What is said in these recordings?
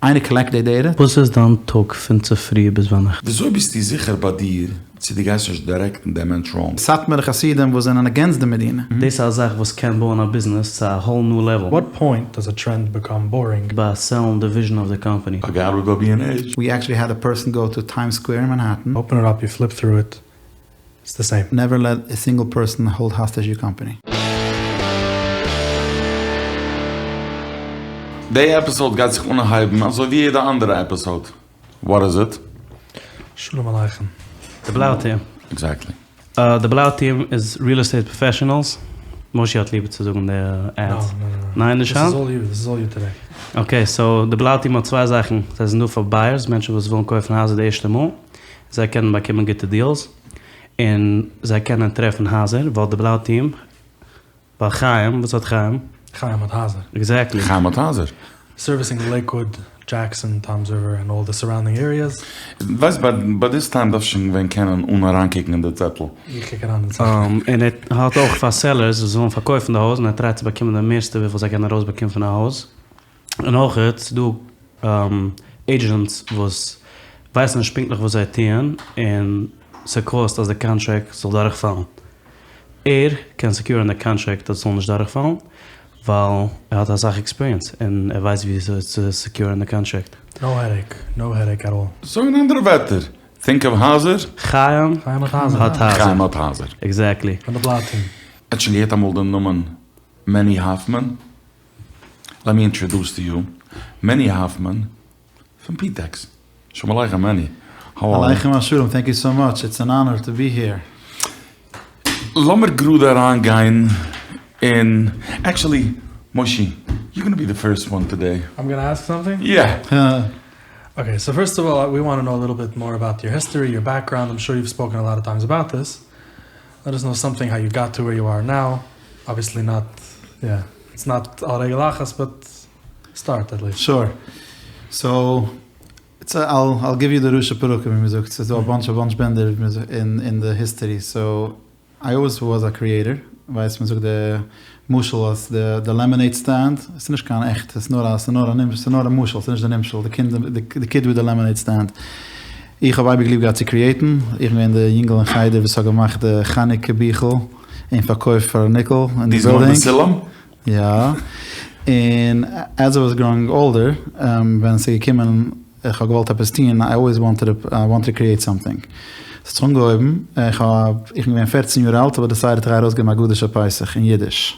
איינער collect די data? וואס איז דיין טאג פון צופרי ביז ביינאכט? וויאזוי ביסטו זיכער ביי דיר צו דו גייסט נישט direct ן דעם מענטש wrong? סאטמארע חסידים וואס זענען against די מדינה. דאס איז א זאך וואס קען בויען א ביזנעס צו א whole new level. What point does a trend become boring? ביי sell ן די vision of די קאמפאני. אגב ביי בי ענד עיטש. We actually had a person go to Times Square in Manhattan. Open it up you flip through it it's the same. Never let a single person hold hostage your company. די episode גייט זיך אנהייבן אזוי ווי יעדע אנדערע episode. What is it? שלום עליכם. די בלאו טיעם. Exactly. די בלאו טיעם איז real estate professionals. מושי האט ליב צו זאגן די ads. ניין נישט היינט? This is all you today. Okay so די בלאו טיעם האט צוויי זאכן. זיי זענען דא פאר buyers, מענטשן וואס ווילן קויפן הייזער די ערשטע מאל. זיי קענען באקומען גוטע deals. און זיי קענען טרעפן הייזער ווייל די בלאו טיעם ווייל חיים, וואס האט חיים? חיים האט הייזער. Exactly. חיים האט הייזער. Servicing Lakewood, Jackson, Toms River and all the surrounding areas. ווייסט ביי this time דארפסט שוין ווען קענען אן אריינקוקן אין די צעטל. איך קוק אריין אין די צעטל. און ער האט אויך פאר sellers וואס ווילן פארקויפן די הויז און ער try ט צו באקומען די מערסטע וויפיל זיי קענען ארויסבאקומען פון א הויז. און אויך איז דא agents וואס ווייסן נישט פונקטליך וואס זיי טוען און ס'קאסט אז די קאנטראקט זאל דורכפאלן. ער קען secure ן די קאנטראקט אז ס'זאל נישט דורכפאלן ווייל ער האט אסאך experience און ער ווייסט וויאזוי צו secure ן די קאנטראקט. No headache, no headache at all. So אין אנדערע ווערטער, think of הייזער. חיים האט הייזער. חיים האט הייזער. Exactly. פון די בלאו טיעם. האט שוין געהערט אמאל דעם נאמען מעני האפמאן? Let me introduce to you מעני האפמאן פון פיטעקס. שלום עליכם מעני, how are you? עליכם השלום, thank you so much, it's an honor to be here. לאמיר גראד אריין גיין אין, actually מושי, you gonna be the first one today. I'm gonna ask something? Yeah. Okay, so first of all we want to know a little bit more about your history, your background, I'm sure you've spoken a lot of times about this. Let us know something how you got to where you are now, obviously not, yeah, it's not על רגל אחת but start at least. Sure. So, it's a, I'll give you די ראשי פרקים ווי מ'זאגט, ס'איז דא א bunch א bunch בענדער אין די history, so I always was a creator, ווייסט מ'זאגט די משל אז די lemonade stand, ס'איז נישט קיין עכט, ס'איז נאר א ס'איז נאר א נמשל, ס'איז נאר א משל, ס'איז נישט די נמשל, די קינד די kid with the lemonade stand. איך האב אייביג ליב געהאט צו create ן, איך בין געווען די יונגעל אין חדר וואס האט געמאכט די חנוכה ביכל און פארקויפט פאר א nickel אין די בילדינג. יא, און as I was growing older, ווען ס'איז געקומען איך האב געוואלט עפעס טון, I always wanted to create something. ס'האט זיך אנגעהויבן, איך האב, איך בין געווען פערצן יאר אלט האב איך decided איך גיי ארויסגעבן הגדה של פסח אין אידיש.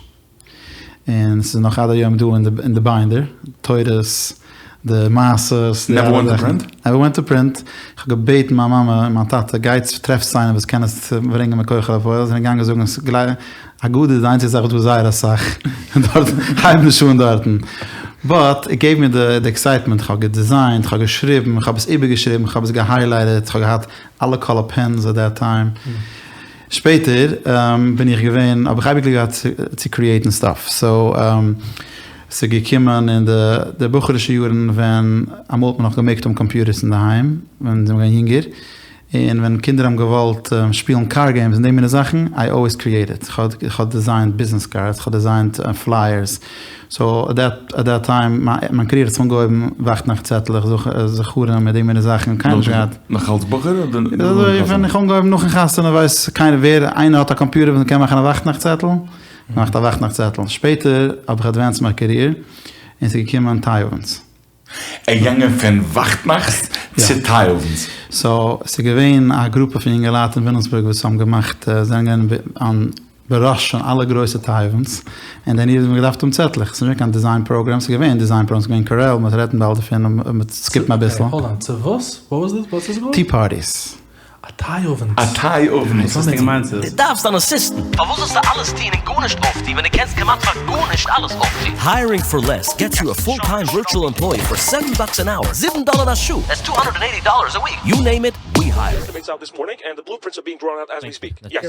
און ס'איז נאך עד היום דא אין די binder, תורות, די מעשות, די אלע זאכן. Never went to print. איך האב געבעטן מיין מאמע און מיין טאטע, גייטס טרעפטס איינעם וואס קען עס ברענגען מכח אל הפועל, זיי זענען געגאנגען זאגן עס הגדה איז די איינציגע זאך וואס דא איז זייער אסאך, דארט הייב נישט אן דארטן. But it gave me the excitement, איך האב גע design ט, איך האב געשריבן, איך האב עס איבערגעשריבן, איך האב עס גע highlighted, איך האב געהאט אלע color pens at that time. שפעטער בין איך געווען, האב איך אייביג ליב געהאט צו create ן stuff, so ס'איז געקומען אין די בחור'ישע יארן ווען אמאל האט מען נאך געמעגט האבן קאמפיוטערס אינדערהיים ווען זיי זענען געווען יונגער, און ווען קינדער האבן געוואלט שפילן car games און די מיני זאכן, I always created, כ'האב designed business cards, כ'האב designed flyers, so at that time, מיין career האט זיך אנגעהויבן וואכטנאכט צעטלעך, זכרים מיט די מיני זאכן, קיינער נישט געהאט. נאך אלס בחור אדער נאכן חתונה? ווען איך האב אנגעהויבן נאכן חתונה ווייסט קיינער ווער, איינער האט א קאמפיוטער וואס מ'קען מאכן א וואכטנאכט צעטל, געמאכט א וואכטנאכט צעטל, שפעטער האב איך advanced מיין career און ס'איז געקומען טיי אווענטס. ער געגאנגען פון וואכטנאכטס צו טיי אווענטס. So ס'איז געווען א גרופע פון יונגעלייט אין וויליאמסבורג וואס האבן געמאכט, זענען געווען בראש פון אלע גרויסע טיי אווענטס, און דען האט מען געדארפט האבן צעטלעך, ס'איז נישט געווען קיין design program, ס'איז געווען design program, ס'איז געווען Corel, מ'וועט רעדן באלד דערפון, מ'וועט skip ן אביסל. Hold on, צו וואס? What was this? וואס איז געווארן? Tea parties. א טיי אווענט. א טיי אווענט. וואס האסטו געמיינט ס'איז? דו דארפסט אן assistant. פארוואס זאלסטו אלעס טון און גארנישט אויפטון ווען דו קענסט כמעט פאר גארנישט אלעס אויפטון? Hiring for less gets you a full time virtual employee for seven bucks an hour, זיבן דאלער א שעה, that's two hundred and eighty dollars a week, you name it, we hire it.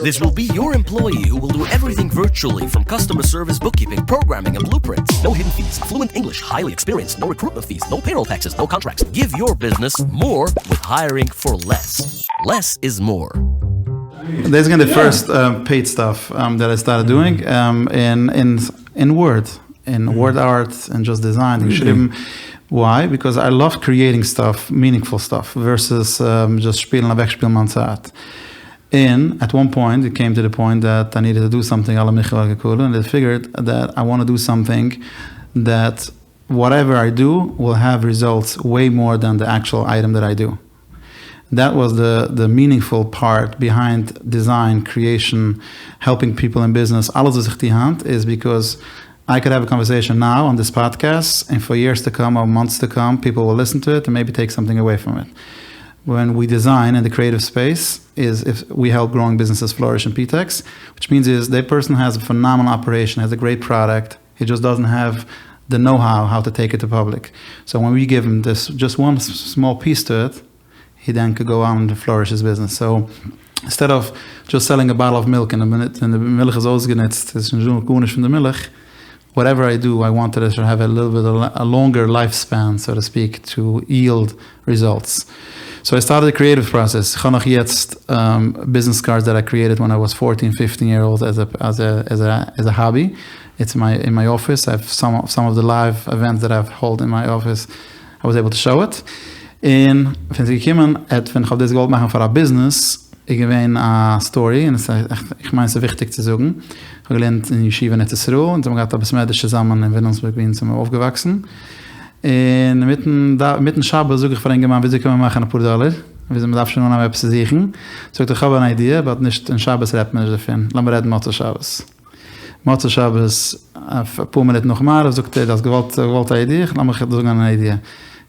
This will be your employee who will do everything virtually from customer service, bookkeeping, programming and blueprints. No hidden fees, fluent English, highly experienced, no recruitment fees, no payroll taxes, no contracts. Give your business more with hiring for less. Less is more. דאס איז געווען די first paid stuff that I started doing אין Word, אין Word art און just design, געשריבן. וויי? ביקאוז איי לאוו קריעטינג סטאף, מינינגפול סטאף, ווערסעס דזשאסט שפילן אוועקשפילן מיין צייט. און עט וואן פוינט איט קעים טו די פוינט דעט איי נידעד טו דו סאמטינג על המחיה ועל הכלכלה און איי פיגערד דעט איי וואנט טו דו סאמטינג דעט וואטעווער איי דו וויל העוו ריזאלטס וועי מאר דען די עקטשועל אייטעם דעט איי דו. דעט וואס די די מינינגפול פארט ביהיינד דיזיין, קריעישאן, העלפינג פיפל אין ביזנעס, אלעס וואס איך טו היינט איז ביקאוז איי קוד העוו א קאנווערסעישאן נאו אן דיס פאדקעסט און פאר יערס טו קאם אר מאנטס טו קאם פיפל וויל ליסן טו איט און מעיבי טעיק סאמטינג עוועי פראם איט. ווען ווי דיזיין אין די קריעטיוו ספעיס איז איף ווי העלפ גראואינג ביזנעסעס פלאריש אין פיטעקס וויטש מיענס איז די פערסאן העז א פענאמענעל אפערעישאן העז א גרעיט פראדאקט הי דזשאסט דאזענט העוו די נאו האו האו טו טעיק איט טו פאבליק סאו ווען ווי גיוו הים דיס דזשאסט וואן סמאל פיס טו איט הי דען קוד גאו אן און פלאריש היז ביזנעס סאו אינסטעד אוו דזשאסט סעלינג א באטל אוו מילק און די מינוט די מילך איז אויסגענוצט איז שוין נישטא גארנישט פון די מילך וואטעווער איי דו איי וואנט איט שוד העוו א ליטל ביט א לאנגער לייף ספען סאו טו ספיעק טו יילד ריזאלטס. סאו איי סטארטעד די קריעטיוו פראסעס, איך האב נאך יעצט ביזנעס קארדס דעט איי קריעטעד ווען איי וואס פארטין פיפטין יער אולד עז א עז א עז א עז א האבי, איטס אין מיי אין מיי אפיס, איי האוו סאם סאם אוו די לייוו עווענטס דעט אייוו האלד אין מיי אפיס, איי וואס עיבל טו שאו איט, און ווען ס'איז געקומען עט ווען כ'האב דאס געוואלט מאכן פאר א ביזנעס איז געווען א סטארי און עס איך מיין ס'איז וויכטיג צו זאגן, כ'האב געלערנט אין ישיבה אין ארץ ישראל, אונז האבן געהאט א בית מדרש צוזאמען אין וויליאמסבורג ווי אונז זעמיר אויפגעוואקסן, און אינמיטן שבת זאג איך פאר א אינגערמאן וויאזוי קען מען מאכן אפאר דאלער, וויאזוי מ'דארף שוין אנהייבן עפעס צו זוכן, זאגט ער כ'האב אן איידיע, באט נישט אין שבת רעדט מען נישט דערפון, לאמיר רעדן מוצאי שבת. מוצאי שבת אפאר מינוט נאך מעריב זאגט ער דו האסט געוואלט געוואלט א איידיע, לאמיך דיר זאגן אן איידיע,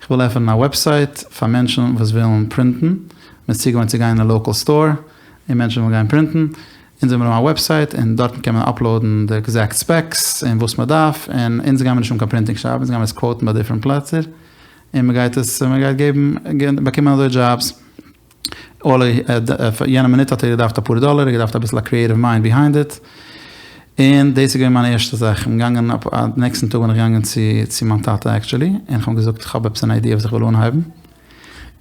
איך וויל עפענען א וועבסייט פאר מענטשן וואס ווילן פרינטן, מ'איז צוגעוואוינט צו גיין אין א לאקעל סטאר, און מענטשן ווילן גיין פרינטן, אונז האבן א וועבסייט און דארטן קען מען אפלאודן די עקזעקט ספעקס און וואס מען דארף, און אונז גיימער נישט האבן קיין פרינטינג שאפ, אונז גיימער עס קוואוטן ביי דיפרענט פלעצער, און מען גייט עס, מען גייט געבן, באקומען אזוי דזשאבס. יענע מינוט האט ער געדארפט אפאר דאלער, ער האט געדארפט אביסל א קריעטיוו מיינד ביהיינד איט, און דאס איז געווען מיין ערשטע זאך, איך בין געגאנגען, נעקסטן טאג בין איך געגאנגען צו צו מיין טאטע עקטשולי, און איך האב אים געזאגט איך האב עפעס אן איידיע וואס איך וויל אנהייבן,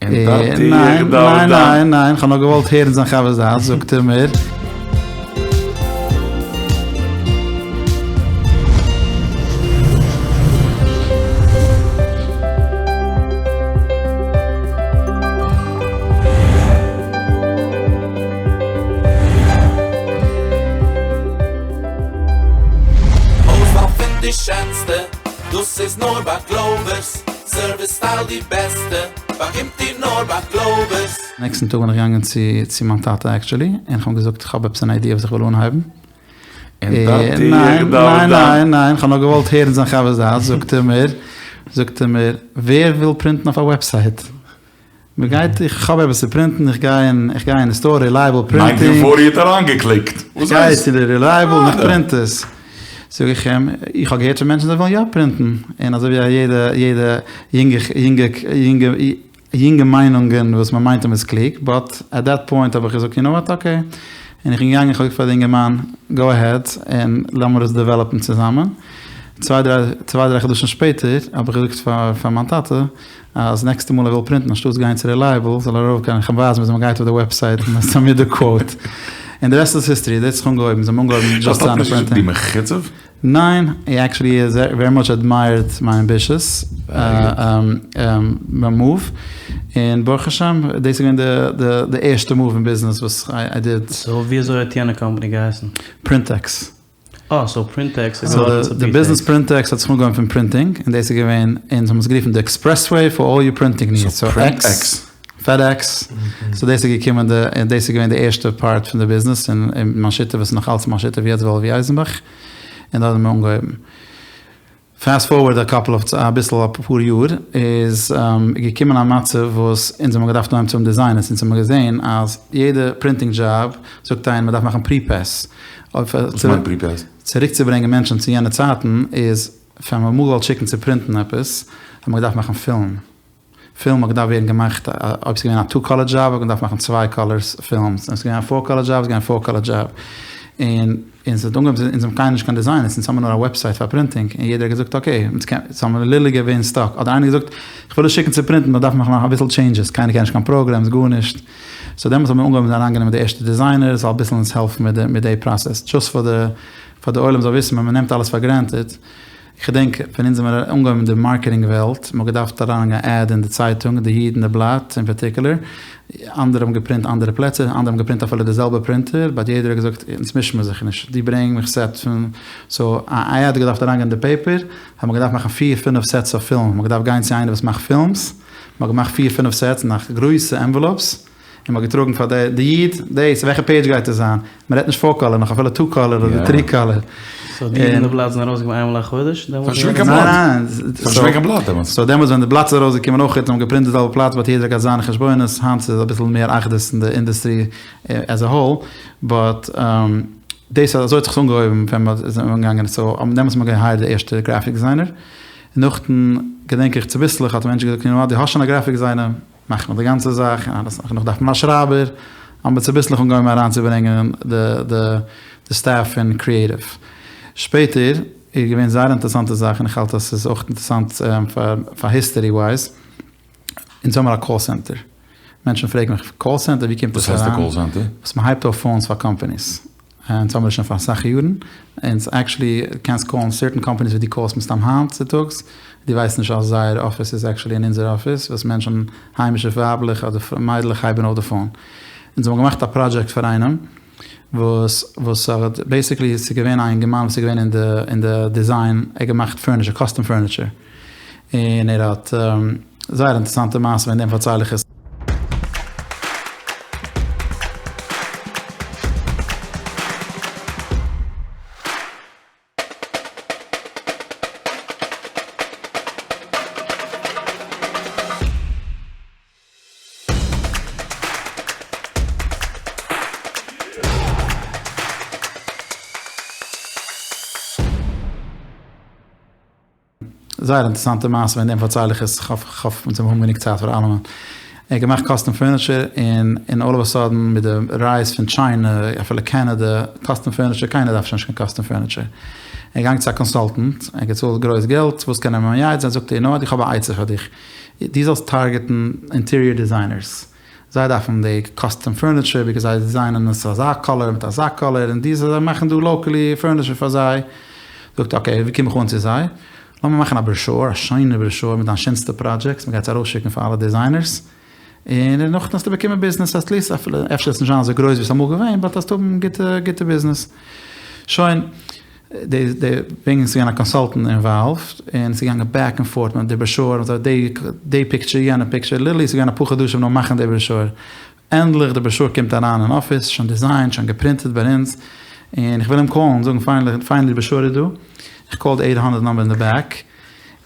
ניין ניין ניין ניין, כ'האב נאר געוואלט הערן זיין חוות דעת, זאגט ער מיר. אויסוואל פון די שענסטע, דאס איז נאר ביי גלאווערס, סערוויס סטייל די בעסטע. באקומט איר נאר ביי גלאווערס. נעקסטן טאג בין איך געגאנגען צו צו מיין טאטע עקטשולי, און כ'האב אים געזאגט כ'האב עפעס אן איידיע וואס איך וויל אנהייבן. ניין ניין ניין ניין, כ'האב נאר געוואלט הערן זיין חוות דעת, זאגט ער מיר, זאגט ער מיר, ווער וויל פרינטן אויף א וועבסייט? מ'גייט, איך האב עפעס צו פרינטן, איך גיי אין, איך גיי אין די סטאר, רילייעבל פרינטינג. ניינטין פארטי האט אריינגעקליקט. איך גיי צו די רילייעבל און איך פרינט עס. זאג איך אים, איך האב געהערט פון מענטשן זיי ווילן יא פרינטן, און אזוי ווי א יעדע יעדע יונגע יונגע יונגע יונגע מיינונגען וואס מען מיינט אז מען איז קלוג, באט עט דעט פוינט האב איך געזאגט יו נאו וואט אקעי, און איך בין געגאנגען איך האב געזאגט פאר די אינגערמאן גאו אהעד און לאמיר עס דעוועלאפן צוזאמען, צוויי דריי צוויי דריי חדשים שפעטער האב איך געזאגט פאר פאר מיין טאטע אז נעקסטע מאל ער וויל פרינטן אנשטאטס גיין צו רילייעבל זאל ער ארויף גיין איך אים ווייזן וויאזוי מען גייט אויף די וועבסייט און סאבמיט די קוואוט און די רעסט איז היסטערי דאס האט זיך אנגעהויבן זיי האבן אנגעהויבן דזשאסט האט זיינע נישט געזאגט פרינטינג. דו מחוצף? ניין, הי עקטשולי איז ווערי מאטש עדמייערד מיי אמבישעס מאוו, און ברוך השם דאס איז געווען די ערשטע מאוו אין ביזנעס וואס איי דיד. סאו וויאזוי האט יענע קאמפאני געהייסן? פרינטעקס. אה, סאו פרינטעקס איז געווארן צו די ביזנעס פרינטעקס האט זיך אנגעהויבן פון פרינטינג, און דאס איז געווען, אונז האבן עס גערופן די עקספרעסוועי פאר אלל יור פרינטינג נידס, סאו עקס, פעדעקס, סאו דאס איז געקומען די, און דאס איז געווען די ערשטע פארט פון די ביזנעס, און מיין שותף איז נאך אלץ מיין שותף יעצט וואלווי אייזנבאך, און דארט האבן מיר אנגעהויבן. פעסט פארווארד א קאפל אוו, אביסל אפאר יאר, איז געקומען א מצב וואס אונז האבן געדארפט אנהייבן צו האבן דיזיינערס, אונז האבן געזען אז יעדע פרינטינג דזשאב זאגט איינער מ'דארף מאכן פרי-פעס. וואס מיינט פרי-פעס? צוריקצוברענגען מענטשן צו יענע צייטן איז ווען מ'האט אמאל געוואלט שיקן צו פרינטן עפעס האט מען געדארפט מאכן פילם. פילם האט געדארפט ווערן געמאכט, אויב ס'איז געווען א טו קאלער דזשאב האט מען געדארפט מאכן צוויי קאלערס פילמס, אויב ס'איז געווען א פאר קאלער דזשאב איז געווען א פאר קאלער דזשאב, און און ס'האט אנגעהויבן אונז האבן קיינער נישט קיין דיזיינערס אונז האבן נאר א וועבסייט פאר פרינטינג, און יעדער האט געזאגט אקעי, אונז קען, סאו האבן מיר ליטערלי געווען סטאק, אדער איינער האט געזאגט איך וויל עס שיקן צו פרינטן מען דארף מאכן נאך אביסל טשעינדזשעס, קיינער קען נישט קיין פראגרעמס גארנישט, סאו דעמאלטס האבן מיר אנגעהויבן אריינגענומען די ערשטע דיזיינערס זאל אביסל אונז העלפן מיט די מיט די פראסעס, דזשאסט פאר די פאר די עולם זאל וויסן ווען מ'נעמט אלעס פאר גרענטעד. כ'געדענק ווען אונז האמיר אנגעהויבן אין די מארקעטינג וועלט, מ'האט געדארפט אריינלייגן א עד אין די צייטונג, די איד און די בלאט אין פארטיקולער, אנדערע האבן געפרינט אנדערע פלעצער, אנדערע האבן געפרינט אפילו די זעלבע פרינטער, באט יעדער האט געזאגט אונז מישן מיר זיך נישט, דו ברענג מיך סעט פון, סאו א עד האט געדארפט אריינגיין אין די פעיפער, האט מען געדארפט מאכן פיר פינף סעטס אוו פילם, מ'האט געדארפט גיין צו איינער וואס מאכט פילמס, מ'האט געמאכט פיר פינף סעטס אין א גרויסע ענוועלאופס, און מ'האט געטראגן פאר די די איד, דאס, וועלכע פעידזש גייט עס זיין? מ'רעדט נישט פאר קאלער, נאך אפילו טו קאלער אדער טרי קאלער. סאו די איד און די בלאט זענען ארויסגעקומען איינמאל א חודש? ס'איז נישט געווען קיין בלאט. ס'איז נישט געווען קיין בלאט דעמאלטס. סאו דעמאלטס ווען די בלאט איז ארויסגעקומען אויך האט מען געפרינט די זעלבע פלאץ באט יעדער האט געהאט זיינע חשבונות, היינט איז אביסל מער אחדות אין די אינדעסטרי עז א האול, באט דאס אזוי האט זיך עס אנגעהויבן ווען מ'איז אנגעגאנגען, סאו דעמאלטס האט מען געהייערט די ערשטע גרעפיק דיזיינער, נאכדעם געדענק איך צוביסלעך האט א מענטש געזאגט יו נאו וואט דו האסט שוין א גרעפיק דיזיינער, מאכט מען די גאנצע זאך און אלעס, נאך דארף מען א שרייבער, האבן מיר צוביסלעך אנגעהויבן אריינצוברענגען די די די סטעף פון קריעטיוו. שפעטער איז געווען זייער אינטערעסאנטע זאך און איך האלט אז ס'איז אויך אינטערעסאנט פאר פאר היסטערי ווייז, אונז האמיר א קאל סענטער, מענטשן פרעגן מיך קאל סענטער ווי קומט וואס עס הייסט א אריין? קאל סענטער? וואס מ'הייבט אויף פאונס פאר קאמפאניס. אונז האמיר עס שוין פאר אסאך יארן, און עקשעלי קענסט קאלן סערטען קאמפאניס ווי דו קאלסט מסתם היינט צוטאגס, דו ווייסט נישט אז זייער אפיס איז עקשעלי אין אונזער אפיס, וואס מענטשן היימישע ווייבלעך אדער מיידלעך הייבן אויף די פאון. אונז האבן געמאכט א פראדזשעקט פאר איינעם וואס וואס האט בעיסיקלי ס'איז געווען א אינגערמאן וואס איז געווען אין די אין די דיזיין, ער האט געמאכט פורניטשער קאסטום פורניטשער, און ער האט זייער אינטערעסאנטע מעשה וועגן דעם פארצייל איך עס. זייער אינטערעסאנטע מעשה וועגן דעם פארצייל איך עס, כ'האף כ'האף אונז האבן גענוג צייט פאר אלעמען. ער האט געמאכט קאסטום פורניטשער און און אלל אוו א סאדען מיט די רייז פון טשיינע אפילו קענעדע קאסטום פורניטשער קיינער דארף שוין נישט קיין קאסטום פורניטשער. ער איז געגאנגען צו א קאנסאלטענט, ער האט געצאלט גרויס געלט, וואס קען ער אים מייעץ זיין, זאגט ער יו נאו וואט איך האב א עצה פאר דיך, דו זאלסט טארגעטן אינטעריער דיזיינערס, זיי דארפן די קאסטום פורניטשער ביקאוז זיי דיזיינען עס אזא קאלער מיט אזא קאלער און די זיי מאכן דא לאקעלי פורניטשער פאר זיי. זאגט אקעי ווי קום איך אן צו זיי? לאמיר מאכן א בראשור, א שיינע בראשור מיט דיין שענסטע פראדזשעקטס, מ'גייט עס ארויסשיקן פאר אלע דיזיינערס, און נאכדעם וועסטו באקומען ביזנעס עטליסט אפילו אפשר וועט עס נישט זיין אזוי גרויס ווי עס איז אמאל געווען באט וועסט האבן גוטע גוטע ביזנעס. שוין. די די וועגן ס'איז געווען א קאנסאלטענט אינוואלווד, און ס'איז געגאנגען בעק ענד פארט מיט די בראשור, און די די פיקטשער יענע פיקטשער, ליטערלי ס'איז געווען אפאר חדשים נאר מאכן די בראשור, ענדליך די בראשור קומט אריין אין אפיס, שוין דיזיינט, שוין געפרינטעד ביי אונז, און איך וויל אים קאלן זאגן פיינעלי פיינעלי די בראשור איז דא, איך קאל די עיט האנדערט נאמבער אין די בעק,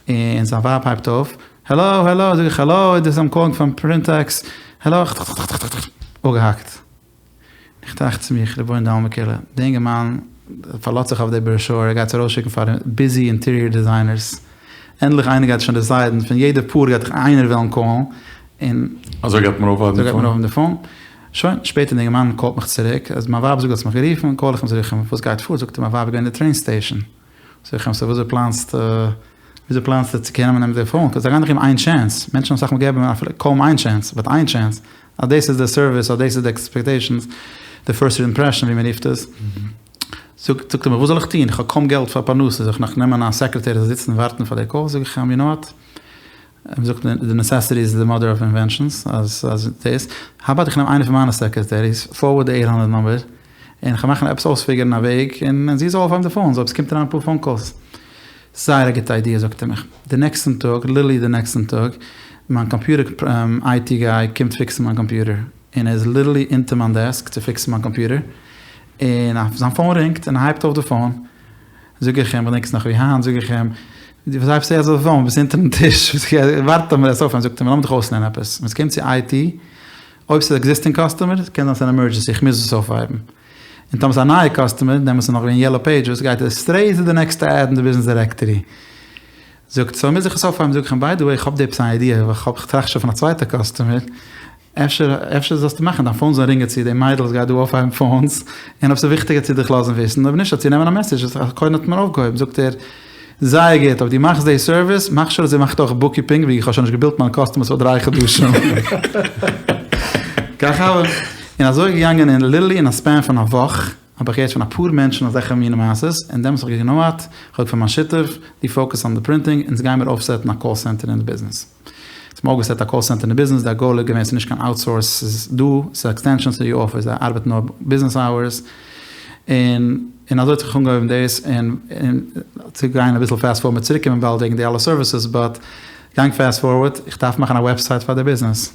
און זיין ווייב הייבט אויף, העלא העלא, זאג איך העלא, דיס איים קאלינג פראם פרינטעקס, העלא, אפגעהאקט. איך טראכט צו מיך, רבונו דעלמא כולא, די אינגערמאן פארלאזט זיך אויף די בראשור, ער גייט עס ארויסשיקן פאר ביזי אינטעריער דיזיינערס, ענדליך איינער גייט שוין דיסיידן, פון יעדע פאר גייט דאך איינער וועלן קאלן, און אזוי גייט מען אויפהייבן אזוי די גייט מען פאון? אויפהייבן די פאון. שוין, שפעטער די אינגערמאן קאלט מיך צוריק, אז מיין ווייב זאגט האסט מיך גערופן, קאל איך אים צוריק, וואס גייט פאר, זאגט ער מיין ווייב איז געווען אין די טרעין סטעישאן, זאג איך אים סאו וויאזוי פלאנסטו וויאזוי פלאנסטו צו קענען נעמען די פאון, קאוז זיי גייען דאך געבן איין טשענס, מענטשן אסאך מאל געבן אפילו קוים איין טשענס, באט איין טשענס, אז דאס איז די סערוויס, אז דאס איז די עקספעקטעישאנס, די פירסט אימפרעשאן ווי מען רופט עס. זאגט זאגט ער מיר וואס זאל איך טון, איך האב קוים געלט פאר פרנסה, זאל איך נאך נעמען א סעקרעטערי זאל זיצן און ווארטן פאר די קאלס, זאג איך אים יו נאו וואט, מען זאגט די נעסעסיטי איז די מאדער אוו אינווענשאנס, אז אז דאס, האו אבאוט איך נעם איינע פון מיינע סעקרעטעריס, פארווארד די עיט האנדרעט נומבער, און כ'וועל מאכן עפעס אויספיגערן א וועג, און זי זאל אויפהייבן די פאונס אויב ס'קומט אריין אפאר פאון קאלס. זייער א גוטע איידיע זאגט ער מיך. די נעקסטן טאג, ליטערלי די נעקסטן טאג, מיין קאמפיוטער איי טי גיי קומט פיקסן מיין קאמפיוטער, און ער איז ליטערלי אונטער מיין דעסק צו פיקסן מיין קאמפיוטער, און זיין פאון רינגט, און ער הייבט אויף די פאון, זאג איך אים, כ'דענק עס נאך ווי היינט, זאג איך אים, וואס הייבסטו יעצט אויף די פאון, ביסט אונטערן טיש, ווארט לאמיר עס אויפהייבן, זאגט ער מיר, לאמיר דיך אויסלערנען עפעס, ווען ס'קומט צו איי טי, אויב ס'איז עקזיסטינג קאסטומער, קען זיין ס'איז אן עמערדזשענסי, איך מוז עס אויפהייבן. און טאמער ס'איז א נייע קאסטומער, דעמאלטס איז נאך געווען יעלאו פעידזשעס, גייט ער סטרעיט צו די נעקסטע עד אין די ביזנעס דירעקטארי. זאגט, סאו מוז איך עס אויפהייבן, זאג איך אים, ביי די וועי, איך האב דא עפעס אן איידיע, איך האב, כ'טראכט שוין פון א צווייטע קאסטומער, אפשר, אפשר זאלסטו מאכן דיין פאון זאל רינגען צו די מיידל וואס גייט דא אויפהייבן פאונס, און אויב ס'איז וויכטיג וועט זי דיך לאזן וויסן, אויב נישט זאל זי נעמען א מעסעדזש אז קודם האט מען אויפגעהויבן, זאגט ער, זייער גוט, אויב דו מאכסט די סערוויס, מאך שור אז זי מאכט אויך בוקקיפינג, ווי איך האב שוין נישט געבילט מיינע קאסטומערס פאר דריי חדשים. כך הוה. און אזוי געגאנגען און ליטערלי אין א ספען פון א וואך. האב איך געהערט פון אפאר מענטשן אזעלכע מיני מעשות, און דעמאלטס האב איך געזאגט יו נאו וואט, איך האב געזאגט פאר מיין שותף, דו פאוקעס אן די פרינטינג, אונז גיימיר אויפסעטן א קאל סענטער אין די ביזנעס. אונז האבן אויפגעסעט א קאל סענטער אין די ביזנעס, די גאול איז געווען ס'איז נישט קיין אוטסאורס, ס'איז דא, ס'איז א עקסטענשאן צו די אפיס, זיי ארבעטן נאר ביזנעס אווערס, און און אזוי האט זיך אנגעהויבן דאס, און און צו גיין אביסל פעסט פארווארד, מ'וועט צוריק קומען באלד וועגן די אלע סערוויסעס, באט גאינג פעסט פארווארד, איך דארף מאכן א וועבסייט פאר די ביזנעס.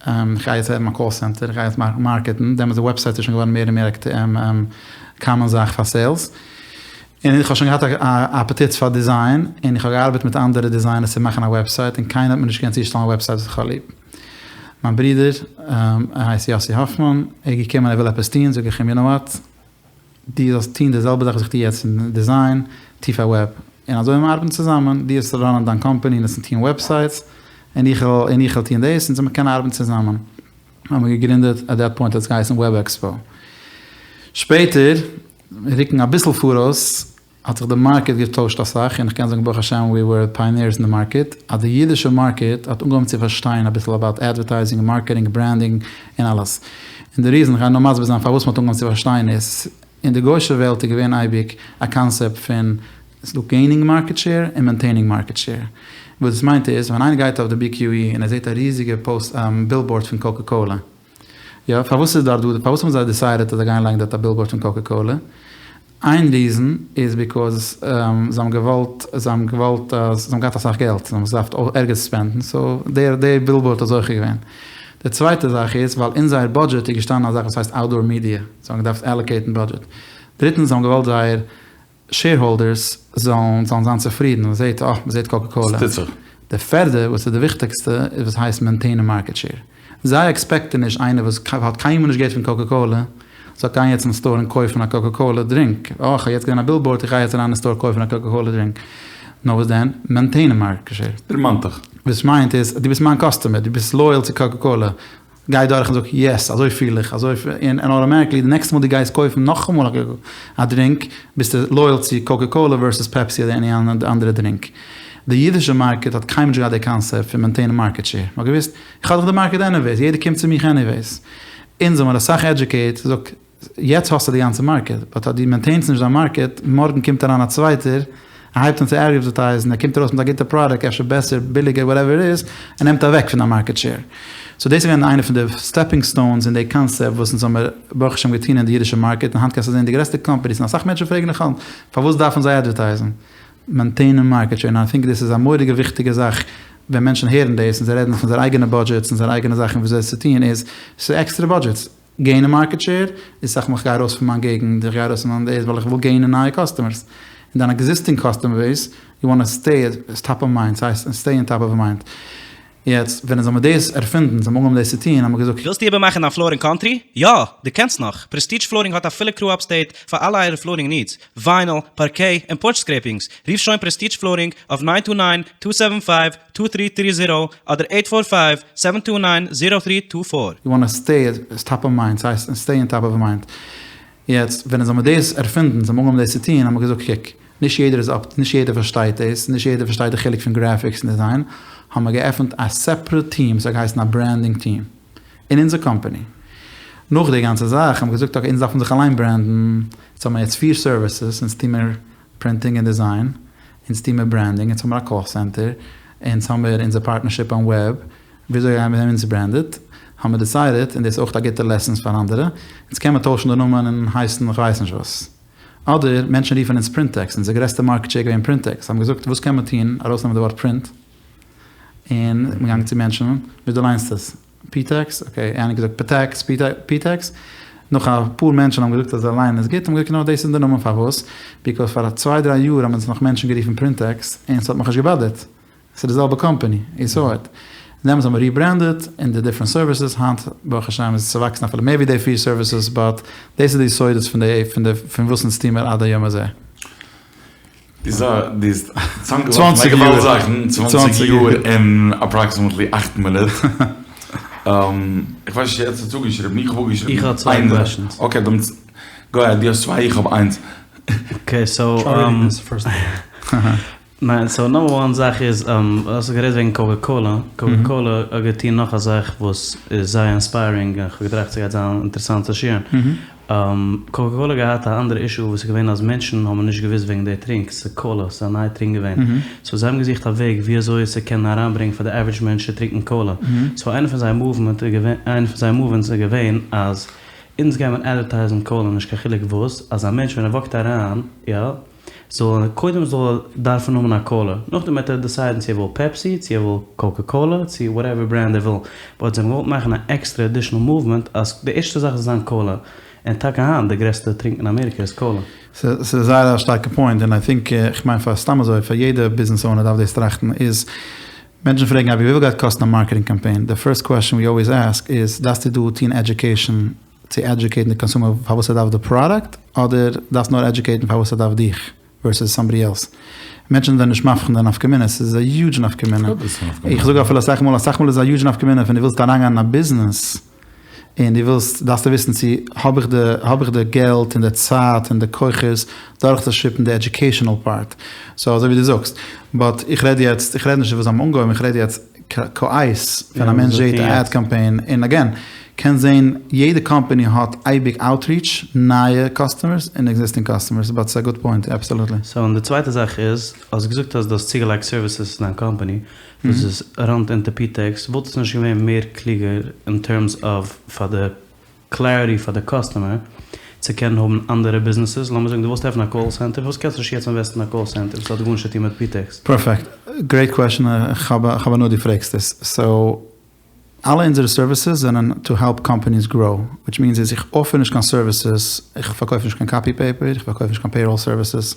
איך גיי יעצט האבן א קאל סענטער, איך גיי יעצט מארקעטן, דעמאלטס די וועבסייט איז שוין געווארן מער און מער א קאמאן זאך פאר סעילס, און איך האב שוין געהאט א אפעטיט פאר דיזיין, און איך האב געארבעט מיט אנדערע דיזיינערס צו מאכן א וועבסייט, און קיינער האט מיר נישט געקענט צושטעלן א וועבסייט וואס איך האב ליב. מיין ברודער, ער הייסט יאסי האפמאן, ער איז געקומען ער וויל עפעס טון, זאג איך אים יו נאו וואט, דו זאלסט טון די זעלבע זאך וואס איך טו יעצט אין דיזיין, טו פאר וועב, און אזוי וועלן מיר ארבעטן צוזאמען, דו וועסט ראנען דיין קאמפאני און וועסט טון וועבסייטס, און איך וועל און איך וועל טון דאס, אונז וועלן קענען ארבעטן צוזאמען. האבן מיר געגרינדעט, עט דעט פוינט האט עס געהייסן וועב עקספא. שפעטער, רוקן אביסל פאראויס, האט זיך די מארקעט געטוישט אסאך, און איך קען זאגן ברוך השם ווי ווער פייאנירס אין די מארקעט, אז די אידישע מארקעט האט אנגעהויבן צו פארשטיין אביסל אבאוט אדווערטייזינג און מארקעטינג און ברענדינג און אלעס. און די ריזען, איך גיי נאר מסביר זיין פארוואס מ'האט אנגעהויבן צו פארשטיין איז, אין די גוישע וועלט איז געווען אייביג א קאנסעפט פון ס'איז דא געינינג מארקעט שעיר און מעינטעינינג מארקעט שעיר. וואס דאס מיינט איז, ווען איינער גייט אויף די BQE און ער זעט א ריזיגע פאוסט בילבאורד פון קאקע קאלע, יא, פארוואס איז דארט דא, פארוואס האבן זיי דיסיידעט אז זיי גייען לייגן דארט א בילבאורד פון קאקע קאלע? איין ריזען איז ביקאוז זיי האבן געוואלט, זיי האבן געוואלט אז, זיי האבן געהאט אסאך געלט, זיי האבן עס געדארפט ערגעץ ספענדן, סאו דער דער בילבאורד האט זוכה געווען. די צווייטע זאך איז ווייל אין זייער בודזשעט איז געשטאנען א זאך וואס הייסט אוטדאר מידיע, זיי האבן געדארפט אלאקעיטן בודזשעט. דריטענס זיי האבן געוואלט זייער שעירהאלדערס זאלן זאלן זיין צופרידן, מען זעט אה, מען זעט קאקע קאלע. ס'טוט זיך. די פערדע וואס איז די וויכטיגסטע איז וואס הייסט מעינטעינען מארקעט שעיר. זיי עקספעקטען נישט איינער וואס האט קיינמאל נישט געהערט פון קאקע קאלע זאל גיין יעצט אין סטאר און קויפן א קאקע קאלע דרינק. אה, איך האב יעצט געזען א בילבאורד איך גיי יעצט אריין אין סטאר קויפן א קאקע קאלע דרינק. נאר וואס דען? מעינטעינען מארקעט שעיר. דערמאנט דיך. וואס מיינט איז דו ביסט מיין קאסטומער, דו ביסט לויעל צו קאקע קאלע. גיי דורך און זאג יעס אזוי פיל איך אזוי און אוטאמעטיקלי די נעקסטע מאל דו גייסט קויפן נאכאמאל א דרינק ביסטו לויעל צו קאקע קאלע ווערסעס פעפסי אדער עני אנדערע דרינק. די אידישע מארקעט האט קיינמאל נישט געהאט די קאנסעפט פון מעינטעינען מארקעט שעיר. מ'האט געוואוסט איך האב דאך די מארקעט עניוועיס יעדער קומט צו מיך עניוועיס. אונז האמיר אסאך עדיוקעיט זאג יעצט האסטו די גאנצע מארקעט, באט אז דו מעינטעינסט נישט דיין מארקעט, מארגן קומט אריין א צווייטער, ער הייבט אן צו אדווערטייזן, ער קומט ארויס מיט א גוטע פראדוקט, אפשר בעסער, ביליגער, וואטעווער איט איז, ער נעמט אוועק פון דיין מארקעט שעיר. סאו דאס איז געווען איינע פון די סטעפינג סטאונס אין די קאנסעפט וואס אונז האמיר ברוך השם געטון אין די אידישע מארקעט, און היינט קענסטו זען די גרעסטע קאמפאניס, און אסאך מענטשן פרעגן נאך היינט, פארוואס דארפן זיי אדווערטייזן? מעינטעינען מארקעט שעיר, און איי טינק דאס איז א מורא'דיגע וויכטיגע זאך ווען מענטשן הערן דאס און זיי רעדן פון זייער אייגענע בודזשעטס און זייער אייגענע זאכן וויאזוי עס צו טון איז, ס'איז עקסטערע בודזשעטס. געינען מארקעט שעיר איז אסאך מאל כ'גיי ארויס פון מיין געגנט, איך גיי ארויס פון מיין דאס ווייל איך וויל געינען נייע קאסטומערס. און דיין עקזיסטינג קאסטומער בעיס, יו וואנט טו סטעי טאפ אוו מיינד, ס'הייסט סטעי אין טאפ אוו מיינד. יעצט ווען אונז האמיר דאס ערפינדן, אונז האמיר אנגעהויבן דאס צו טון, האמיר געזאגט. ווילסטו איבערמאכן דיין פלאר אין קאנטרי? יא! דו קענסט נאך! פרעסטידזש פלארינג האט א פולע קרו אפסטעיט פאר אלע אייערע פלארינג נידס, וויינעל, פארקעי, און פארטש סקרעיפינגס. רוף שוין פרעסטידזש פלארינג אויף ניין טו ניין, טו סעווען פייוו, טו טרי טרי זירא אדער עיט פאר פייוו, סעווען טו ניין, זירא טרי טו פאר. יו וואנט טו סטעי טאפ אוו מיינד, ס'הייסט סטעי אין טאפ אוו מיינד. יעצט ווען אונז האמיר דאס ערפינדן, אונז האמיר אנגעהויבן דאס צו טון, האמיר געזאגט קוק, נישט יעדער איז אפ, נישט יעדער פארשטייט דאס, נישט יעדער פארשטייט די חילוק פון גרעפיקס און דיזיין, האמיר געעפנט א סעפרעט טיעם, ס'האט געהייסן א ברענדינג טיעם, אין אונזער קאמפאני. נאך די גאנצע זאך האמיר געזאגט אקעי אונז דארפן זיך אליין ברענדן, יעצט האמיר יעצט פיר סערוויסעס, אונז טוהן מיר פרינטינג און דיזיין, אונז טוהן מיר ברענדינג, אונז האמיר א קאל סענטער, אונז האמיר אונזער פארטנערשיפ אן וועב, וויאזוי גייען מיר אונז ברענדעד, האמיר דיסיידעט, און דאס איז אויך א גוטע לעסענס פאר אנדערע, אונז קען מען טוישן די נאמען און הייסן איך ווייס נישט וואס. אדער מענטשן רופן אונז פרינטעקס, אונזער גרעסטע מארקעט שעיר געווען פרינטעקס, האבן געזאגט וואס קען מען טוהן ארויסנעמען די ווארט פרינט, און מ'איז געגאנגען צו מענטשן, וויאזוי ליינסטו עס? פיטעקס, אקעי, איינער האט געזאגט פאטעקס, פיטעקס, נאך אפאר מענטשן האבן געזאגט אז זיי ליינען עס גוט, האבן געזאגט נא דאס איז די נאמען פארוואס? ביקאויז פאר א צוויי דריי יאר האבן אונז נאך מענטשן גערופן פרינטעקס און ס'האט מיך נישט געבאדערט, ס'איז די זעלבע קאמפאני, יו סאו איט. דעמאלטס האבן מיר ריברענדעד און די דיפרענט סערוויסעס, היינט ברוך השם איז עס צואוואקסן אפילו מער ווי די פיר סערוויסעס, באט דאס איז די יסודות פון די פון די פון וואס אונז טוהן מיר עד היום הזה. דו האסט צוזאמגעווארפן א געוואלד זאכן, צוואנציג יאר אין אפראקסימעטלי אכט מינוט. איך ווייס נישט צו עטס האטס אפגעשריבן, איך האב אפגעשריבן. איך האב צוויי קוועשאנס. אקעי דעמאלטס גאו אהעד, דו האסט צוויי איך האב איינס. אקעי סאו ניין סאו נאמבער וואן זאך איז האסט גערעדט וועגן קאקע קאלע, קאקע קאלע האט געטון נאך א זאך וואס איז זייער אינספיירינג און כ'האב געטראכט ס'גייט זיין אינטערעסאנט צו שעירן. קאקע קאלע האט געהאט א אנדערע אישו וואס איז געווען אז מענטשן האבן נישט געוואוסט וועגן די טרינק, ס'איז קאלע, ס'איז א נייע טרינק געווען, סאו זיי האבן געזוכט א וועג ווי אזוי צו קענען אריינברענגען פאר די עווערידזש מענטש צו טרינקען קאלע, סאו איינע פון זייער מאוומענט איז געווען, איינע פון זייער מאוומענטס איז געווען אז אונז גיימער אדווערטייזן קאלע נישט קיין חילוק וואס, אז א מענטש ווען ער וואקט אריין, יא. זאל ער קודם זאל ער דארפן האבן א קאלע, נאכדעם וועט ער דיסיידן צו ער וויל פעפסי, צו ער וויל קאקע קאלע, צו וואטעווער ברענד ער וויל, באט זיי האבן געוואלט מאכן א עקסטערע עדישענעל מאוומענט אז די ערשטע זאך זאל זיין קאלע, און טאקע היינט די גרעסטע טרינק אין אמעריקע איז קאלע. ס'איז זייער א שטארקע פוינט, און איי טינק, איך מיין פאר סתם אזוי פאר יעדע ביזנעס אונער דארף דאס טראכטן, איז מענטשן פרעגן אבי וויפיל גייט קאסטן א מארקעטינג קאמפיין, די פירסט קוועסטשן ווי אלוועיס עסק איז דארפסטו דא טון עדיוקעישן צו עדיוקעיטן די קאנסומער פארוואס ער דארף די פראדאקט, אדער דארפסט נאר עדיוקעיטן פארוואס ער דארף דיך, ווערסעס סאמבאדי עלס. מענטשן זענען נישט מבחין די נפקא מינה, ס'איז א יוזש נפקא מינה. איך זאג אפילו אסאך מאל, אסאך מאל איז א יוזש נפקא מינה ווען דו ווילסט אריינגיין אין א ביזנעס, און דו ווילסט, דארפסטו וויסן צו האב איך די, האב איך די געלט און די צייט און די כוחות דורכצושטופן די עדיוקעישאנעל פארט. סאו אזוי ווי דו זאגסט. באט איך רעד יעצט, איך רעד נישט וואס זיי האבן אנגעהויבן, איך רעד יעצט. כעת ווען א מענטש זעהט א עד קאמפיין און אגעין קענסט זעהן יעדע קאמפעני האט אייביג אוטריטש נייע קאסטומערס און עקזיסטינג קאסטומערס באט ס'איז א גוד פוינט אבסאלוטלי. סאו און די צווייטע זאך איז, האסט געזאגט אז דו האסט צוגעלייגט סערוויסעס אין דיין קאמפעני וואס איז ראנט אונטער פיטעקס, וואלט עס נישט געווען מער קלוגער אין טערמס אוו פאר די קלעריטי פאר די קאסטומער צו קענען האבן אנדערע ביזנעסעס, לאמיר זאגן דו ווילסט עפענען א קאל סענטער, פארוואס קענסטו נישט יעצט אינוועסטן אין א קאל סענטער וואס האט גארנישט צו טון מיט פיטעקס? פערפעקט, גרעיט קוועשאן, כ'האב הנאה דו פרעגסט עס. סאו, אלע אונזערע סערוויסעס זענען טו העלפ קאמפאניס גראו, וויטש מיענס איז איך אפער נישט קיין סערוויסעס, איך פארקויף נישט קיין קאפי פעיפער, איך פארקויף נישט קיין פעיראל סערוויסעס,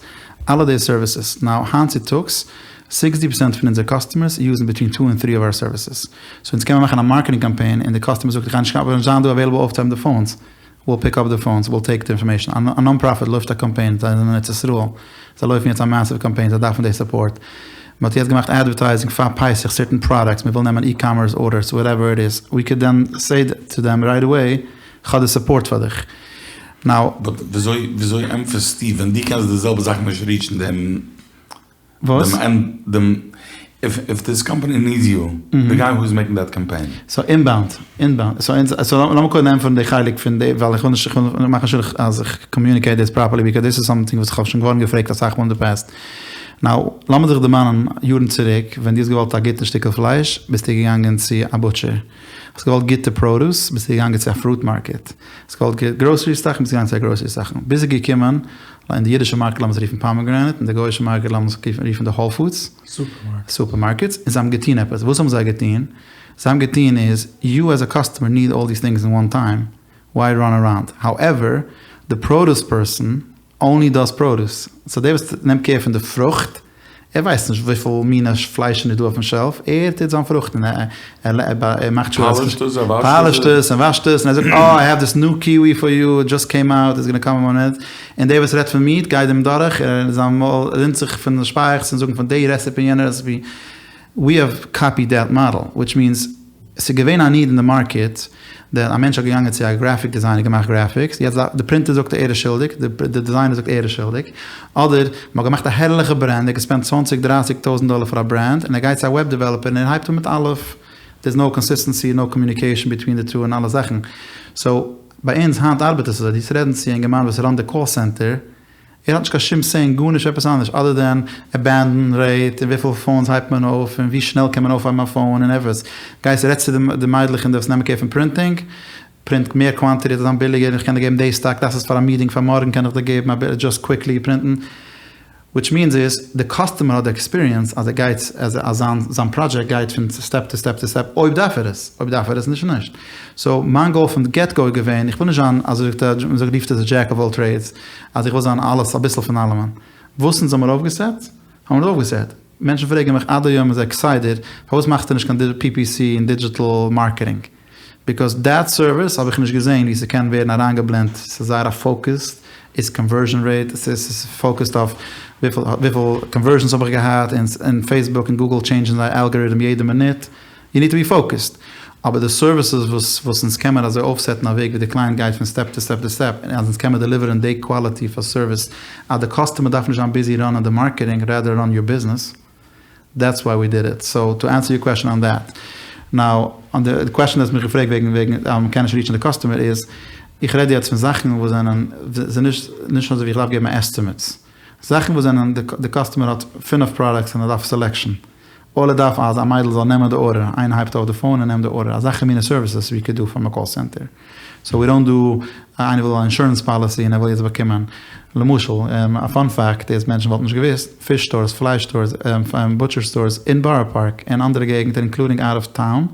אלע די סערוויסעס, נאו היינט צוטאגס סיקסטי פערסענט פון אונזער קאסטומערס יוזן ביטווין טו און טרי אוו אוער סערוויסעס. סאו אונז קען מען מאכן א מארקעטינג קאמפיין און די קאסטומער זאגט איך גיי נישט קיין נישט זיין דא אוועילעבל אויפצוהייבן די פאונס, וויל פיק אפ די פאונס, וויל טעיק די אינפארמעישן. א נאן פראפיט לויפט א קאמפיין, זיי זענען אין ארץ ישראל, זיי לויפן יעצט א מעסיוו קאמפיין, זיי דארפן די סופארט. מען האט יעצט געמאכט אדווערטייזינג פאר פסח סערטען פראדאקטס, מען וויל נעמען אי-קאמערס ארדערס, וואטעווער איט איז, ווי קען דען סעי טו דעם רייט אוועי, כ'האב די סופארט פאר דיך. נאו. באט וויאזוי וויאזוי ענטפערסטו ווען דו קענסט די זעלבע זאך נישט ריעטשן דעם וואס? דעם דעם איף איף דיס קאמפאני נידס יו, די גיי הו איז מעקינג דעט קאמפיין. סאו אינבאונד, אינבאונד, סאו אונז, סאו לאמיר קודם ענטפערן די חלק פון די, ווייל איך וויל נישט, איך וויל מאכן שור אז איך קאמיוניקעיט דאס פראפערלי, ביקאוז דאס איז סאמטינג וואס איך האב שוין געווארן געפרעגט אסאך מאל אין די פעסט. נאו, לאמיר זיך דערמאנען יארן צוריק, ווען דו האסט געוואלט א גוטע שטיקל פלייש, ביסטו געגאנגען צו א בוטשער. האסט געוואלט גוטע פראדוס, ביסטו געגאנגען צו א פרוט מארקעט. האסט געוואלט גראסערי זאכן, ביסטו געגאנגען צו א גראסערי זאכן. ביז ס'איז געקומען אין די אידישע מארקעט לאמיר עס רופן פאמעגרענעט, אין די גויאישע מארקעט לאמיר עס רופן די האול פודס, סופערמארקעטס, און זיי האבן געטון עפעס. וואס האבן זיי געטון? זיי האבן געטון איז, יו עז א קאסטומער ניד אלל דיס טינגס אין וואן טיים, וויי ראן אראונד? האועווער, די פראדוס פערסאן אנלי דאז פראדוס, סאו דער וואס נעמט קער פון די פרוכט, ער ווייסט נישט וויפיל מינע פליישן איז דא אויפן שעלף, ער טוט זיין פרוכט און ער מאכט שור אז פאלישט עס, ער וואשט עס. פאלישט עס און וואשט עס און ער זאגט אה איי העוו דיס ניו קיווי פאר יו, איט דזשאסט קעים אוט, איטס גאנא קאם אין וואן מינוט, און דער וואס רעדט פון מיעט גייט אים דורך און זיין מויל רינט זיך פון שפייעכץ און זאגן פון די רעסעפי און יענע רעסעפי, ווי העוו קאפיד דעט מאדעל, וויטש מיענס ס'איז געווען א ניד אין די מארקעט, דען א מענטש האט געגאנגען צו א גרעפיק דיזיינער געמאכט גרעפיקס, יעצט די פרינטער זאגט ער איז שולדיג, די דיזיינער זאגט ער איז שולדיג, אדער מ'האט געמאכט א הערליכע ברענד, ער האט געספענדט צוואנציג דרייסיג טויזענט דאלער פאר א ברענד, און ער גייט צו א וועב דעוועלאפער און ער הייבט אן מיט אלף, דער איז נאו קאנסיסטענסי, נאו קאמיוניקעישאן ביטווין די טו און אלע זאכן, סאו ביי אונז היינט ארבעט עס אזוי, דו וועסט רעדן צו א אינגערמאן וואס ראנט די קאל סענטער, ער האט נישט קיין שום סעי אין גארנישט עפעס אנדערש אדער דען עבענדאן רעיט און וויפיל פאונס הייבט מען אויף און ווי שנעל קען מען אויפהייבן א פאון און עפעס. גייסט רעדסט צו די מיידלעך אין די וואס נעמען קער פון פרינטינג, פרינט מער קוואנטיטי וועט זיין ביליגער איך קען דיר געבן די סטאק דארפסט עס פאר א מיטינג פאר מארגן קען איך דיר געבן א דזשאסט קוויקלי פרינטן וויטש מיענס איז די קאסטומער האט די עקספיריענס אז ער גייט אז זיין זיין פראדזשעקט גייט פון סטעפ טו סטעפ טו סטעפ אויב דארף ער עס אויב דארף ער עס נישט נישט. סאו מיין גאול פון געט גאו איז געווען איך וויל נישט זיין אזוי זאגט מען זאגט רופט עס דזשעק אוו אלל טרעידס אז איך וויל זיין אלעס אביסל פון אלעמען. וואס אונז האמיר אויפגעסעט האמיר אויפגעסעט. מענטשן פרעגן מיך עד היום הזה כסדר פארוואס מאכסטו נישט קיין PPC און דידזשיטעל מארקעטינג? ביקאוז דעט סערוויס האב איך נישט געזען ווי ס'קען ווערן אריינגעבלענדט, ס'איז זייער א פאוקעסד, איז קאנווערזשען רעיט, ס'איז פאוקעסד אויף וויפיל וויפיל קאנווערזשענס האב איך געהאט, און פעיסבוק און גוגל טשעינדזשן זייער אלגאריטם יעדע מינוט, יו ניד טו בי פאוקעסד. אבער די סערוויסעס וואס וואס אונז קען מיר אזוי אויפסעטן א וועג ווי די קלייענט גייט פון סטעפ טו סטעפ טו סטעפ, און אז אונז קען מיר דעליווערן די קוואליטי פאר סערוויס אז די קאסטומער דארף נישט זיין ביזי ראנען די מארקעטינג, רעדער ראן יור ביזנעס. דעטס וויי ווי דיד איט. סאו טו ענסער יור קוועשאן אן דעט. נאו, אן די קוועשאן דו האסט מיך געפרעגט וועגן וועגן אז מ'קען נישט ריעטשן די קאסטומער איז. איך רעד יעצט פון זאכן וואס זענען זענען נישט נישט אזוי ווי איך דארף געבן עסטימעטס. זאכן וואס זענען די קאסטומער האט פינף פראדאקטס און ער דארף סעלעקשאן. אלל ער דארף אז א מיידל זאל נעמען די ארדער, איינער הייבט אויף די פאון און נעמט די ארדער, אזעלכע מינע סערוויסעס ווי קען דו פראם א קאל סענטער. סאו ווי דאנט דו, איינער וויל א אינשורענס פאליסי און ער וויל יעצט באקומען, למשל, א פאן פאקט איז מענטשן וואלטן נישט געוואוסט, פיש סטארס, פלייש סטארס, בוטשער סטארס אין בארא פארק און אנדערע געגנטער אינקלודינג אוט אוו טאון,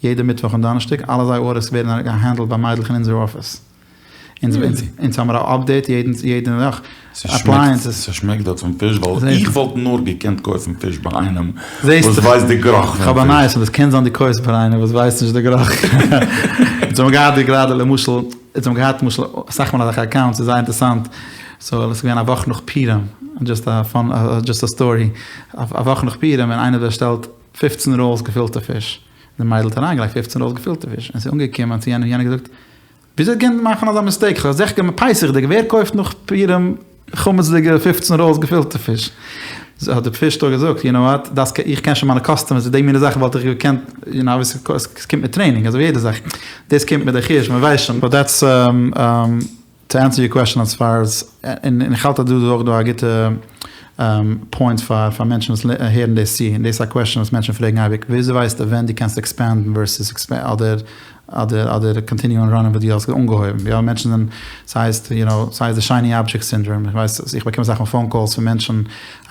יעדע מיטוואך און דאנערשטאג, אלע זייער ארדערס ווערן געהענדלט ביי מיידלעך אין אונזער אפיס. אונז אונז האמיר א אפדעיט יעדן יעדע וואך. אפלייענסעס. ס'שמעקט דארט פון פיש ווייל איך וואלט נאר געקענט קויפן פיש ביי איינעם וואס ווייסט די גערוך פון פיש. כ'האב א נייעס און עס קען זיין דו קויפסט ביי איינעם וואס ווייסט נישט די גערוך. אונז האמיר געהאט די גראדע למשל אונז האמיר געהאט למשל אסאך מאל אזעלכע אקאונטס איז זייער אינטערסאנט סאו עס איז געווען א וואך נאך פורים דזשאסט א פאן דזשאסט א סטארי א וואך נאך פורים און איינער באשטעלט פופצן ראלס געפילטע פיש די מיידל האט אריינגעלייגט פופצן ראלס געפילטע פיש און ס'איז אנגעקומען צו יענעם יענער האט געזאגט וויאזוי קען מען מאכן אזא מיסטעיק? כ'האב זיכער געמאכט פסח'דיג, ווער קויפט נאך פורים חמצ'דיגע פופצן ראלס געפילטע פיש? האט די פיש סטאר געזאגט, יו נאו וואט, דאס איך קען שוין מיינע קאסטומערס, די מינע זאכן וואלט איך געקענט, יו נאו, עס קומט מיט טרעינינג, אזוי ווי יעדע זאך, דאס קומט מיט די חוש, מען ווייסט שוין, באט דעטס טו ענסער יור קוועשאן עז פאר עז, און איך האלט אז דא איז אויך דא א גוטע פוינט פאר פאר מענטשן וואס הערן דאס צו, און דאס איז א קוועשאן וואס מענטשן פרעגן אייביג, וויאזוי ווייסטו ווען דו קענסט עקספענדן ווערסעס אדער אדער אדער קאנטיניו אן ראנען וואס דו האסט אנגעהויבן, יא מענטשן זענען, ס'הייסט יו נאו, ס'הייסט די שייני אבדזשעקט סינדראם, איך ווייס איך באקום אסאך מאל פאון קאלס פון מענטשן,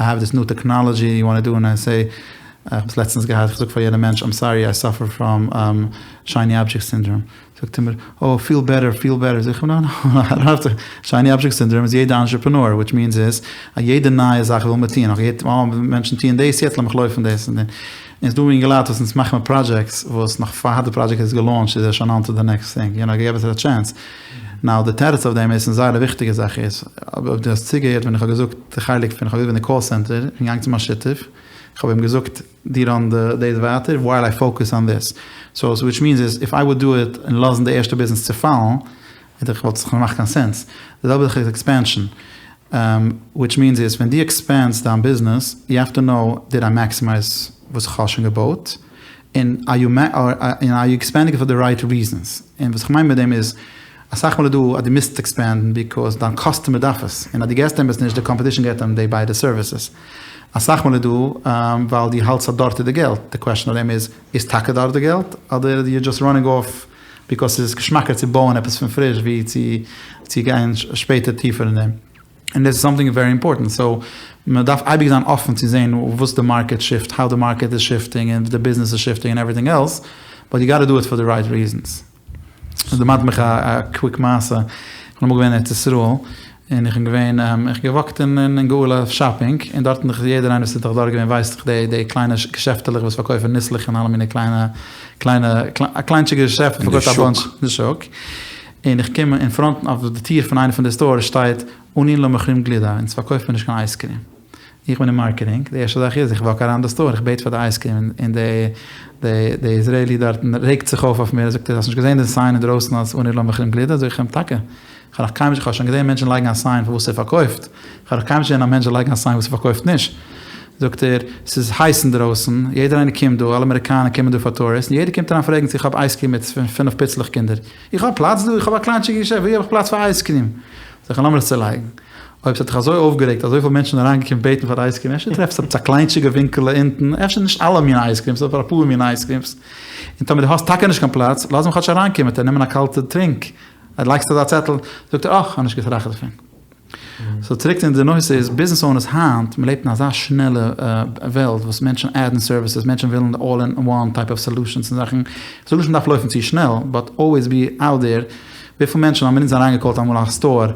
איי העוו דיס ניו טעקנאלעדזשי יו וואנט טו דו, און איי סעי, איך האב עס לעצטענס געהאט, איך זאג פאר יענע מענטש איים סארי איי סאפער פראם שייני אבדזשעקט סינדראם, זאגט ער מיר, אוי פיל בעטער פיל בעטער, זאג איך אים נאו נאו איי דאנט האוו טו, שייני אבדזשעקט סינדראם איז יעדע אנטרעפרענאר, וויטש מיענס איז אז יעדע נייע זאך וויל מען טוהן, איך האב געהערט אה מענטשן טוען דאס יעצט לאמיך לויפן דאס און דעם. און ס'דא אינגעלייט וואס אונז מאכן מיר פראדזשעקטס וואס נאך פאר די פראדזשעקט איז געלאונטשט איז ער שוין אן טו די נעקסט טינג, יו נאו גיוו איט א טשענס. נאו די תירוץ אויף דעם איז, און זייער א וויכטיגע זאך איז, אויב דו האסט צוגעהערט ווען איך האב געזאגט די חלק פון איך האב געווען אין די קאל סענטער, איך בין געגאנגען צו מיין שותף, איך האב אים געזאגט דו ראן די דאס ווייטער ווייל איי פאוקעס אן דיס. סאו וויטש מיענס איז איף איי וואלד דו איט און לאזן די ערשטע ביזנעס צופאלן, וואלט זיך נישט געמאכט קיין סענס. די זעלבע זאך איז עקספענשאן. וויטש מיענס איז ווען דו עקספענדסט דיין ביזנעס יו העוו טו נאו דיד איי מעקסימייז וואס איך האב שוין געבויט און אר יו אר יו עקספענדינג פאר די רייט ריזענס און וואס איך מיין מיט דעם איז אסאך מאל איז דא אז דו מוזט עקספענדן ביקאוז דיין קאסטומער דארף עס און אז דו געסט אים עס נישט די קאמפעטישן געט אים די ביידע סערוויסעס אסאך מאל איז דא ווייל דו האלטסט אז דארט איז די געלט די קוועשן אויף דעם איז איז טאקע דארט די געלט אדער יו דזשאסט ראנינג אףף ביקאוס ס'איז געשמאקער צו בויען עפעס פון פריש ווי צו צו גיין שפעטער טיפער אין דעם. און דאס איז סאמטינג ווערי אימפארטענט. סאו מען דארף אייביג זיין אפען צו זען וואס די מארקעט שיפט, האו די מארקעט איז שיפטינג און די ביזנעס איז שיפטינג און עווריטינג עלס, באט יו גאטע דו איט פאר די רייט ריזענס. דערמאנט מיך א קוויק מעשה, איך בין אמאל געווען אין ארץ ישראל, און איך בין געווען, איך האב געוואקט אין גאולה שאפינג, און דארטן דאך יעדער איינער וואס איז דאך דארט געווען ווייסט דאך די די קליינע געשעפטעלעך וואס פארקויפן ניסלעך און אלע מיני קליינע קליינע א קליינטשיגע געשעפט וואס פארקויפט א באנטש אין די שוק, און איך קום אין פראנט אויף די טיר פון איינע פון די סטארס שטייט אנו לא מוכרים גלידה, אונז פארקויפן מיר נישט קיין אייזקרים. איך בין אין מארקעטינג, די ערשטע זאך איז איך וואק אריין די סטאר, איך בעט פאר די אייזקרים, און די די די איזרעילי דארטן רעגט זיך אויף אויף מיר, ער זאגט האסט נישט געזען די סיין אינדרויסן אז אנו לא מוכרים גלידה? זאג איך אים טאקע, איך האב נאך קיינמאל נישט, איך האב שוין געזען מענטשן לייגן א סיין פאר וואס ער פארקויפט, איך האב נאך קיינמאל נישט געזען א מענטש זאל לייגן א סיין וואס ער פארקויפט נישט. זאגט ער, ס'איז הייס אינדרויסן, יעדער איינער קומט דא, אלע אמעריקאנער קומען דא פאר טוריסט, און יעדער קומט אריין פרעגן צו איך האב אייזקרים מיט פינף פיצלעך קינדער. איך האב פלאץ דא? איך האב א קליינטשיגע געשעפט, ווי האב איך פלאץ פאר אייזקרים? זאג איך אים, לאמיר עס צולייגן. אויב ס'האט דיך אזוי אויפגערעגט אזויפיל מענטשן אריינגעקומען בעטן פאר אייזקרים, אפשר טרעפסטו עפעס א קליינטשיגע ווינקעלע אונטן, אפשר נישט אלע מינע אייזקרימס, אבער אפאר מינע אייזקרימס. און טאמער דו האסט טאקע נישט קיין פלאץ, לאז אים כאטש אריינקומען, וועט ער נעמען א קאלטע טרינק. לייגסט אזא צעטל, זאגט ער, אה, כ'האב נישט געטראכט דערפון. סאו צוריק צו אונזער נושא איז ביזנעס אונערס היינט, מ'לעבט אין אזא שנעלע וועלט וואס מענטשן עדן סערוויסעס, מענטשן ווילן אלל אין וואן טייפ אוו סעלושענס און זאכן, כ'זאג נישט מ'דארף לויפן צו שנעל, באט אלוועיס בי אוט דער, וויפיל מענטשן האבן אונז אריינגעקאלט אמאל א סטאר,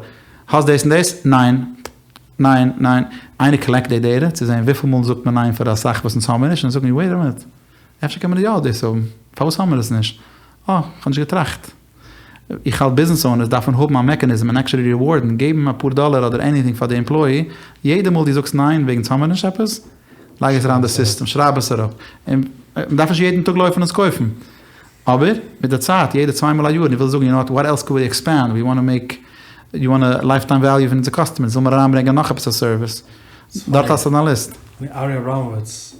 האסט דאס און דאס? ניין. ניין. ניין. איינער קאלעקט די דעטע צו זען וויפיל מאל זאגט מען ניין פאר א זאך וואס אונז האמיר נישט און זאגן וועיט א מינוט, אפשר קען מען יא דאס האבן, פארוואס האמיר עס נישט? אה, כ'האב נישט געטראכט. איך האלט ביזנעס אונערס דארפן האבן א מעקאניזם און עקשעלי ריווארדן, געבן אפאר דאלער אדער עניטינג פאר די עמפלאי, יעדע מאל דו זאגסט ניין וועגן אונז האמיר נישט עפעס, לייג עס אריין אין די סיסטעם, שרייב עס אראפ, און מ'דארף נישט יעדן טאג לויפן עס קויפן, אבער מיט די צייט, יעדע צוויי מאל א יאר, דו ווילסט זאגן יו נאו וואט, וואט עלס קוד ווי עקספענד, ווי וואנט טו מעיק, יו וואנט לייף טיים וועליו פון אונזער קאסטומערס, זאל מיר אריינברענגען נאך עפעס א סערוויס, דארט האסטו א ליסט. ארי אבראמאוויץ,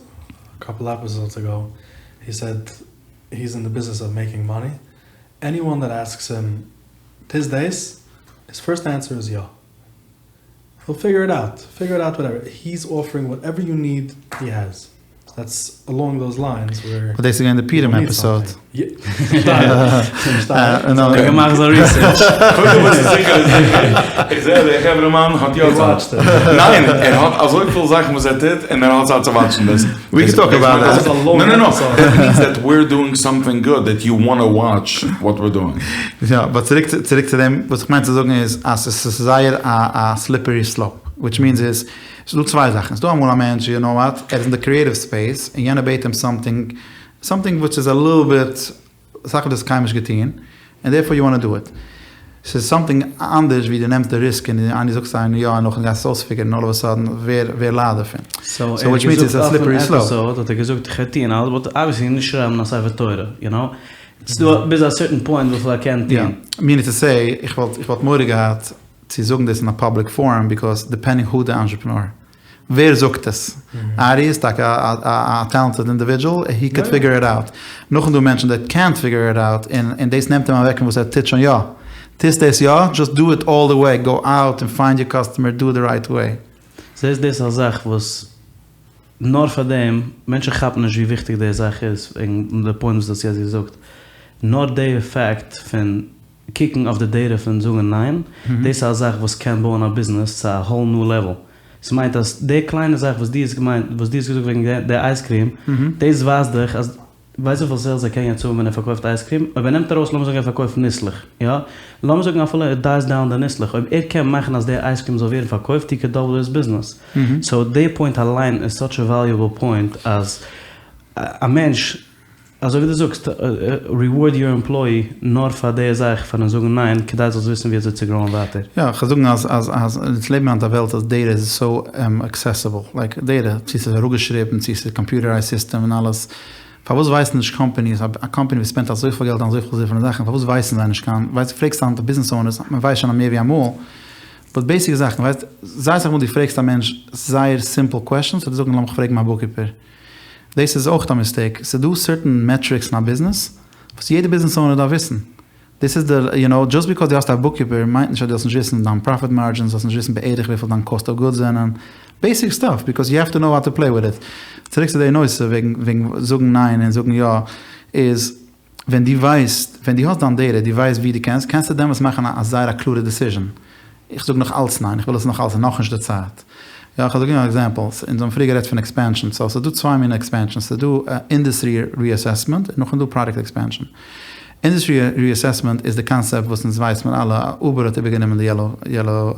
א קאפל עפיסאדס אגאו, הי סעד היז אין די ביזנעס אוו מעיקינג מאני, עניוואן דעט עסקס הים. טוסט דאס? היז פירסט ענסער איז יא. היל פיגער איט אוט, פיגער איט אוט וואטעווער, היז אפערינג וואטעווער יו ניד הי העז, דעטס אלאנג דאוז ליינס ווער באט דאס איז געווען די פורים עפיסאד. געמאכט זיין ריסערטש. קודם וואס איז זיכער איז זיכער, איך זעה אז דער חברה מאן האט יא צייט. ניין, ער האט אזויפיל זאכן וואס ער טוט און ער האט צייט צו וואטשן דאס. ווי קען טאלק אבאוט דעט. נא נא נא, דעט מיענס דעט וויר דואינג סאמטינג גוד דעט יו וואנט טו וואטש וואט וויר דואינג. יא, באט צוריק צוריק צו דעם, וואס איך מיין צו זאגן איז אז עס איז זייער א א סליפערי סלאופ, וויטש מיענס איז, ס'איז דא צוויי זאכן, ס'איז דא אמאל א מענטש, יו נאו וואט, ער איז אין די קריעטיוו ספעיס, און יענער בעט אים סאמטינג, סאמטינג וויטש איז א ליטל ביט, זאך וואס דו האסט קיינמאל נישט געטון, און דערפאר יו וואנט טו דו איט. ס'איז סאמטינג אנדערש ווי דו נעמסט די ריסק און דו זאגסט איינעם יא און נאכדעם גייסטו עס אויספיגערן און אלל אוו א סאדען ווער ווער ליידט דערפון. סאו ער האט געזאגט אויפן עפיסאוד האט ער געזאגט איך וועל טון אלעס באט אבוויעסלי נישט שרייבן א ספר תורה יו נאו. ס'איז דא ביז א סערטען פוינט וויפיל ער קען טון. מינינג טו סעי איך וואלט איך וואלט מורא געהאט צו זאגן דאס אין א פאבליק פארום ביקאוז דיפענדינג הו די אנטרעפרענאר ווער זאגט עס? ארי איז טאקע א טעלענטעד אינדיווידזשעל, הי קוד פיגער איט אוט. נאכדעם דא מענטשן דעט קענט פיגער איט אוט, און דאס נעמט אים אוועק פון וואס ער טוט שוין יא. טוסט דאס יא? דזשאסט דו איט אלל די וועי, גאו אוט און פיינד יור קאסטומער, דו איט די רייט וועי. זעסט דאס איז א זאך וואס נאר פאר דעם, מענטשן כאפן נישט ווי וויכטיג די זאך איז, וועגן די פוינט וואס דו האסט יעצט געזאגט. נאר די פאקט פון קוקן אויף די דעטע פון זאגן ניין, דאס איז א זאך וואס קען בויען א ביזנעס צו א האול ניו לעוועל. ס'מיינט אז די קליינע זאך וואס דו האסט געמיינט, וואס דו האסט געזאגט וועגן די אייזקריעם, דאס ווייזט דיך אז, ווייסט וויפיל סעילס ער קען יעצט האבן ווען ער פארקויפט אייזקריעם? אויב ער נעמט ארויס, לאמיר זאגן ער פארקויפט ניסלעך, יא? לאמיר זאגן אפילו ער דייס דאון די ניסלעך, אויב ער קען מאכן אז די אייזקריעם זאל ווערן פארקויפט, הי קען דאבל היז ביזנעס. סאו די פוינט אליין איז סאטש א וועליובעל פוינט אז א מענטש אזוי ווי דו זאגסט, ריווארד יור עמפלאי נאר פאר די זאך פארן זאגן ניין, כדי זאלסט וויסן ווי אזוי צו גראוען ווייטער. יא, כ'וועל זאגן אז אז אז אונז לעבן היינט א וועלט אז דעטע איז סאו עקסעסיבל, לייק דעטע, צו ס'איז אראפגעשריבן, צו ס'איז קאמפיוטערייזד סיסטעם און אלעס, פארוואס ווייסן נישט קאמפאניס, א קאמפאני וואס ספענדט אזויפיל געלט און אזויפיל דיפרענט זאכן, פארוואס ווייסן זיי נישט קיין, ווייסט, פרעגסט היינט ביזנעס אונערס, מען ווייסט שוין מער ווי אמאל, באט בעיסיק זאכן, ווייסט, זייער אסאך מאל דו פרעגסט א מענטש זייער סימפל קוועשאנס, וועט ער זאגן לאמיך פרעגן מיין בוקקיפער. דאס איז אויך א מיסטעיק, ס'איז דא סערטען מעטריקס אין א ביזנעס וואס יעדע ביזנעס אונער דארף וויסן, דאס איז די, יו נאו, דזשאסט ביקאוז דו האסט א בוקקיפער מיינט נישט אז דו זאלסט נישט וויסן דיין פראפיט מארדזשינס, זאלסט נישט וויסן בערך וויפיל דיין קאסט אוו גודס זענען, בעיסיק סטאף, ביקאוז יו העוו טו נאו האו טו פלעי וויט איט. צוריק צו די נושא וועגן וועגן זאגן ניין און זאגן יא, איז ווען דו ווייסט, ווען דו האסט דיין דעטע, דו ווייסט ווי דו קענסט, קענסטו דעמאלטס מאכן א זייער א קלארע דעסיזשען. איך זאג נאך אלץ ניין, איך וויל עס נאך אלץ, ס'איז נאכנישט די צייט. יא, איך וועל געבן אן עקזעמפל, אונז האבן פריער גערעדט פון עקספענשאן, סאו ס'איז דא צוויי מיני עקספענשאן, ס'איז דא אינדוסטרי ריאסעסמענט און נאכדעם איז דא פראדוקט עקספענשאן. אינדוסטרי ריאסעסמענט איז די קאנסעפט וואס אונז ווייסט מיר אלע, אובער האט איבערגענומען די יעלאו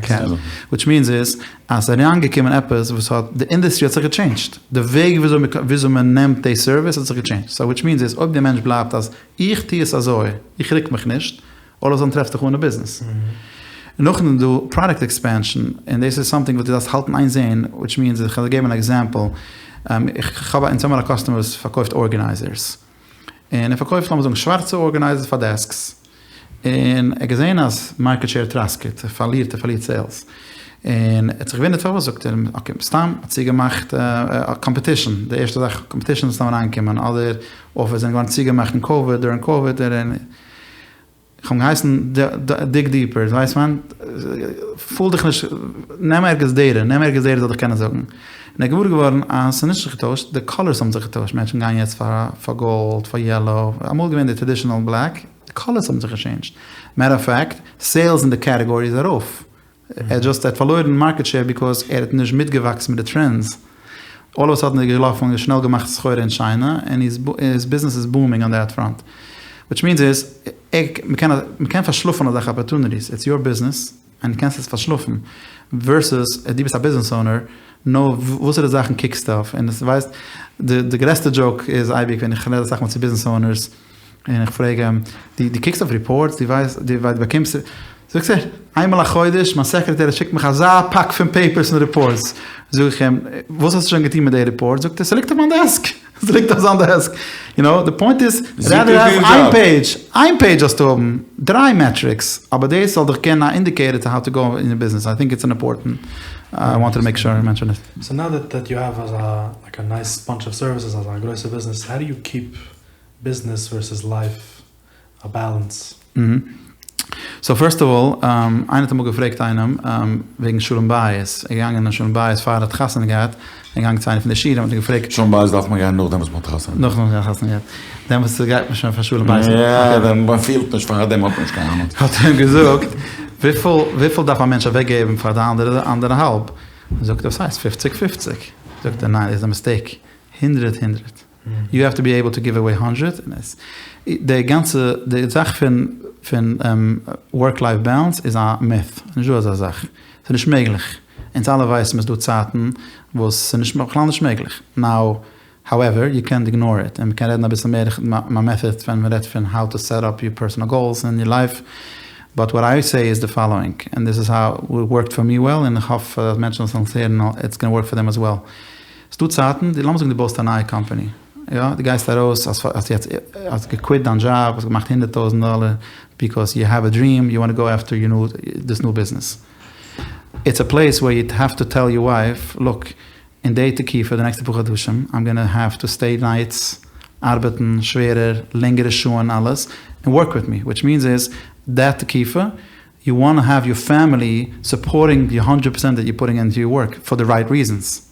קעב, וויטש מיענס איז אז ס'איז אריינגעקומען עפעס וואס האט, די אינדוסטרי האט זיך געטשעינדזשט, די וועג וויאזוי מען נעמט די סערוויס האט זיך געטשעינדזשט, סאו וויטש מיענס איז אויב די מענטש בלייבט אז איך טו עס אזוי, איך רוק מיך נישט, אלל אוו א סאדען טרעפסט דיך אן א ביזנעס. נאכדעם איז דא פראדוקט עקספענשאן, און דאס איז סאמטינג וואס דו דארפסט האלטן איין זעהן, וויטש מיענס איך וועל געבן אן עקזעמפל, איך האב אונז האבן א קאסטומער וואס פארקויפט ארגענייזערס, און ער פארקויפט לאמיר זאגן שווארצע ארגענייזערס פאר דעסקס, און ער האט געזעהן אז מארקעט שעיר טראסקעט, ער פארלירט, ער פארלירט סעילס, און ער האט זיך געוואונדערט פארוואס, זאגט ער אקעי מסתם האט צוגעמאכט קאמפעטישן, די ערשטע זאך קאמפעטישן איז מסתם אריינגעקומען, אדער אפיס זענען געווארן צוגעמאכט אין קאוויד, דורינג קאוויד, און איך האב אים געהייסן דיג דיפער, ווייסט ווען, פול דיך נישט, נעם ערגעץ דעטע, נעם ערגעץ דעטע זאל דיך קענען זאגן. און ער איז געוואר געווארן אז ס'איז נישט זיך געטוישט, די קאלערס האבן זיך געטוישט, מענטשן גייען יעצט פאר פאר גאלד, פאר יעלאו, אמאל איז געווען די טראדישענעל בלעק, די קאלערס האבן זיך געטשעינדזשט. מעטער אוו פעקט, סעילס אין די קעטעגארי איז ארויף. ער האט דזשאסט ער האט פארלוירן מארקעט שעיר ביקאוז ער האט נישט מיטגעוואקסן מיט די טרענדס. אלל אוו א סאדען איז ער געלאפן און שנעל געמאכט סחורה אין טשיינע און היז ביזנעס איז בומינג אן דעט פראנט. וויטש מיענס איז מ'קען מ'קען פארשלאפן אזעלכע אפערטוניטיס. איטס יור ביזנעס און דו קענסט עס פארשלאפן. ווערסעס דו ביסט א ביזנעס אונער נו וואסערע זאכן קוקסטו אויף און עס ווייסט די די גרעסטע דזשאוק איז אייביג ווען איך רעד אסאך מאל צו ביזנעס אונערס און איך פרעג אים דו דו קוקסט אויף ריפארטס דו ווייסט דו ווייסט באקומסט זאגט ער איינמאל א חודש מיין סעקרעטערי שיקט מיך אזא פאק פון פעיפערס און ריפארטס זאג איך אים וואס האסטו שוין געטון מיט די ריפארטס זאגט ער ס'ליגט אויף מיין דעסק ס'ליגט אויף זיין דעסק יו נאו די פוינט איז רעדער העוו איין פעידזש איין פעידזש זאלסטו האבן דריי מעטריקס אבער דאס זאל דיך געבן א אינדיקעיטער טו האו טו גאו אין יור ביזנעס איי טינק איטס אן אימפארטענט איי וואנטעד טו מעיק שור איי מענטשען איט. סאו נאו דעט דעט יו העוו אזא לייק א נייס באנטש אוו סערוויסעס אזא גרויסע ביזנעס האו דו יו קיפ ביזנעס ווערסעס לייף א באלאנס? סאו פירסט אוו אלל, איינער האט אמאל געפרעגט איינעם וועגן שלום בית, ער איז געגאנגען אין שלום בית פאר ער האט חתונה געהאט, ער איז געגאנגען צו איינע פון די שיעורים האט ער געפרעגט. שלום בית דארף מען גיין נאכדעם וואס מען האט חתונה געהאט. נאכדעם וואס מען האט חתונה געהאט, דעמאלטס גייט מען שוין פאר שלום בית. יא, ווען מען פילט נישט פארדעם האט מען נישט קיין אהנונג. האט ער אים געזאגט, וויפיל וויפיל דארף א מענטש אוועקגעבן פאר די אנדערע אנדערע האלב? זאגט ער, וואס הייסט פופציג פופציג? זאגט ער, ניין, איז א מיסטעיק, הונדרעט הונדרעט. יו העוו טו בי עיבל טו גיוו עוועי האנדרעט, און עס די גאנצע די זאך פון פון ווארק לייף באלאנס איז א מיט, נישט דא אזא זאך, ס'איז נישט מעגליך, אונז אלע ווייסן ס'איז דא צייטן וואס ס'איז נישט בכלל נישט מעגליך, נאו האועווער יו קענט איגנאר איט, און מ'קען רעדן אביסל מער מיין מעטהעד ווען מ'רעדט פון האו טו סעט אפ יור פערסאנעל גאולס אין יור לייף, באט וואט איי סעי איז די פאלאואינג, און דיס איז האו איט ווארקד פאר מי וועל, און איך האף אז מענטשן וואס וועלן עס הערן איטס גאנא ווארק פאר דעם עז וועל. ס'דא צייטן, דו לאמיר זאגן דו בויסט א נייע קאמפאני, יא, דו גייסט ארויס, האסט יעצט האסט געקוויט דיין דזשאב, האסט געמאכט הונדערט טויזנט דאלער, ביקאוז יו העוו א דריעם, יו וואנט טו גאו עפטער יור ניו, דיס ניו ביזנעס. איטס א פלעיס ווער יו העוו טו טעל יור ווייף, לוק, אין די תקופה, די נעקסטע פאר חדשים, איים גאנא העוו טו סטעי נייטס, ארבעטן שווערער, לענגערע שעה'ן אלעס, און ווארק וויט מי, וויטש מיענס איז, דעט תקופה, יו וואנט טו העוו יור פעמילי סופארטינג די האנדרעט פערסענט דעט יור פוטינג אינטו יור ווארק פאר די רייט ריזענס.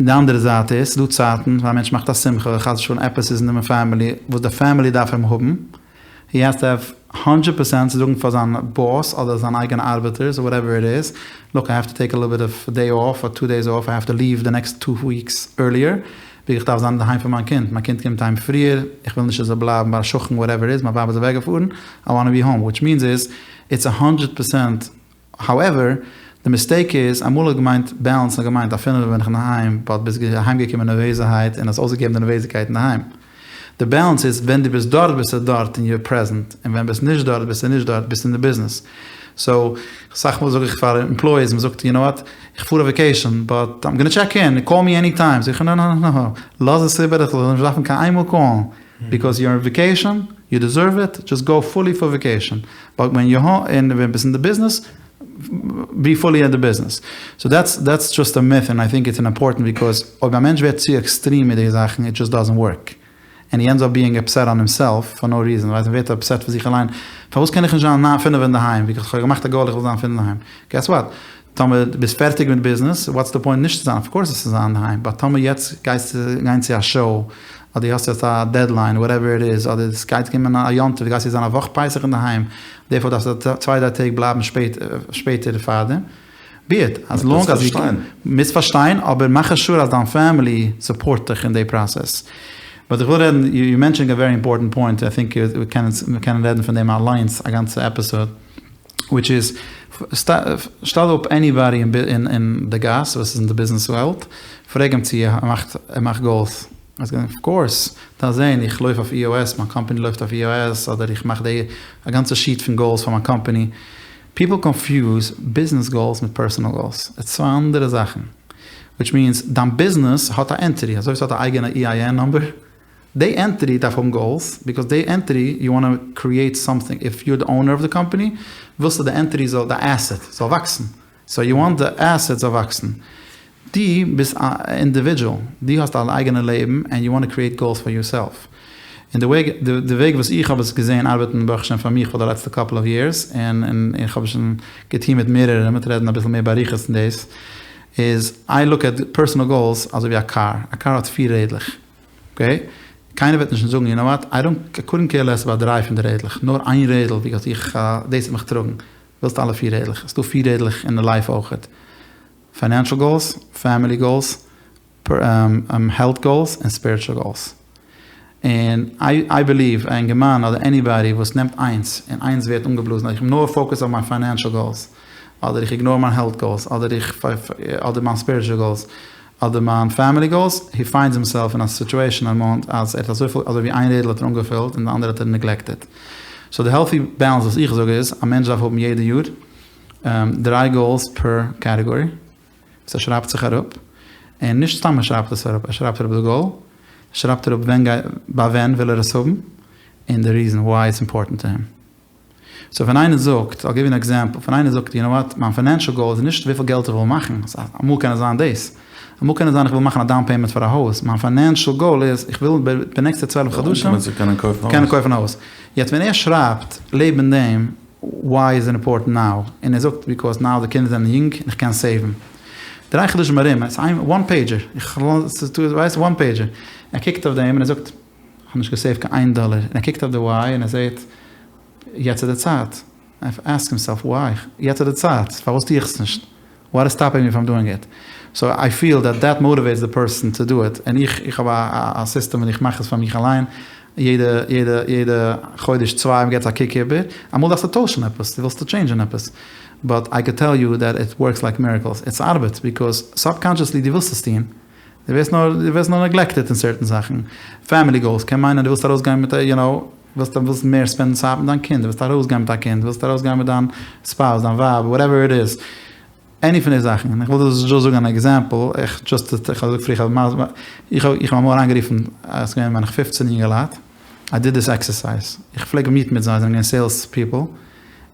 די אנדערע זייט איז, ס'דא צייטן ווען א מענטש מאכט א שמחה, חס ושלום עפעס איז אין די פעמילי וואס די פעמילי דארף אים האבן, הי העז טו העוו האנדרעט פערסענט צו זאגן פאר זיין באס אדער זיין אייגענע ארבעטערס אר וואטעווער איט איז, לוק איי העוו טו טעיק א ליטל ביט אוו דעי אףף אר טו דעיס אףף, איי העוו טו ליעוו די נעקסט טו וויקס ערליער, ווייל איך דארף זיין אינדערהיים פאר מיין קינד, מיין קינד קומט אהיים פריער, איך וויל נישט ער זאל בלייבן ביי א שכן וואטעווער איט איז, מיין ווייב איז אוועקגעפארן, איי וואנט טו בי האום, וויטש מיענס איז, איטס א האנדרעט פערסענט, האועווער, די מיסטעיק איז, אמאל האט געמיינט בעלענס האט געמיינט אז פינעווע בין איך אינדערהיים, באט ביסט אהיימגעקומען נערוועזערהייט און האסט אויסגעגעבן די נערוועזיקייט אינדערהיים. די בעלענס איז ווען דו ביסט דארט ביסטו דארט און יור פרעזענט, און ווען ביסט נישט דארט ביסטו נישט דארט, ביסט אין די ביזנעס. סאו, אסאך מאל זאג איך פאר עמפלויאיס, מ'זאגט יו נאו וואט, איך פאר אויף וועקעישאן, באט איים גאנא טשעק אין, קאל מי עני טיים, זאג איך נא נא נא נא, לאז עס איבער איך זאל נישט דארפן קיין איינמאל קאלן, ביקאוז יור אן וועקעישאן, יו דעזערוו איט, דזשאסט גאו פולי פאר וועקעישאן, באט ווען יור האום, ווען ביסט אין די ביזנעס, בי פולי אין די ביזנעס. סאו דעטס דעטס דזשאסט א מיט און איי טינק איטס אימפארטענט ביקאוז אויב א מענטש ווערט צו עקסטרים מיט די זאכן איט דזשאסט דאזענט ווארק ענד הי ענדס אפ ביאינג אפסעט אן הימסעלף פאר נאו ריזען ווייסט מ'ווערט אפסעט פון זיך אליין פארוואס קען איך נישט זיין ניין פינף אינדערהיים ביקאוז כ'האב געמאכט א גאול איך וויל זיין פינף אינדערהיים געס וואט טאמער דו ביסט פערטיג מיט ביזנעס וואטס די פוינט נישט צו זיין אף קאורס צו זיין אינדערהיים באט טאמער יעצט גייסטו גיין צו א שאו אדער דו האסט יעצט א דעדליין וואטעווער איט איז אדער עס גייט קומען א יום טוב דו גייסט יעצט זיין א וואך פסח אינדערהיים דערפאר דארפסטו צוויי דריי טעג בלייבן שפעטער פארדעם בי איט אז לאנג אז דו מוזט פארשטיין אבער מאך שור אז דיין פעמילי סופארט דיך אין די פראסעס. באט איך וויל רעדן יו מענטשענד א ווערי אימפארטענט פוינט איי טינק מיר קענען רעדן פון דעם אליינס א גאנצע עפיסאד וויטש איז שטעל אפ עניבאדי אין די גאס וואס איז אין די ביזנעס וועלט פרעג אים צו ער מאכט ער מאכט גאולס אוו קאורס דארפסט זעהן איך לויף אויף EOS מיין קאמפאני לויפט אויף EOS אדער איך מאך די א גאנצע שיעט פון גאולס פאר מיין קאמפאני פיפל קאנפיוז ביזנעס גאולס מיט פערסאנעל גאולס איטס צוויי אנדערע זאכן וויטש מיענס דיין ביזנעס האט א ענטיטי אזוי ווי ס'האט א אייגענע EIN נומבער די ענטיטי דארף האבן גאולס ביקאוז די ענטיטי יו וואנט טו קריעט סאמטינג איף יור די אונער אוו די קאמפאני ווילסטו די ענטיטי זאל די עסעט זאל וואקסן סאו יו וואנט די עסעט זאל וואקסן דו ביסט א אינדיווידזשעל דו האסט א אייגענע לעבן ענד יו וואנט טו קריעט גאולס פאר יור סעלף און די וועג די וועג וואס איך האב עס געזען ארבעטן ברוך השם פאר מיך פאר די לעצטע קאפל אוו יערס און און איך האב שוין געטון מיט מערערע מ'וועט רעדן אביסל מער באריכות אין דאס איז איי לוק עט פערסאנעל גאולס אזוי ווי א קאר א קאר האט פיר רעדלעך אקעי, קיינער וועט נישט זאגן יו נאו וואט, איי דאנט, איי קאדנט קעיר לעס אבאוט דריי פון די רעדלעך, נאר איין רעדל ביקאוז איך, דאס וועט מיך טראגן. ווילסט אלע פיר רעדלעך? ס'דא פיר רעדלעך אין די לייף אויכעט. פיינענשעל גאולס, פעמילי גאולס, העלט גאולס, און ספיריטשעל גאולס. און איי בעליוו א אינגערמאן אדער עניבאדי וואס נעמט איינס, און איינס ווערט אנגעבלאזן אז איך בין נאר פאוקעסד אויף מיין פיינענשעל גאולס, אדער איך איגנאר מיין העלט גאולס, אדער איך, אדער מיין ספיריטשעל גאולס, אדער מיין פעמילי גאולס, הי פיינדס הימסעלף אין א סיטועשאן א מאמענט אז ער האט אזויפיל אזוי ווי איין רעדל האט ער אנגעפילט און די אנדערע האט ער נעגלעקטעד. סאו די העלטי בעלענס וואס איך זאג איז, א מענטש דארף האבן יעדע יאר דריי גאולס פער קעטעגארי וואס ער שרייבט זיך אראפ, און נישט סתם ער שרייבט עס אראפ, ער שרייבט אראפ די גאול, שרייבט אראפ ווען גייט ביי ווען וויל ער עס האבן, און די ריזען וויי איטס אימפארטענט טו הים. סאו ווען איינער זאגט, I'll give you an example, ווען איינער זאגט, יו נאו וואט, מיין פיינענשעל גאול איז נישט וויפיל געלט איך וויל מאכן, אמאל קען עס זיין דאס, אמאל קען עס זיין איך וויל מאכן א דאון פעימענט פאר א הויז, מיין פיינענשעל גאול איז איך וויל די נעקסטע צוועלף חדשים קענען קויפן א הויז. יעצט ווען ער שרייבט לעבן דעם. וויי איז איט אימפארטענט נאו? און ער זאגט ביקאויז נאו די קינדער זענען יונג און איך קען סעיוון. דריי חדשים ארום, עס איז איין וואן פעידזשער, איך ווייס וואן פעידזשער, ער קוקט אויף דעם און ער זאגט איך האב נישט געסעיווט קיין איין דאלער, און ער קוקט אויף די וויי און ער זעט יעצט איז די צייט, עסק הימסעלף וויי, יעצט איז די צייט, פארוואס טו איך עס נישט? וואט איז סטאפינג מי פראם דואינג איט? סאו איי פיל דעט דעט מאטיוועיטס די פערסאן טו דו איט, און איך איך האב א סיסטעם ווען איך מאך עס פאר מיך אליין, יעדע יעדע יעדע חודש צוויי מ'געט א קוק איבער, אמאל דארפסטו טוישן עפעס, דו ווילסט טשעינדזשען עפעס, באט איי קען טעל יו דעט איט ווארקס לייק מירעקלס, עס ארבעט ביקאוז סאבקאנשעסלי דו ווילסט עס טון, דו ווערסט נאר דו ווערסט נאר נעגלעקטעד אין סערטען זאכן, פעמילי גאולס קען מיינען דו ווילסט ארויסגיין מיט א יו נאו, ווילסט ווילסט מער ספענדן צייט מיט דיין קינד, דו ווילסט ארויסגיין מיט א קינד, דו ווילסט ארויסגיין מיט דיין ספאוס, דיין ווייב, וואטעווער איט איז, עני פון די זאכן, און איך וויל דיר דזשאסט זאגן אן עקזעמפל, איך דזשאסט, איך האב געזאגט פריער, איך האב איך האב אמאל אריינגערופן, עס איז געווען מיין איך פופצן יונגעלייט, איי דיד דיס עקסערסייז, איך פלעג מיטן מיט זיי, זיי זענען געווען סעילס פיפל,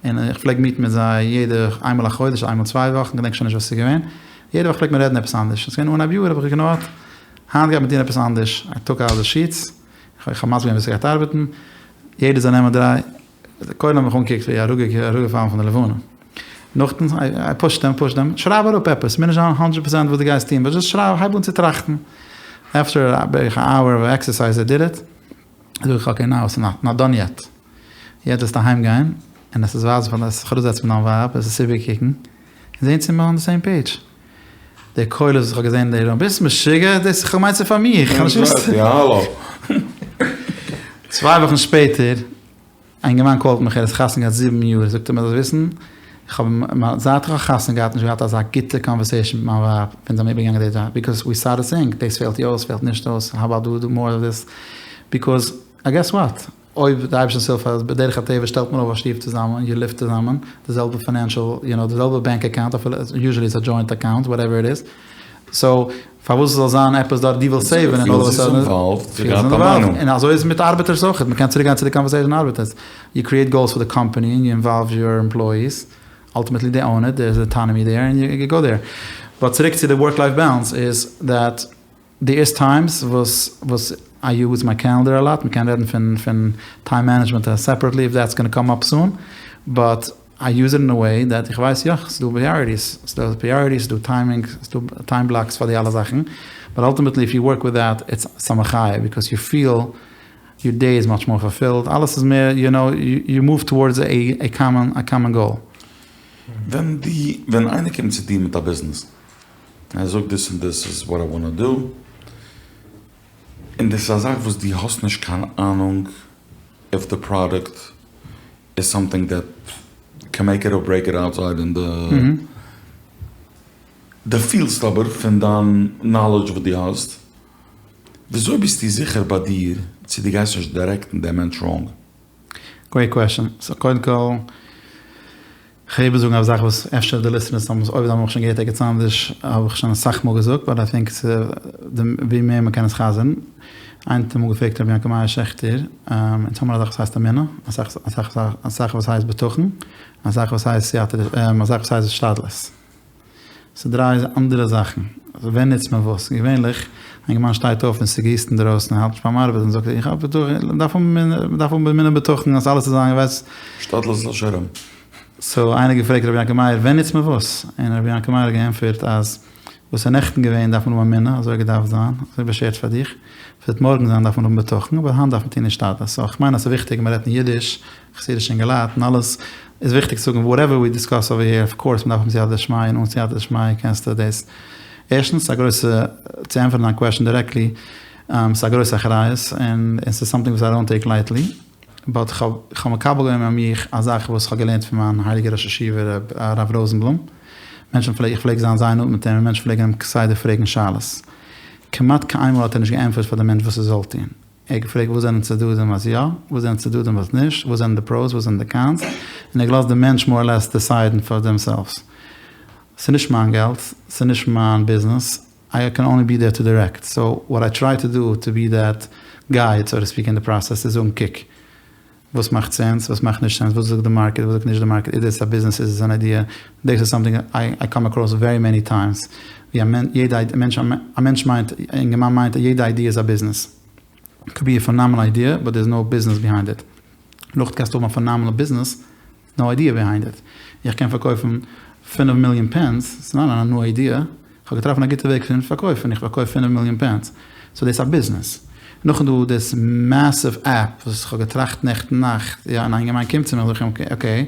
און איך פלעג מיטן מיט זיי יעדע איינמאל א חודש, איינמאל צוויי וואכן, געדענק שוין נישט וואס עס איז געווען, יעדע וואך פלעגט מען רעדן עפעס אנדערש, עס איז געווען אנהייב יאר האב איך געזאגט יו נאו וואט, היינט גייט מען טון עפעס אנדערש, איי טוק אוט די שיטס, איך האב מסביר געווען ווי ס'גייט ארבעטן, יעדער זאל נעמען דריי, קודם האבן מיך אנגעקוקט ווי אראפגעפאלן פון די לבנה, נאכדעם איי פושד דעם פושד דעם, שרייב אראפ עפעס, מוז נישט זיין הונדרעט פערסענט וואס דו גייסט טון, באט דזשאסט שרייב, הייב אן צו טראכטן, עפטער בערך א אווער אוו עקסערסייז איי דיד איט, זאג איך אקעי נאו איטס נאט דאן יעט, יעצט וועסטו אהיים גיין און עס איז ווייזן פאר זיך אראפזעצן מיט דיין ווייב עס עס איבערקוקן און זען צו מיר אן די סעים פעידזש. די קולות וואס איך האב געזען אין די רום, ביסט משוגע? דאס איך האב געמיינט ס'איז פאר מיך, איך האב נישט געוואוסט. צוויי וואכן שפעטער, א אינגערמאן קאלט מיך, ער איז חתונה געהאט זיבן יאר, זאגט ער מיר זאלסט וויסן, איך האב זייט איך האב חתונה געהאט נישט געהאט אזא גוטע קאנווערסעישאן מיט מיין ווייב, ווען זיי האבן איבערגעגאנגען די זאך, ביקאוז ווי סטארטעד סעיאינג, דאס פעלט יא אויס, פעלט נישט אויס, האו אבאוט דו מאר אוו דיס, ביקאוז געס וואט, אויב די אייבערשטענס הילף אז בדרך הטבע שטעלט מען אויף א שטוב צוזאמען, איר ליווט צוזאמען, די זעלבע פיינענשעל, יו נאו, די זעלבע בענק אקאונט, אפילו יוזשעלי איטס א דזשוינט אקאונט, וואטעווער איט איז, סאו פארוואס זאל זיין עפעס דארט דו ווילסט סעיווען און אלל אוו א סאדען פילסט אינוואלווד, און אזוי איז מיט ארבעטערס אויכעט, מ'קען צוריק גיין צו די קאנווערסעישאן ארבעטערס, יו קריעט גאולס פאר די קאמפאני און יו אינוואלוו יור עמפלאיס, אלטימעטלי דעי און איט, דער איז אטאנאמי דער און יו גאו דער. באט צוריק צו די ווארק לייף בעלענס איז דעט דער איז טיימס וואס וואס איי יוז מיי קעלענדער א לאט, מ'קען רעדן פון פון טיים מענעדזשמענט סעפערעטלי איף דעטס גאנא קאם אפ סון, באט איי יוז איט אין א וועי דעט איך ווייס יא ס'דא פריאריטיס, ס'דא פריאריטיס, ס'דא טיימינג, ס'דא טיים בלאקס פאר די אלע זאכן, באט אלטימעטלי איף יו ווארק וויט דעט איטס א מחיה ביקאוז יו פיל יור דעי איז מאטש מאר פולפילד, אלעס איז מער יו נאו יו מאוו טאווארדס עי קאמאן א קאמאן גאול. ווען דו ווען איינער קומט צו דיר מיט א ביזנעס ער זאגט דיס און דיס איז וואט איי וואנא דו, און דאס איז א זאך וואס דו האסט נישט קיין אהנונג איף די פראדוקט איז סאמטינג דעט קען מעיק איט אר ברעיק איט אוטסייד אין די, דו פילסט אבער פון דיין נאלעדזש וואס דו האסט, וויאזוי ביסטו זיכער ביי דיר צו דו גייסט נישט דירעקטן דעם מענטש ראנג? גרעיט קוועשאן. סאו קודם כל. כ'העב זאגן א זאך וואס אפשר די ליסטענערס האבן עס אויב זיי האבן מיך שוין געהערט ערגעץ אנדערש האב איך שוין אסאך מאל געזאגט באט איי טינק ווי מער מ'קען עס חזר'ן. איינער האט אמאל געפרעגט רבי יעקב מאיר שעכטער, אונז האבן א זאך וואס הייסט אמונה, א זאך א זאך וואס הייסט בטחון, א זאך וואס הייסט סייעתא א זאך וואס הייסט השתדלות. ס'איז דריי אנדערע זאכן. ווען נוצט מען וואס? געווענליך, א אינגערמאן שטייט אויף און ס'גיסט אינדרויסן, ער האלט נישט ביים ארבעטן, זאגט ער, איך האב בטחון, מ'דארף האבן, מ'דארף האבן אמונה בטחון אז אלעס איז זיין, ווייסט. השתדלות איז א שירעם. סאו איינער האט געפרעגט רבי יעקב מאיר ווען נוצט מען וואס? און רבי יעקב מאיר האט געענטפערט אז וואס איז נעכטן געווען דארף מען האבן אמונה, אזוי האט געדארפט זיין, אזוי באשערט פאר דיך, וואס וועט מארגן זיין דארף מען האבן בטחון, אבער היינט דארף מען טון השתדלות. סאו כ'מיין אז ס'איז וויכטיג, מ'רעדט אין אידיש, חסידישע אינגעלייט און אלעס, איז וויכטיג צו זאגן וואטעווער ווי דיסקאס אווער היער, אוו קאורס מ'דארף האבן סייעתא דשמיא און אן סייעתא דשמיא קענסטו דאס. ערשטנס א גרויסע, צו ענטפערן דיין קוועשאן דירעקטלי, ס'איז א גרויסע אחריות און ס'איז סאמטינג וואס איי דאנט טעיק לייטלי, באט כ'האב כ'האב מקבל געווען ביי מיך א זאך וואס כ'האב געלערנט פון מיין הייליגער ראש ישיבה הרב ראזענבלום, מענטשן פלעג איך פלעג זיין זייער נאנט מיט אים און מענטשן פלעגן אים כסדר פרעגן שאלות, כמעט קיינמאל האט ער נישט געענטפערט פאר די מענטש וואס ער זאל טון. ער האט געפרעגט וואס זענען צדדים אז יא, וואס זענען צדדים אז נישט, וואס זענען די פראוס, וואס זענען די קאנס, און ער האט געלאזט די מענטש מאר אר לעס דיסיידן פאר דעמסעלווס. ס'איז נישט מיין געלט, ס'איז נישט מיין ביזנעס, איי קען אנלי בי דער טו דירעקט, סאו וואט איי טריי טו דו טו בי דעט גייד סאו טו ספיק אין די פראסעס איז זאגן קוק, וואס מאכט סענס, וואס מאכט נישט סענס, וואס זאגט די מארקעט, וואס זאגט נישט די מארקעט, איז דאס א ביזנעס, איז עס אן איידיע, דאס איז סאמטינג איי קאם אקראס ווערי מעני טיימס, ווי א יעדע מענטש, א מענטש מיינט, א אינגערמאן מיינט אז יעדע איידיע איז א ביזנעס, קוד בי א פענאמענעל איידיע, באט דער איז נאו ביזנעס ביהיינד איט, נאכדעם קענסטו האבן א פענאמענעל ביזנעס. נאו איידיע ביהיינד איט. איך קען פארקויפן פינף מיליאן פענס, ס'איז נאט א ניו איידיע, כ'האב געטראפן א גוטע וועג פון פארקויפן, איך פארקויף פינף מיליאן פענס, סאו דאס איז א ביזנעס. נאכדעם דא דאס מעסיוו עפפ וואס כ'האב געטראכט נעכטן נאכט, יא, און א אינגערמאן קומט צו מיר, זאג איך אים אקעי,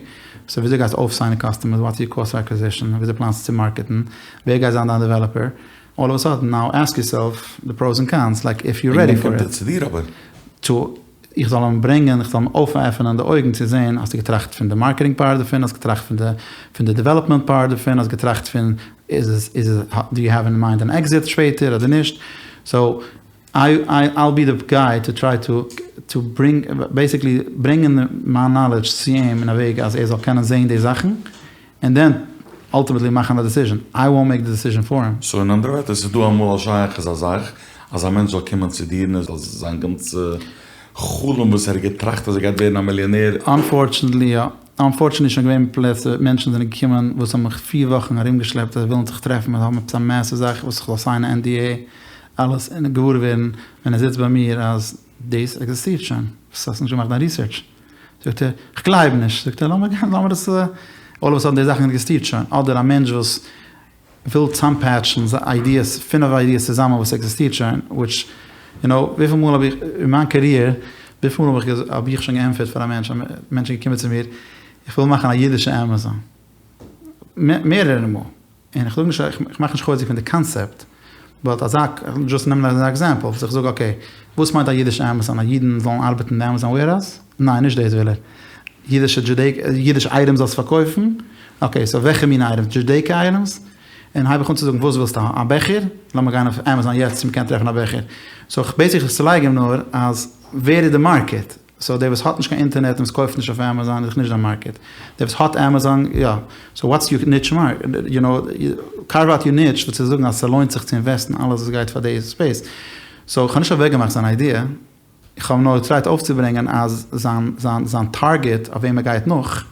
סאו וויאזוי גייסטו אויפסיינען קאסטומערס, וואטס יור קאסט אקוויזישאן, וויאזוי פלאנסטו צו מארקעטן, ווער גייט זיין דיין דעוועלאפער, אלל אוו א סאדען נאו עסק יור סעלף די פראס און קאנס, לייק איף יור רעדי פאר וועגן דעם איט. קומט ער צו דיר אבער. צו איך זאל אים ברענגען, איך זאל אים אויפעפענען די אויגן צו זען, האסטו געטראכט פון די מארקעטינג פארט דערפון, האסט געטראכט פון די פון די דעוועלאפמענט פארט דערפון, האסט געטראכט פון איז עס איז עס דו יו העוו אין מיינד אן עקזיט שפעטער אדער נישט, סאו איי איי אייל בי די גיי טו טריי טו טו ברינג בעיסיקלי ברענגען מיין נאלעדזש צו אים אין א וועג אז ער זאל קענען זען די זאכן, און דען אלטימעטלי מאכן א דעסיזשען, איי וואנט מעיק די דעסיזשען פאר הים. סאו אין אנדערע ווערטער, ס'איז דא אמאל א שייך אזא זאך אז א מענטש זאל קומען צו דיר און ער זאל זיין גאנצע חלום וואס ער האט געטראכט אז ער גייט ווערן א מיליאנער. אנפארטשענעטלי יא. אנפארטשענעטלי שוין געווען פלעצער מענטשן זענען געקומען וואס האבן מיך פיר וואכן ארומגעשלעפט אז זיי ווילן זיך טרעפן און האבן עפעס א מעסיוו זאך וואס איך זאל סיינען NDA אלעס און געוואר ווערן ווען ער זיצט ביי מיר אז דאס עקזיסטירט שוין וואס האסט נישט געמאכט דיין ריסערטש. זאגט ער, איך גלייב נישט, זאגט ער, לאמיר גיין, לאמיר עס, אלל אוו א סאדען די זאכן עקזיסטירט שוין, אדער א מענטש וואס וויל צאמפעטשן איידיעס, פינף איידיעס צוזאמען וואס עקזיסטירט שוין, וויטש, יו נאו, וויפיל מאל האב איך, אין מיין קעריער, וויפיל מאל האב איך, האב איך שוין געענטפערט פאר א מענטש, א מענטש איז געקומען צו מיר, איך וויל מאכן א אידישע עמעזאן, מערערע מאל. און איך זאג נישט, איך מאך נישט חוזק פון די קאנסעפט, באט אזא, דזשאסט נעמען אזא עקזעמפל, וואס איך זאג אקעי, וואס מיינט א אידישע עמעזאן? אז אידן זאלן ארבעטן אין די עמעזאן וועירהאוז? ניין, נישט דאס וויל ער. אידישע דזשודעיקע, אידישע אייטעמס זאלסט פארקויפן? אקעי, סאו וועלכע מין אייטעמס? דזשודעיקע אייטעמס? און הייב איך אן צו זאגן, וואס ווילסטו? א בעכער? לאמיר גיין אויף עמעזאן יעצט צו מ'קען טרעפן א בעכער. סאו בעיסיקלי איך צולייג אים נאר אז ווער איז די מארקעט? סאו דער וואס האט נישט קיין אינטערנעט און וואס קויפט נישט אויף עמעזאן איז דאך נישט דיין מארקעט. דער וואס האט עמעזאן יא. סאו וואטס יור ניטש מארקעט? יו נאו, קארוו אוט יור ניטש וואס צו זאגן אז ס'לוינט זיך צו אינוועסטן אלעס וואס גייט פאר די ספעיס. סאו כ'האב נישט אוועקגעמאכט זיין איידיע, איך האב נאר געטרייט אויפצוברענגען אז זיין זיין זיין טארגעט אויף וועם ער גייט נאך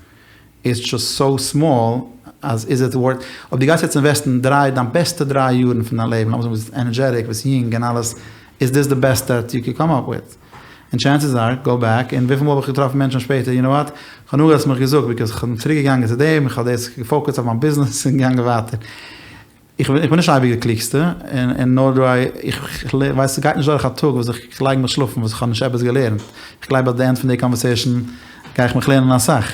איז דזשאסט סאו סמאל אז איז איט ווארט אויב דו גייסט יעצט אינוועסטן דריי דיין בעסטע דריי יארן פון דיין לעבן לאמיר זאגן ביסט ענערדזשעטיק ביסט יונג און אלעס איז דיס די בעסט דעט יו קען קאם אפ וויט און טשענסעס אר גאו בעק און וויפיל מאל האב איך געטראפן מענטשן שפעטער יו נאו וואט כ'האב הנאה האסט מיך געזאגט ביקאוז כ'בין צוריק געגאנגען צו דעם איך האב דאס געפאוקעסט אויף מיין ביזנעס און געגאנגען ווייטער איך בין נישט אייביג די קלוגסטע און נאר דו איי איך ווייס ס'גייט נישט דורך א טאג וואס איך לייג מיך שלאפן וואס איך האב נישט עפעס געלערנט איך גלייב אז די ענד פון די קאנווערסעישן גיי איך מיך לערנען אסאך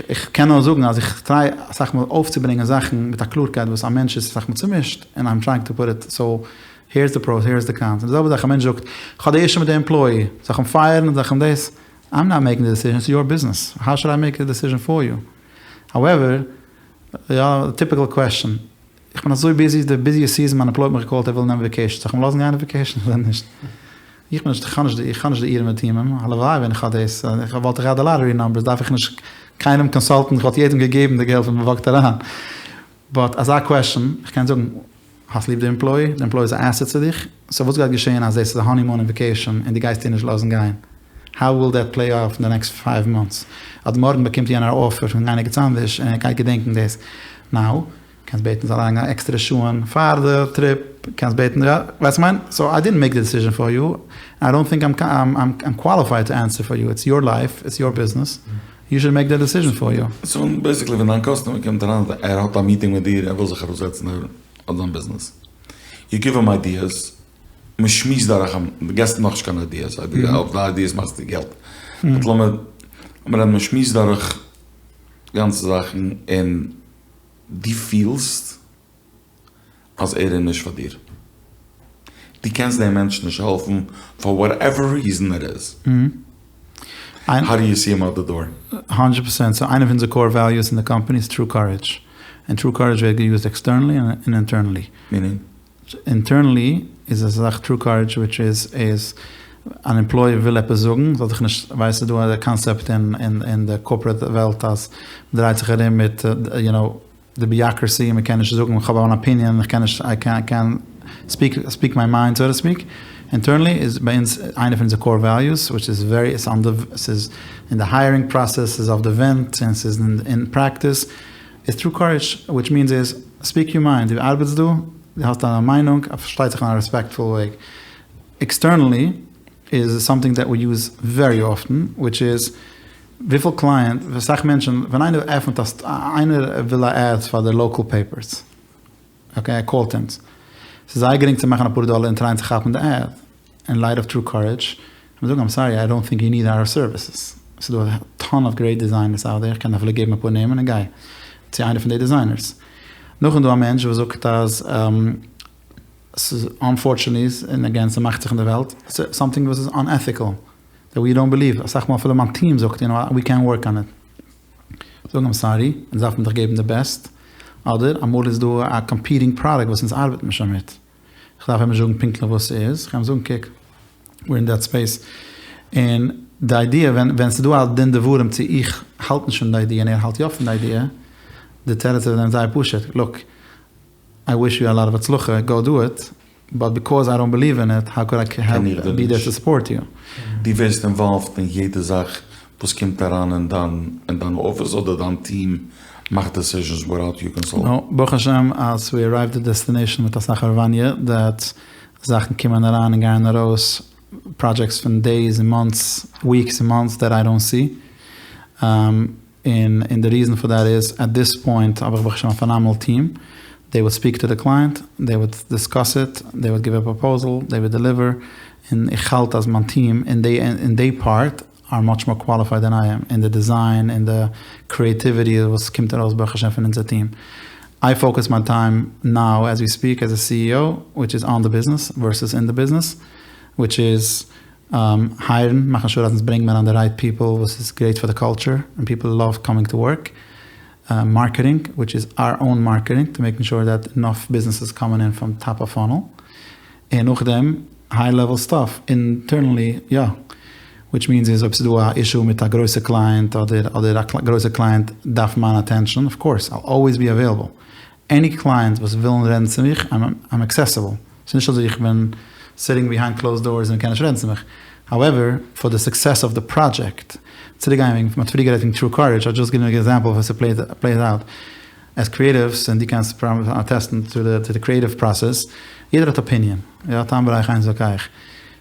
איך קען נאר זאגן אז איך טריי אסאך מאל אויפצוברענגען זאכן מיט א קלארקייט וואס א מענטש איז אסאך מאל צומישט און איים טרייאינג טו פוט איט סאו העיר איז די פראס העיר איז די קאנס און די זעלבע זאך א מענטש זאגט איך האב די אישו מיט די עמפלאי זאל איך אים פייערן זאל איך אים דאס איים נאט מעיקינג די דעסיזשען איטס יור ביזנעס האו שוד איי מעיק די דעסיזשען פאר יו האועווער יא טיפיקעל קוועסטשען איך בין אזוי ביזי, די ביזיעסט סיזען, מיין עמפלאי האט מיך געקאלט ער וויל נעמען וועקעישן, זאל איך אים לאזן גיין אויף וועקעישן אדער נישט? איך בין נישט, איך האב נישט, איך האב נישט די אורים ותומים, הלוואי ווען איך האב דאס, וואלט איך געהאט די לאטערי נאמבערס, דארף איך נישט קיינעם קאנסאלטן, איך וואלט יעדעם געגעבן די געלט ווען מען וואקט אריין. באט אזא קוועסטשן, איך קען זאגן, האסט ליב די עמפלאי, די עמפלאי איז א עסעט צו דיך, סאו וואס גייט געשען אז דאס איז א האנימון און וועקעישן און דו גייסט איר נישט לאזן גיין? האו וויל דעט פלעי אף אין די נעקסט פייוו מאנטס? אדער מארגן באקומט יענער א אפער פון גיין ערגעץ אנדערש און ער גייט געדענקן דאס. נאו, קענסט בעטן זאל אריינגיין עקסטערע שעה'ן פאר די טריפ, קענסט בעטן, יא, ווייסט וואס כ'מיין? סאו איי דידנט מעיק די דעסיזשען פאר יו, איי דאנט טינק איים קוואליפייד טו ענסער פאר יו, איטס יור לייף, איטס יור ביזנעס, יו שוד מעיק די דעסיזשען פאר יו. סאו בעיסיקלי ווען דיין קאסטומער קומט אריין ער האט א מיטינג מיט דיר ער וויל זיך אראפזעצן ער האט זיין ביזנעס, יו גיוו אים איידיעס, מען שמועסט דורך, דו געסט נאכנישט קיין איידיעס, אויף די איידיעס מאכסטו געלט, באט לאמיר רעדן מען שמועסט דורך גאנצע זאכן און דו פילסט אז ער איז נישט פאר דיר, דו קענסט דעם מענטש נישט העלפן פאר וואטעווער ריזען איט איז, האו דו יו סי הים אוט די דאר? האנדרעט פערסענט, סאו איינע פון אונזער קאור וועליוס אין די קאמפאני איז טרו קארעדזש, און טרו קארעדזש ווערט געיוזד עקסטערנעלי און אינטערנעלי. מינינג? אינטערנעלי איז אזא זאך טרו קארעדזש וויטש איז אז אן עמפלאי וויל עפעס זאגן זאל זיך נישט ווייסט ס'איז דא א קאנסעפט אין די קארפארעט וועלט אז מ'דרייט זיך ארום מיט יו נאו די ביאקרעסי און מ'קען נישט זאגן איך האב אן אפיניען איך קען נישט איי קענט ספיק ספיק מיי מיינד סאו טו ספיק אינטערנעלי איז ביי אונז איינע פון אונזער קאור וועליוס וויטש איז ווערי איטס אן די ס'איז אין די הייערינג פראסעס ס'איז אויף די ווענט און ס'איז אין פרעקטיס איז טרו קארעדזש וויטש מיענס איז ספיק יור מיינד, דו ארבעטסט דא, דו האסט א מיינונג, פארשטייט זיך אין א רעספעקטפול וועג. עקסטערנעלי איז סאמטינג דעט ווי יוז ווערי אפטן, וויטש איז. וויפיל קלייענט, אסאך מענטשן, ווען איינער עפענט א, איינער וויל א עד פאר די לאקעל פעיפערס, אקעי, ער קאלט אונז, ס'איז זייער גרינג צו מאכן אפאר דאלער און טרייען צו כאפן די עד, אין לייט אוו טרו קארעדזש, מיר זאגן איים סארי איי דאנט טינק יו ניד אווער סערוויסעס, ס'איז דא א טאן אוו גרעיט דיזיינערס אוט דער, איך קען אפילו געבן אפאר נעמען און גיי צו איינער פון די דיזיינערס. נאכדעם איז דא א מענטש וואס זאגט אז ס'איז אנפארטשענעטלי, און אגעין ס'מאכט זיך אין די וועלט, סאמטינג וואס איז אנעטיקעל, דעט ווי דאנט בעליוו, אסאך מאל אפילו מיין טיעם זאגט יו נאו ווי קענט ווארק אן איט. זאגן איים סארי, אונז דארף מען דיך געבן די בעסט, אדער אמאל איז דא א קאמפיטינג פראדוקט וואס אונז ארבעט מיר שוין מיט. כ'דארף אים נישט זאגן פונקטליך וואס ס'איז, כ'קען אים זאגן קוק, we're in that space, און די איידיע ווען ווען ס'איז דא א דין ודברים צו איך האלט נישט פון די איידיע און ער האלט יא פון די איידיע, די תירוץ איז דען זייער פשוט, לוק, איי וויש יו א לאט אוו הצלחה, גאו דו איט, באט ביקאוז איי דאנט בעליוו אין איט, האו קאוד איי בי דער טו סופארט יו? דו ווערסט אינוואלווד אין יעדע זאך וואס קומט אריין אין דיין אין דיין אפיס אדער דיין טיעם מאכט דעסיזשענס וויטאוט יור קאנסאלט? נאו, ברוך השם אז ווי ארייווד עט דעסטינעישאן מיט אסאך הארוואניע דעט זאכן קומען אריין און גייען ארויס, פראדזשעקטס פון דעיס און מאנטס, וויקס און מאנטס דעט איי דאנט סי, און און די ריזען פאר דעט איז עט דיס פוינט האב איך ברוך השם א פענאמענעל טיעם, דעי וואלד ספיעק טו די קלייענט, דעי וואלד דיסקאס איט, דעי וואלד גיוו א פראפאוזעל, דעי וואלד דעליווער, און איך האלט אז מיין טיעם אין די אין די פארט אר מאטש מאר קוואליפייד דען איי עם, אין די דיזיין אין די קריעטיוויטי וואס קומט ארויס ברוך השם פון אונזער טיעם. איי פאוקעס מיי טיים נאו עז ווי ספיעק עז א סי אי או, וויטש איז אן די ביזנעס ווערסעס אין די ביזנעס, וויטש איז הייערן, מאכן שור אז אונז ברענגן מיר אריין די רייט פיפל וואס איז גרעיט פאר די קולטשור און פיפל לאוו קאמינג טו ווארק, מארקעטינג וויטש איז אר און מארקעטינג טו מעיקן שור דעט אינאף ביזנעס איז קאמינג אין פראם טאפ אוו פאנעל, און נאכדעם היי לעוועל סטאף אינטערנעלי יא, וויטש מיענס איז אויב ס'איז דא א אישו מיט א גרויסע קלייענט אדער אדער א גרויסע קלייענט דארף מיין אטענשאן אוו קאורס איל אלוועיס בי עוועילעבל, עני קלייענט וואס ווילן רעדן צו מיך איים עקסעסעבל, ס'איז נישט אזוי איך בין סיטינג ביהיינד קלאוזד דארס און מ'קען נישט רעדן צו מיך, האועווער פאר די סוקסעס אוו די פראדזשעקט, צוריק גיין וועגן מ'האט פריער גערעדט וועגן טרו קארעדזש, איי דזשאסט גיוו אן עקזעמפל ווי ס'פלעיט אוט, עז קריעטיווס און דו קענסט אטעסטן טו די קריעטיוו פראסעס, יעדער האט אפיניען, יא טעם וריח אין להתווכח,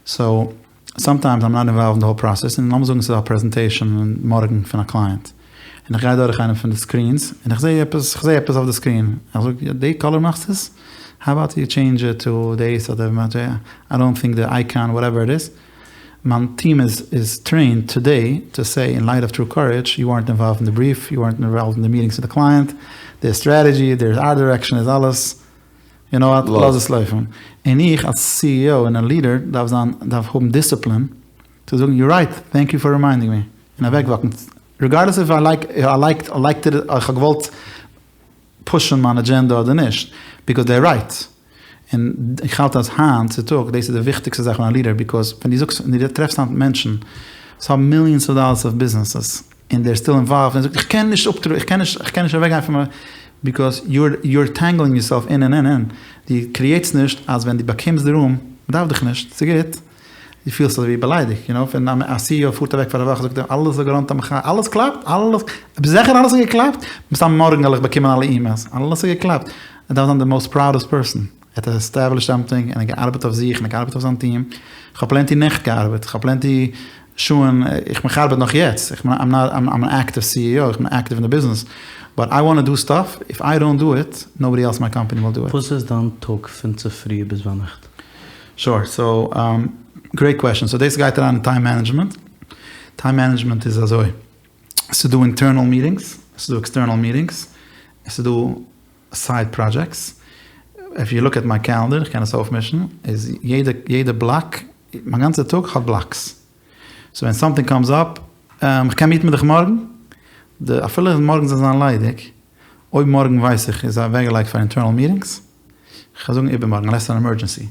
סאו סאמטיימס איים נאט אינוואלווד אין די האול פראסעס, און לאמיר זאגן ס'איז א פרעזענטעישאן מארגן פון א קלייענט, און איך גיי דורך איינע פון די סקרינס, און איך זעה עפעס, איך זעה עפעס אויף די סקרין, איך זאג, די קאלער מאכסט עס? האו אבאוט יו טשעינדזש איט טו דיס אדער איי דאנט טינק די אייקאן וואטעווער איט איז, מיין טיעם איז איז טרעינד טודעי טו סעי אין לייט אוו טרו קארעדזש, יו ווערנט אינוואלווד אין די בריעף, יו ווערנט אינוואלווד אין די מיטינגס מיט די קלייענט, דעיר סטרעטעדזשי, דעיר ארט דירעקשאן איז אלעס. יו נאו וואט, לאז עס לויפן. און איך אלס סי אי או און א לידער דארף זיין, דארף האבן דיסציפלין צו זאגן יור רייט, טענק יו פאר רימיינדינג מי, און אוועקוואקן, ריגארדלעס איף איי לייק, איי לייקט, איי לייקט איט, איך האב געוואלט פושן מיין אדזשענדע אדער נישט, ביקאוז דעיר רייט. און איך האלט אז היינט צו טאג דאס איז די וויכטיגסטע זאך פון א לידער, ביקאוז ווען דו זאגסט, ווען דו טרעפסט היינט מענטשן וואס האבן מיליאנס אוו דאלערס אוו ביזנעסעס, און דעיר סטיל אינוואלווד, און זאגט איך קען נישט אפטרעטן, איך קען נישט, איך קען נישט אוועקגיין פון מיין, ביקאוז יור יור טענגלינג יורסעלף אין און אין און, דו קריעטסט נישט אז ווען דו באקומסט די רום, מ'דארף דיך נישט, ס'גוט, דו פילסט אזוי ווי באליידיגט, יו נאו, ווען א סי אי או פארט אוועק פאר א וואך זאגט ער אלעס איז געראנט א מחיה, אלעס קלאפט, אלעס, ביסט זיכער אלעס האט געקלאפט? מסתם מארגן וועל איך באקומען אלע אימעילס, אלעס האט געקלאפט, ער דארף זיין די מאוסט פראודעסט פערסאן. ער האט עסטעבלישט סאמטינג און ער האט געארבעט אויף זיך און ער האט געארבעט אויף זיין טיעם, איך האב פלענטי נעכט געארבעט, איך האב פלענטי שעה'ן, איך בין כ'ארבעט נאך יעצט, איך בין איים נאט איים אן עקטיוו סי אי או, איך בין עקטיוו אין די ביזנעס, באט איי וואנט טו דו סטאף, איף איי דאנט דו איט, נאובאדי עלס אין מיי קאמפאני וויל דו איט. וואס איז דיין טאג פון צופרי ביז ביינאכט? שור, סאו גרעיט קוועשאן, סאו דאס גייט אריין אין טיים מענעדזשמענט, טיים מענעדזשמענט איז אזוי, ס'איז דא אינטערנעל מיטינגס, ס'איז דא עקסטערנעל מיטינגס, עס איז דא סייד פראדזשעקטס, איף יו לוק עט מיי קעלענדער, איך קען עס אויפמישן, איז יעדע יעדע בלאק, מיין גאנצע טאג האט בלאקס, סאו ווען סאמטינג קאמס אפ, איך קען מיטן מיט דיך מארגן? די אפילו מארגן זאל זיין ליידיג, אויב מארגן ווייס איך איז אוועקגעלייגט פאר אינטערנעל מיטינגס, כ'וועל זאגן איבערמארגן, אנלעס ס'איז אן עמערדזשענסי,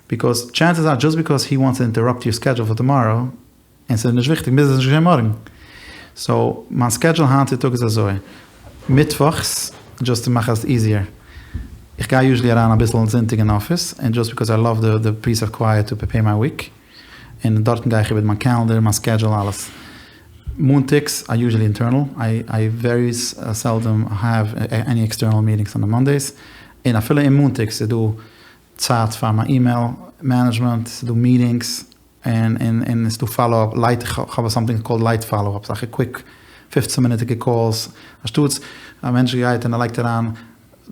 ביקאוז טשענסעס אר דזשאסט ביקאוז הי וואנטס טו אינטעראפט יור סקעדזשול פאר טאמאראו, און ס'איז נישט וויכטיג, מוז עס נישט געשען מארגן. סאו, מיין סקעדזשול היינט צו טאג איז אזוי, מיטוואכס, דזשאסט טו מאך עס איזיער, איך גיי יוזשעלי אריין אביסל זונטאג אין אפיס, און דזשאסט ביקאוז איי לאוו די פיס אוו קווייעט טו פריפעיר מיי וויק, און דארטן גיי איך איבער מיין קעלענדער, מיין סקעדזשול, אלעס. מאנטאגס אר יוזשעלי אינטערנעל, איי ווערי סעלדאם העוו עני עקסטערנעל מיטינגס אן די מאנדעיס, און אפילו אין מאנטאגס איז דא צייט פאר מיין אימעיל מענעדזשמענט, ס'איז דא מיטינגס. און און און ס'דא פאלאו אפ לייט כ'האב סאמטינג קאלד לייט פאלאו אפ אזעלכע קוויק פופצן מינוטיגע קאלס אנשטאטס א מענטש גייט און ער לייגט אריין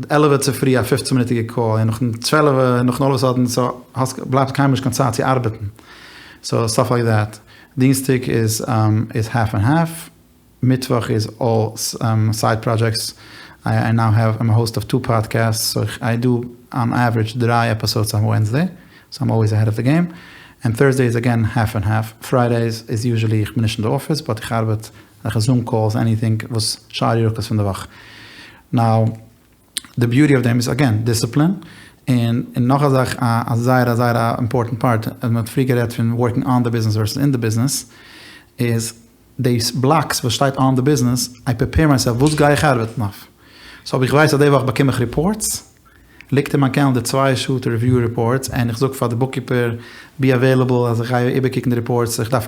עלעווע צופרי א פופצן מינוטיגע קאל און נאכן צוועלעווע און נאכן אלל אוו א סאדען סאו האסט בלייבט קיינמאל נישט קיין צייט צו ארבעטן סאו סטאף לייק דעט דינסטאג איז איז האלף ענד האלף מיטוואך איז אלל סייד פראדזשעקטס, איי נאו העוו, איים א האוסט אוו טו פאדקעסטס, סאו איי דו אן עווערידזש דריי עפיסאדס אן ווענסדעי, סאו איים אלוועיס אהעד אוו די געים, ענד טורסדעי איז אגעין האלף ענד האלף, פריידעיס איז יוזשעלי איך בין נישט אין די אפיס באט איך ארבעט אזעלכע זום קאלס עניטינג וואס שאר ירקות פון די וואך. נאו די ביוטי אוו דעם איז אגעין דיסציפלין, און און נאך א זאך א זייער א זייער א אימפארטענט פארט, אז מען האט פריער גערעדט פון ווארקינג אן די ביזנעס ווערסעס אין די ביזנעס, איז דאס בלאקס וואס שטייט אן די ביזנעס, איי פריפעיר מייסעלף וואס גיי איך ארבעטן אויף, סאו אויב איך ווייס אז די וואך באקום איך ריפארטס, ליגט אין מיין קעלענדער צוויי שעה טו ריוויו ריפארטס, און איך זאג פאר די בוקקיפער בי אוועילעבל אז איך גיי איבערקוקן די ריפארטס, איך דארף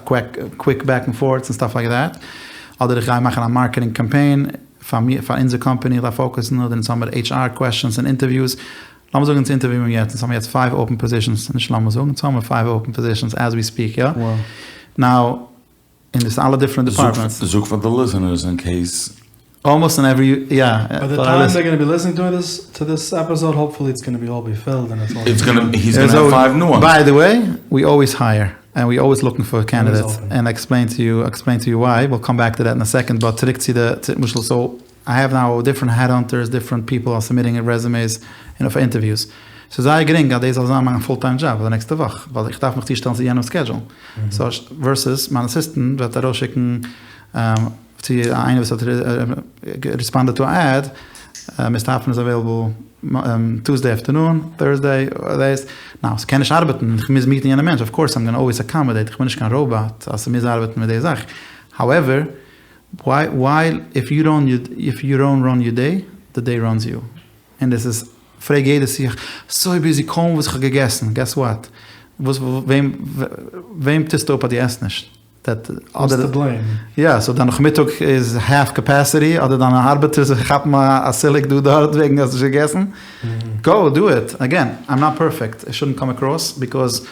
קוויק בעק ענד פארטס און סטאף לייק דעט, אדער איך גיי מאכן א מארקעטינג קאמפיין פאר מיר פאר אונזער קאמפאני, איך דארף פאוקעסן, אדער אונז האמיר HR קוועסטשענס און אינטערוויוס, לאמיר זאגן אונז אינטערוויוען יעצט, אונז האמיר יעצט פייוו אופען פאזישענס, נישט לאמיר זאגן, אונז האמיר פייוו אופען פאזישענס עז ווי ספיק, יא? נאו. און דאס איז אלע דיפרענט דעפארטמענטס. זאג פאר די ליסענערס אין קעיס. אלמאסט אין עווערי, יא. ביי די טיים דעי גאנא בי ליסענינג טו דיס טו דיס עפיסאד האופפולי איטס גאנא בי אלל בי פילד און איטס אלל. איטס גאנא היז גאנא העוו פייוו ניו וואנס. ביי די וועי, ווי אלוועיס הייער ענד ווי אלוועיס לוקינג פאר קענדידעטס ענד עקספלעין טו יו עקספלעין טו יו וויי, וויל קאם בעק טו דעט אין א סעקאנד באט צוריק צו די למשל סאו איי העוו נאו דיפרענט העדהאנטערס דיפרענט פיפל אר סאבמיטינג רעזומעיס און פאר אינטערוויוס. ס'איז זייער גרינג אז דאס זאל זיין מיין פול טיים דזשאב די נעקסטע וואך ווייל איך דארף מיך צושטעלן צו יענעמ'ס סקעדזשול. סאו ווערסעס מיין אסיסטענט וועט ארויסשיקן צו איינער וואס האט ריספאנדעד טו א עד, מיסטער האפמאן איז אוועילעבל טוסדעי אפטערנון, טורסדעי, דאס. נאו, ס'קען נישט ארבעטן, איך מוז מיטן יענע מענטש, אוו קאורס איים גאנא אלוועיס אקאמאדעיט, איך בין נישט קיין ראובאט אז ס'מוז ארבעטן מיט די זאך. האועווער, וויי וויי איף יו דאנט איף יו דאנט ראן יור דעי, די דעי ראנס יו. און דאס איז פרעג יעדער זיך סוי ביזי קוים וואס איך האב געגעסן, געס וואט? וואס וועם וועם טוסטו אפ אז דו עסט נישט? דעט אדער יא סאו דיין נאכמיטאג איז האלף קעפעסיטי אדער דיינע ארבעטערס כאפן א סילוק דא דארט וועגן האסט נישט געגעסן? גאו דו איט! אגעין איים נאט פערפעקט איט שודנט קאם אקראס ביקאוז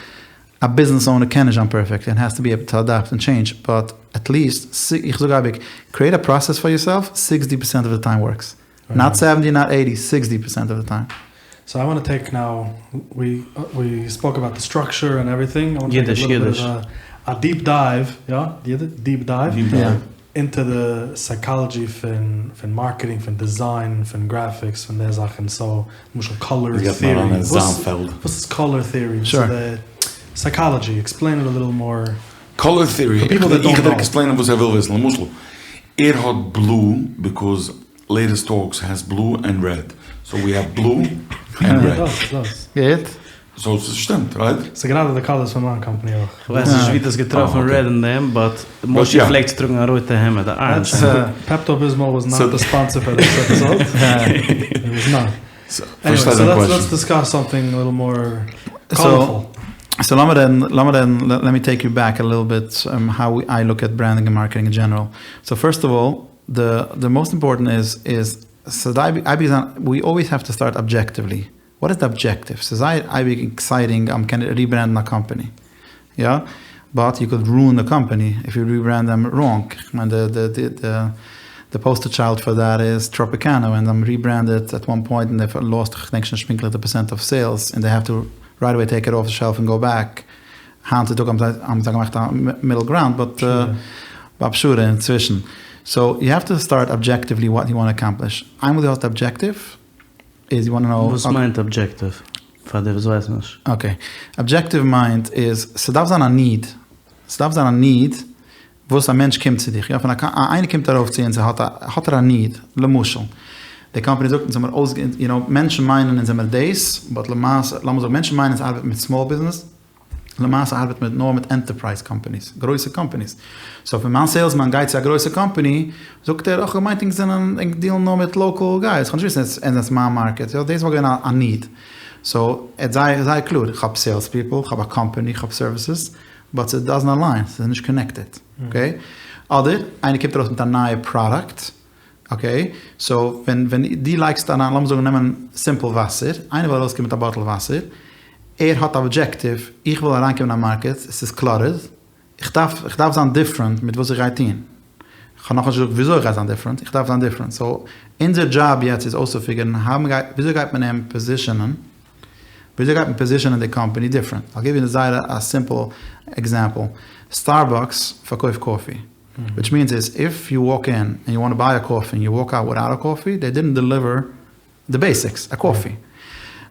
א ביזנעס אונער קען נישט זיין פערפעקט און העז טו בי עיבל טו אדאפט און טשעינדזש באט עטליעסט איך זאג אייביג קריעט א פראסעס פאר יורסעלף סיקסטי פערסענט אוו די טיים ווארקס נאט סעווענטי נאט עיטי סיקסטי פערסענט אוו די טיים. סאו איי וואנט טו טעיק נאו ווי ווי ספאוק אבאוט די סטראקטשער ענד עווריטינג איי וואנט טו טעיק א ליטל ביט אוו א דיעפ דייוו יא דיעפ דייוו אינטו די סייקאלעדזשי פון פון מארקעטינג פון דיזיין פון גרעפיקס פון די זאכן סאו למשל קאלער טעארי וואס איז קאלער טעארי וואס איז די סייקאלעדזשי עקספלעין איט א ליטל מאר. קאלער טעארי איך וועל דיר עקספלעינען וואס ער וויל וויסן למשל ער האט בלו ביקאוז לעיטעסט טאלקס העז בלו ענד רעד סאו ווי העוו בלו ענד רעד. גוט. סאו ס'שטימט רייט? ס'איז גראדע די קאלערס פון מיין קאמפאני אויך. כ'ווייס נישט ווי דו האסט געטראפן רעד אין דעם, באט מושי פלעגט צו טראגן א רויטע העמד, א אראנדזש העמד. פעפטא ביסמאל וואס נאט די ספאנסער פאר דיס עפיסאד. איט וואס נאט. עניוועי, סאו לעטס לעטס דיסקאס סאמטינג א ליטל מאר קאלערפול. סאו לאמיר רעדן, לאמיר רעדן, לעט מי טעיק יו בעק א ליטל ביט האו איי לוק עט ברענדינג און מארקעטינג אין דזשענעראל. סאו פירסט אוו אלל, די די מאסט אימפארטענט איז איז ס'איז אייביג זיין, ווי אלוועיס העוו טו סטארט אבדזשעקטיוולי. וואט איז די אבדזשעקטיוו? ס'איז זייער אייביג עקסייטינג אז מ'קען ריברענדן א קאמפאני, יא? באט יו קוד רואין די קאמפאני איף יו ריברענד דעם ראנג, כ'מיין די די די די פאוסטער טשיילד פאר דעט איז טראפיקאנא ווען זיי האבן ריברענדעד עט וואן פוינט און דעי לאסט כ'דענק שוין נישט פונקטליך די פערסענט אוו סעילס און דעי העוו טו רייט אוועי טעיק איט אףף די שעלף און גאו בעק, היינט צו טאג האבן זיי געמאכט א מידל גראונד באט א פשרה אינצווישן, סאו יו העוו טו סטארט אבדזשעקטיוולי וואט יו וואנט אקאמפליש, איינמאל דו האסט די אבדזשעקטיוו איז יו וואנט נאו. וואס מיינט אבדזשעקטיוו? פאר די וואס ווייסן נישט. אקעי, אבדזשעקטיוו מיינט איז ס'דארף זיין א ניד, ס'דארף זיין א ניד וואס א מענטש קומט צו דיך, יא, פון א איינער קומט ארויף צו אונז האט א האט ער א ניד, למשל די קאמפאני זאגט אונז האמיר אויס יו נאו מענטשן מיינען אונז זעמיר דאס, באט למעשה לאמיר זאגן מענטשן מיינען אונז ארבעטן מיט סמאל ביזנעס, למעשה ארבעט מען נאר מיט ענטערפרייז קאמפאניס, גרויסע קאמפאניס, סאו ווען מיין סעילסמאן גייט צו א גרויסע קאמפאני, זאגט ער, איך האב געמיינט ענק זענען, ענק דילן נאר מיט לאקעל גייס, כ'האב נישט געוואוסט ענק זענטס מיין מארקעט, יא דאס וואלט געווען א ניד, סאו ער האט זייער זייער קלאר, איך האב סעילס פיפל, איך האב א קאמפאני, איך האב סערוויסעס, באט איט דאזענט אליין, ס'איז נישט קאנעקטעד, אקעי? אדער איינער קומט ארויס מיט א נייע פראדאקט, אקעי, סאו ווען ווען דו לייגסט אריין, לאמיר זאגן נעמען סימפל וואסער, איינער וויל ארויסקומען מיט א באטל וואסער, ער האט א אבדזשעקטיוו, איך וויל אריינקומען אין א מארקעט, עס איז קלארער, איך דארף איך דארף זיין דיפרענט מיט וואס איך גיי טון, איך האב נאכנישט געזאגט וויאזוי איך גיי זיין דיפרענט, איך דארף זיין דיפרענט, סאו אונזער דזשאב יעצט איז אויסצופיגערן האו מ'גייט וויאזוי גייט מען אים פאזישענען, וויאזוי גייט מען פאזישענען די קאמפאני דיפרענט, I'll give you זייער א סימפל עקזעמפל, סטארבאקס פארקויפט קאפי, וויטש מיענס איז איף יו וואלק אין ענד יו וואנט טו ביי א קאפי ענד יו וואלק אוט וויטאוט א קאפי, דעי דידנט דעליווער די בעיסיקס, א קאפי.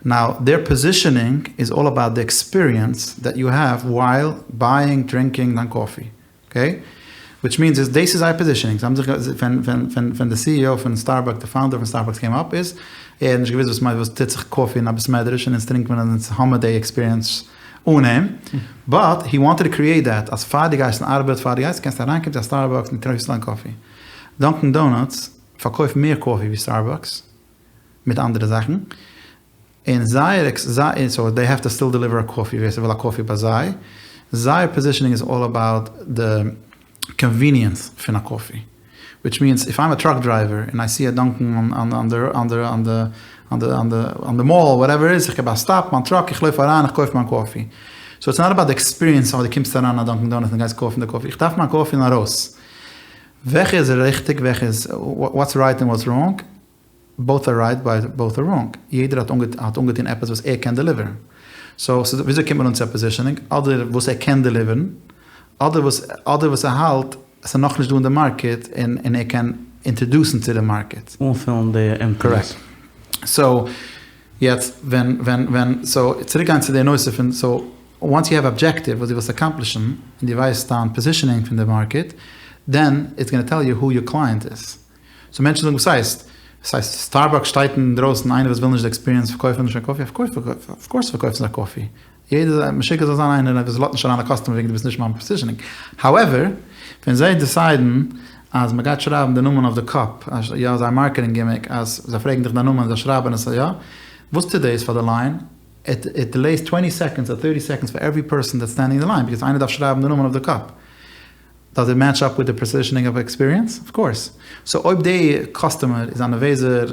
נאו, דעיר פאזישענינג איז אלל אבאוט די עקספיריענס דעט יו העוו ווייל בייאינג, דרינקינג דיין קאפי. אקעי? וויטש מיענס איז דאס איז זייער פאזישענינג. זיי האבן זיך ווען ווען ווען ווען די סי אי או פון סטארבאקס, די פאונדער פון סטארבאקס קעים אפ איז ער האט נישט געוואוסט וואס מיינט וואס טוט זיך קאפי אין א בית מדרש און אונז טרינקט מען אונז האמער די עקספיריענס אן אים. באט הי וואנטעד טו קריעט דעט אז פאר דו גייסט אין ארבעט פאר דו גייסט קענסטו אריינקומען צו א סטארבאקס און טרינקסט דיין קאפי. דאנקען דאנאטס פארקויפט מער קאפי ווי סטארבאקס מיט אנדערע זאכן, און זייער זייער סאו דעי העוו טו סטיל דעליווער א קאפי ווער ס'וויל א קאפי ביי זיי, זייער פאזישענינג איז אלל אבאוט די קאנוויניענס פון א קאפי, וויטש מיענס איף איים א טראק דרייווער און איי סי א דאנקן אן די אן די אן די אן די אן די אן די מאל וואטעווער איז, איך געב א סטאפ מיין טראק איך לויף אריין איך קויף מיין קאפי, סאו איטס נאט אבאוט די עקספיריענס אז דו קומסט אריין אין א דאנקן דאנאטס און גייסט קויפן די קאפי, איך דארף מיין קאפי און ארויס. וועלכע איז ריכטיג וועלכע איז וואטס רייט און וואטס ראנג, באוט אר רייט באוט אר ראנג, יעדער האט האט אנגעטון עפעס וואס ער קען דעליווערן, סאו וויאזוי קומט מען אן צו א פאזישענינג, אדער וואס ער קען דעליווערן, אדער וואס אדער וואס ער האלט עס איז נאכנישט דא אין די מארקעט און און ער קען אינטראדוסן צו די מארקעט. אנפילן די עמפטינעס. קארעקט. סאו יעצט ווען ווען ווען סאו צוריק גיין צו די נושא פון סאו וואנס יו העוו אבדזשעקטיוו וואס דו ווילסט אקאמפלישן און דו ווייסט דיין פאזישענינג פון די מארקעט דען איטס גאנא טעל יו הו יור קלייענט איז. סאו מענטשן זאגן וואס הייסט? וואס הייסט סטארבאקס שטייט אינדרויסן איינער וואס וויל נישט די עקספיריענס פארקויפן נישט קיין קאפי? אוו קאורס פארקויפן זיי קאפי. יעדער משוגע זאל זיין איינער וואס לאזט נישט אריין א קאסטומער וועגן דו ביסט נישט מיין פאזישענינג. האועווער, ווען זיי דיסיידן אז מען גייט שרייבן די נאמען אויף די קאפ, יא זייער מארקעטינג גימיק אז זיי פרעגן דיך דיין נאמען זיי שרייבן עס יא, וואס טוט דאס פאר די ליין? איט איט דילעיס טווענטי סעקאנדס אר טערטי סעקאנדס פאר עווערי פערסאן דעטס סטענדינג אין די ליין ביקאוז איינער דארף שרייבן די נאמען אויף די קאפ. דאז איט מעטש אפ וויט די פאזישענינג אוו עקספיריענס? אוו קאורס. סאו אויב די קאסטומער איז א נערוועזער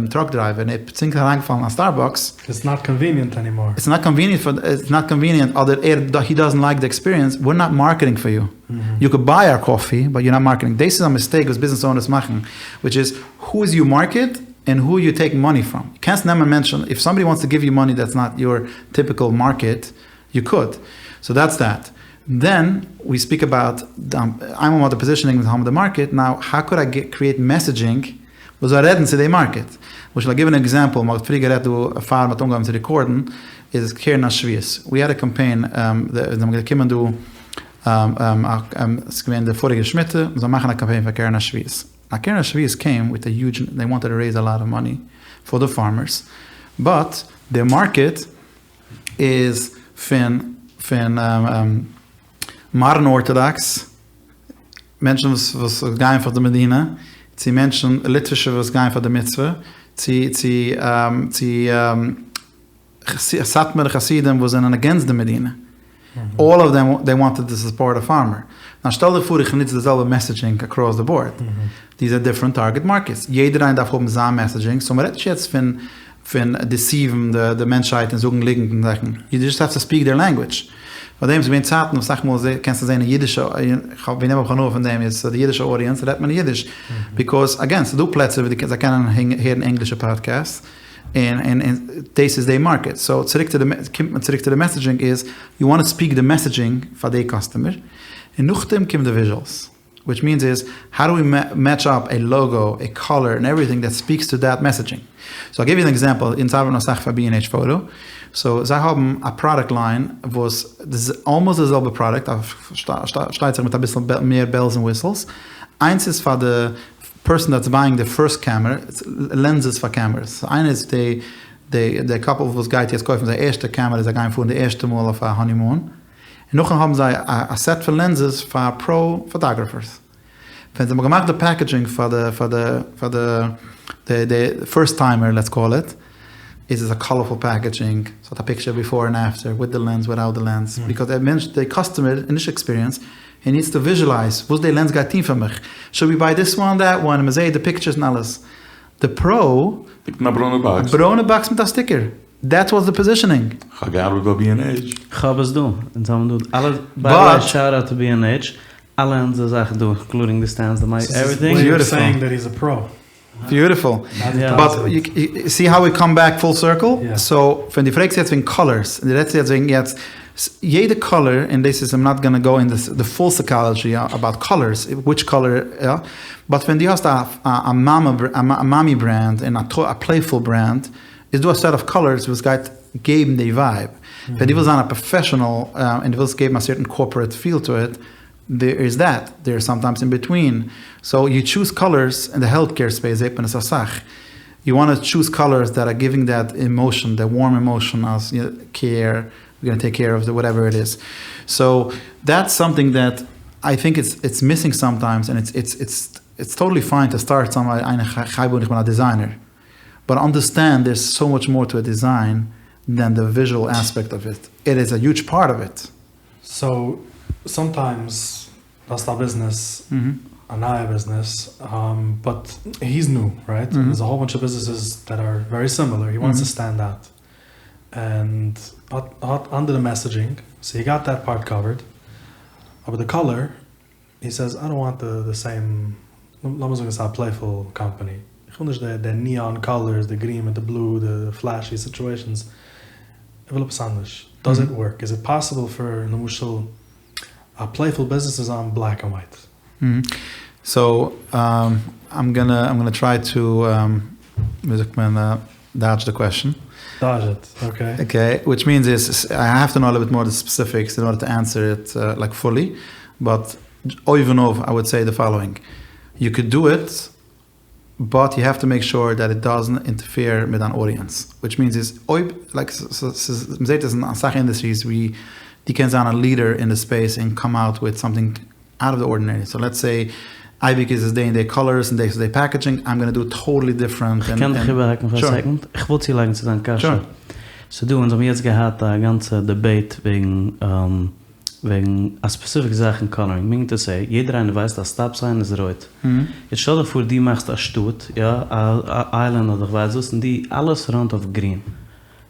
טראק דרייווער און ער איז פונקט אריינגעפאלן אין א סטארבאקס. איטס נאט קאנוויניענט ענימאר. איטס נאט קאנוויניענט פאר איטס נאט קאנוויניענט אדער ער הי דאזענט לייק די עקספיריענס, וויר נאט מארקעטינג פאר יו. יו קוד ביי אר קאפי באט יור נאט מארקעטינג. דאס איז א מיסטעיק וואס ביזנעס אונערס מאכן וויטש איז הו איז יור מארקעט און הו יו טעיקינג מאני פראם. קענסט נעמען מענטשן איף סאמבאדי וואנטס טו גיוו יו מאני דעטס נאט יור טיפיקעל מארקעט יו קוד. סאו דעטס דעט. דען ווי ספיק אבאוט איינמאל מ'האט די פאזישענינג און האבן די מארקעט, נאו האו קוד איי קריעט מעסעדזשינג וואס זאל רעדן צו די מארקעט. למשל איי גיוו ען עקזעמפל, מ'האט פריער גערעדט דא פאר מ'האט אנגעהויבן צו רעקארדן, איז קרן השביעית. ווי העד א קאמפיין, זיי האבן געקומען דא, ס'איז געווען די פאריגע שמיטה, מ'זאל מאכן א קאמפיין פאר קרן השביעית. נאו קרן השביעית קעים וויט א יוזש, דעי וואנטעד טו רעיז א לאט אוו מאני פאר די פארמערס, באט די מארקעט איז פון פון מאדערן ארטאדאקס מענטשן וואס וואס גייען פאר די מדינה, צו מענטשן ליטווישע וואס גייען פאר די מצוה, צו צו צו סאטמארע חסידים וואס זענען אגענסט די מדינה. אלל אוו דעם דעי וואנטעד טו סופארט א פארמער. נאו שטעל דיך פאר איך נוץ די זעלבע מעסעדזשינג אקראס די באורד. דיז אר דיפרענט טארגעט מארקעטס. יעדער איינער דארף האבן זיין מעסעדזשינג. סאו מ'רעדט נישט יעצט פון פון דיסיוון די מענטשהייט און זאגן ליגנט און זאכן. יו דזשאסט העוו טו ספיעק דעיר לענגוויטש. פאר דעם ס'איז געווען צייטן וואס אסאך מאל קענסטו זען אין אידישע, איך ווי נעם איך הנאה פון דעם איז די אידישע אודיענס רעדט מען אידיש. ביקאוז אגעין ס'איז דא פלעצער ווי זיי קענען הערן ענגלישע פאדקעסטס. און און און דאס איז די מארקעט. סאו צוריק צו די קומט מען צוריק צו די מעסעדזשינג איז יו וואנט טו ספיעק די מעסעדזשינג פאר די קאסטומער. און נאכדעם קומט די וויזשועלס. וויטש מיענס איז האו דו ווי מעטש אפ עי לאגא, עי קאלער, און עווריטינג דעט ספיקס טו דעט מעסעדזשינג. סאו איי גיוו יו ען עקזעמפל, אונז ארבעטן אסאך פאר בי ענד עיטש פאטא, סאו זיי האבן א פראדוקט ליין וואס איז אלמאסט די זעלבע פראדוקט, פארשטייט זיך מיט אביסל מער בעלס און וויסלס, איינס איז פאר די פערסאן דעטס בייאינג די פירסט קעמערע, לענזעס פאר קעמערעס, איינער איז די די קאפל וואס גייט יעצט קויפן זייער ערשטע קעמערע, זיי גייען פארן די ערשטע מאל אויף א האנימון, און נאכדעם האבן זיי א סעט פון לענזעס פאר פרא פאטאגראפערס. ווען זיי האבן געמאכט די פעקעדזשינג פאר די פאר די פאר די די פירסט טיימער לעטס קאל איט, איז עס א קאלערפול פעקעדזשינג, ס'האט א פיקטשער ביפאר און עפטער, וויט די לענס וויטאוט די לענס, ביקאוז דער מענטש די קאסטומער איז נישט עקספיריענסד, הי נידס טו וויזשעלייז וואס די לענס גייט טון פאר מיך, שוד ווי ביי דיס וואן דעט וואן, און מ'זעהט די פיקטשערס און אלעס. די פרא. ליגט אין א ברוינע באקס. א ברוינע באקס מיט א סטיקער. דעט וואס די פאזישענינג. כ'האב געארבעט ביי בי ענד עיטש. כ'האב עס דא, אונז האבן דא אלע, ביי די וועי שאוט אוט טו בי ענד עיטש, אלע אונזערע זאכן דא, אינקלודינג די סטענדס, די מייק, עווריטינג. ביוטיפול. ביוטיפול. באט יו סי האו ווי קאם בעק פול סירקל? סאו ווען דו פרעגסט יעצט וועגן קאלערס, און דו רעדסט יעצט וועגן יעצט, יעדע קאלער, און דאס איז איים נאט גאנא גאו אין די פול סייקאלעדזשי אבאוט קאלערס, וויטש קאלער, יא, באט ווען דו האסט א מאמי ברענד און א פלעיפול ברענד, איז דא א סעט אוו קאלערס וואס גייט געבן די ווייב. ווען דו ווילסט זיין א פראפעשענעל און דו ווילסט געבן א סערטען קארפארעט פיל טו איט, דער איז דעט, דער איז סאמטיימס אין ביטווין, סאו יו טשוז קאלערס, אין די העלט קעיר ספעיס זעט מען עס אסאך, יו וואנט טו טשוז קאלערס דעט אר גיווינג דעט אימאשען, דעט ווארם אימאשען אז קעיר, ווי גאנא טעיק קעיר אוו די וואטעווער איט איז, סאו דעטס סאמטינג דעט איי טינק איטס איטס מיסינג סאמטיימס און איטס איטס איטס איטס טאטעלי פיין טו סטארט סאם איינער כ'הייב אן איך בין א דיזיינער, באט אנדערסטענד דערס סאו מאטש מאר טו א דיזיין דען די וויזשועל עספעקט אוו איט, איט איז א יוזש פארט אוו איט. סאו סאמטיימס האסט א ביזנעס, א נייע ביזנעס, באט הי איז ניו רייט? דערס א האול באנטש אוו ביזנעסעס דעט אר ווערי סימילער, הי וואנטס טו סטענד אוט, ענד האט אנדערע מעסעדזשינג, סאו הי גאט דעט פארט קאווערד, אבער די קאלער הי סעיז איי דאנט וואנט די סעים, לאמיר זאגן ס'איז א פלעיפול קאמפאני, איך וויל נישט די ניאן קאלערס, די גרין מיט די בלו, די פלעשי סיטועשאנס, איך וויל עפעס אנדערש. דאז איט ווארק? איז איט פאסיבל פאר למשל א פלעיפול ביזנעס צו זיין בלעק ענד ווייט? סאו איים גאנא איים גאנא טריי טו ווי זאגט מען דאדזש די קוועשאן. דאדזש איט, אקעי. אקעי, וויטש מיענס איז איי העוו טו נאו א ליטל ביט מאר די ספעסיפיקס אין ארדער טו ענסער איט לייק פולי, באט אויבן אויף איי וואלד סעי די פאלאואינג, יו קוד דו איט, באט יו העוו טו מעיק שור דעט איט דאזענט אינטערפעיר מיט דיין אודיענס, וויטש מיענס איז אויב לייק ס'איז מ'זעט עס אין אסאך אינדעסטריס ווי דו קענסט זיין א לידער אין די ספעיס און קאם אוט וויט סאמטינג אוט אוו די ארדינערי, סאו לעטס סעי אייביג איז עס די און די קאלערס און דאס איז די פעקעדזשינג, איים גאנא דו טאטעלי דיפרענט. כ'קען דיך איבערהאקן פאר א סעקאנד? איך וויל צולייגן צו דיין קשיא. ס'דא, אונז האבן יעצט געהאט א גאנצע דיבעיט וועגן וועגן א ספעסיפיק זאך אין קאלערינג, מינינג טו סעי, יעדער איינער ווייסט אז סטאפ סיין איז רויט. יעצט שטעל דיך פאר דו מאכסט א שטאט, יא, א איילענד אדער כ'ווייס וואס, און דו אלעס ראנט אויף גרין.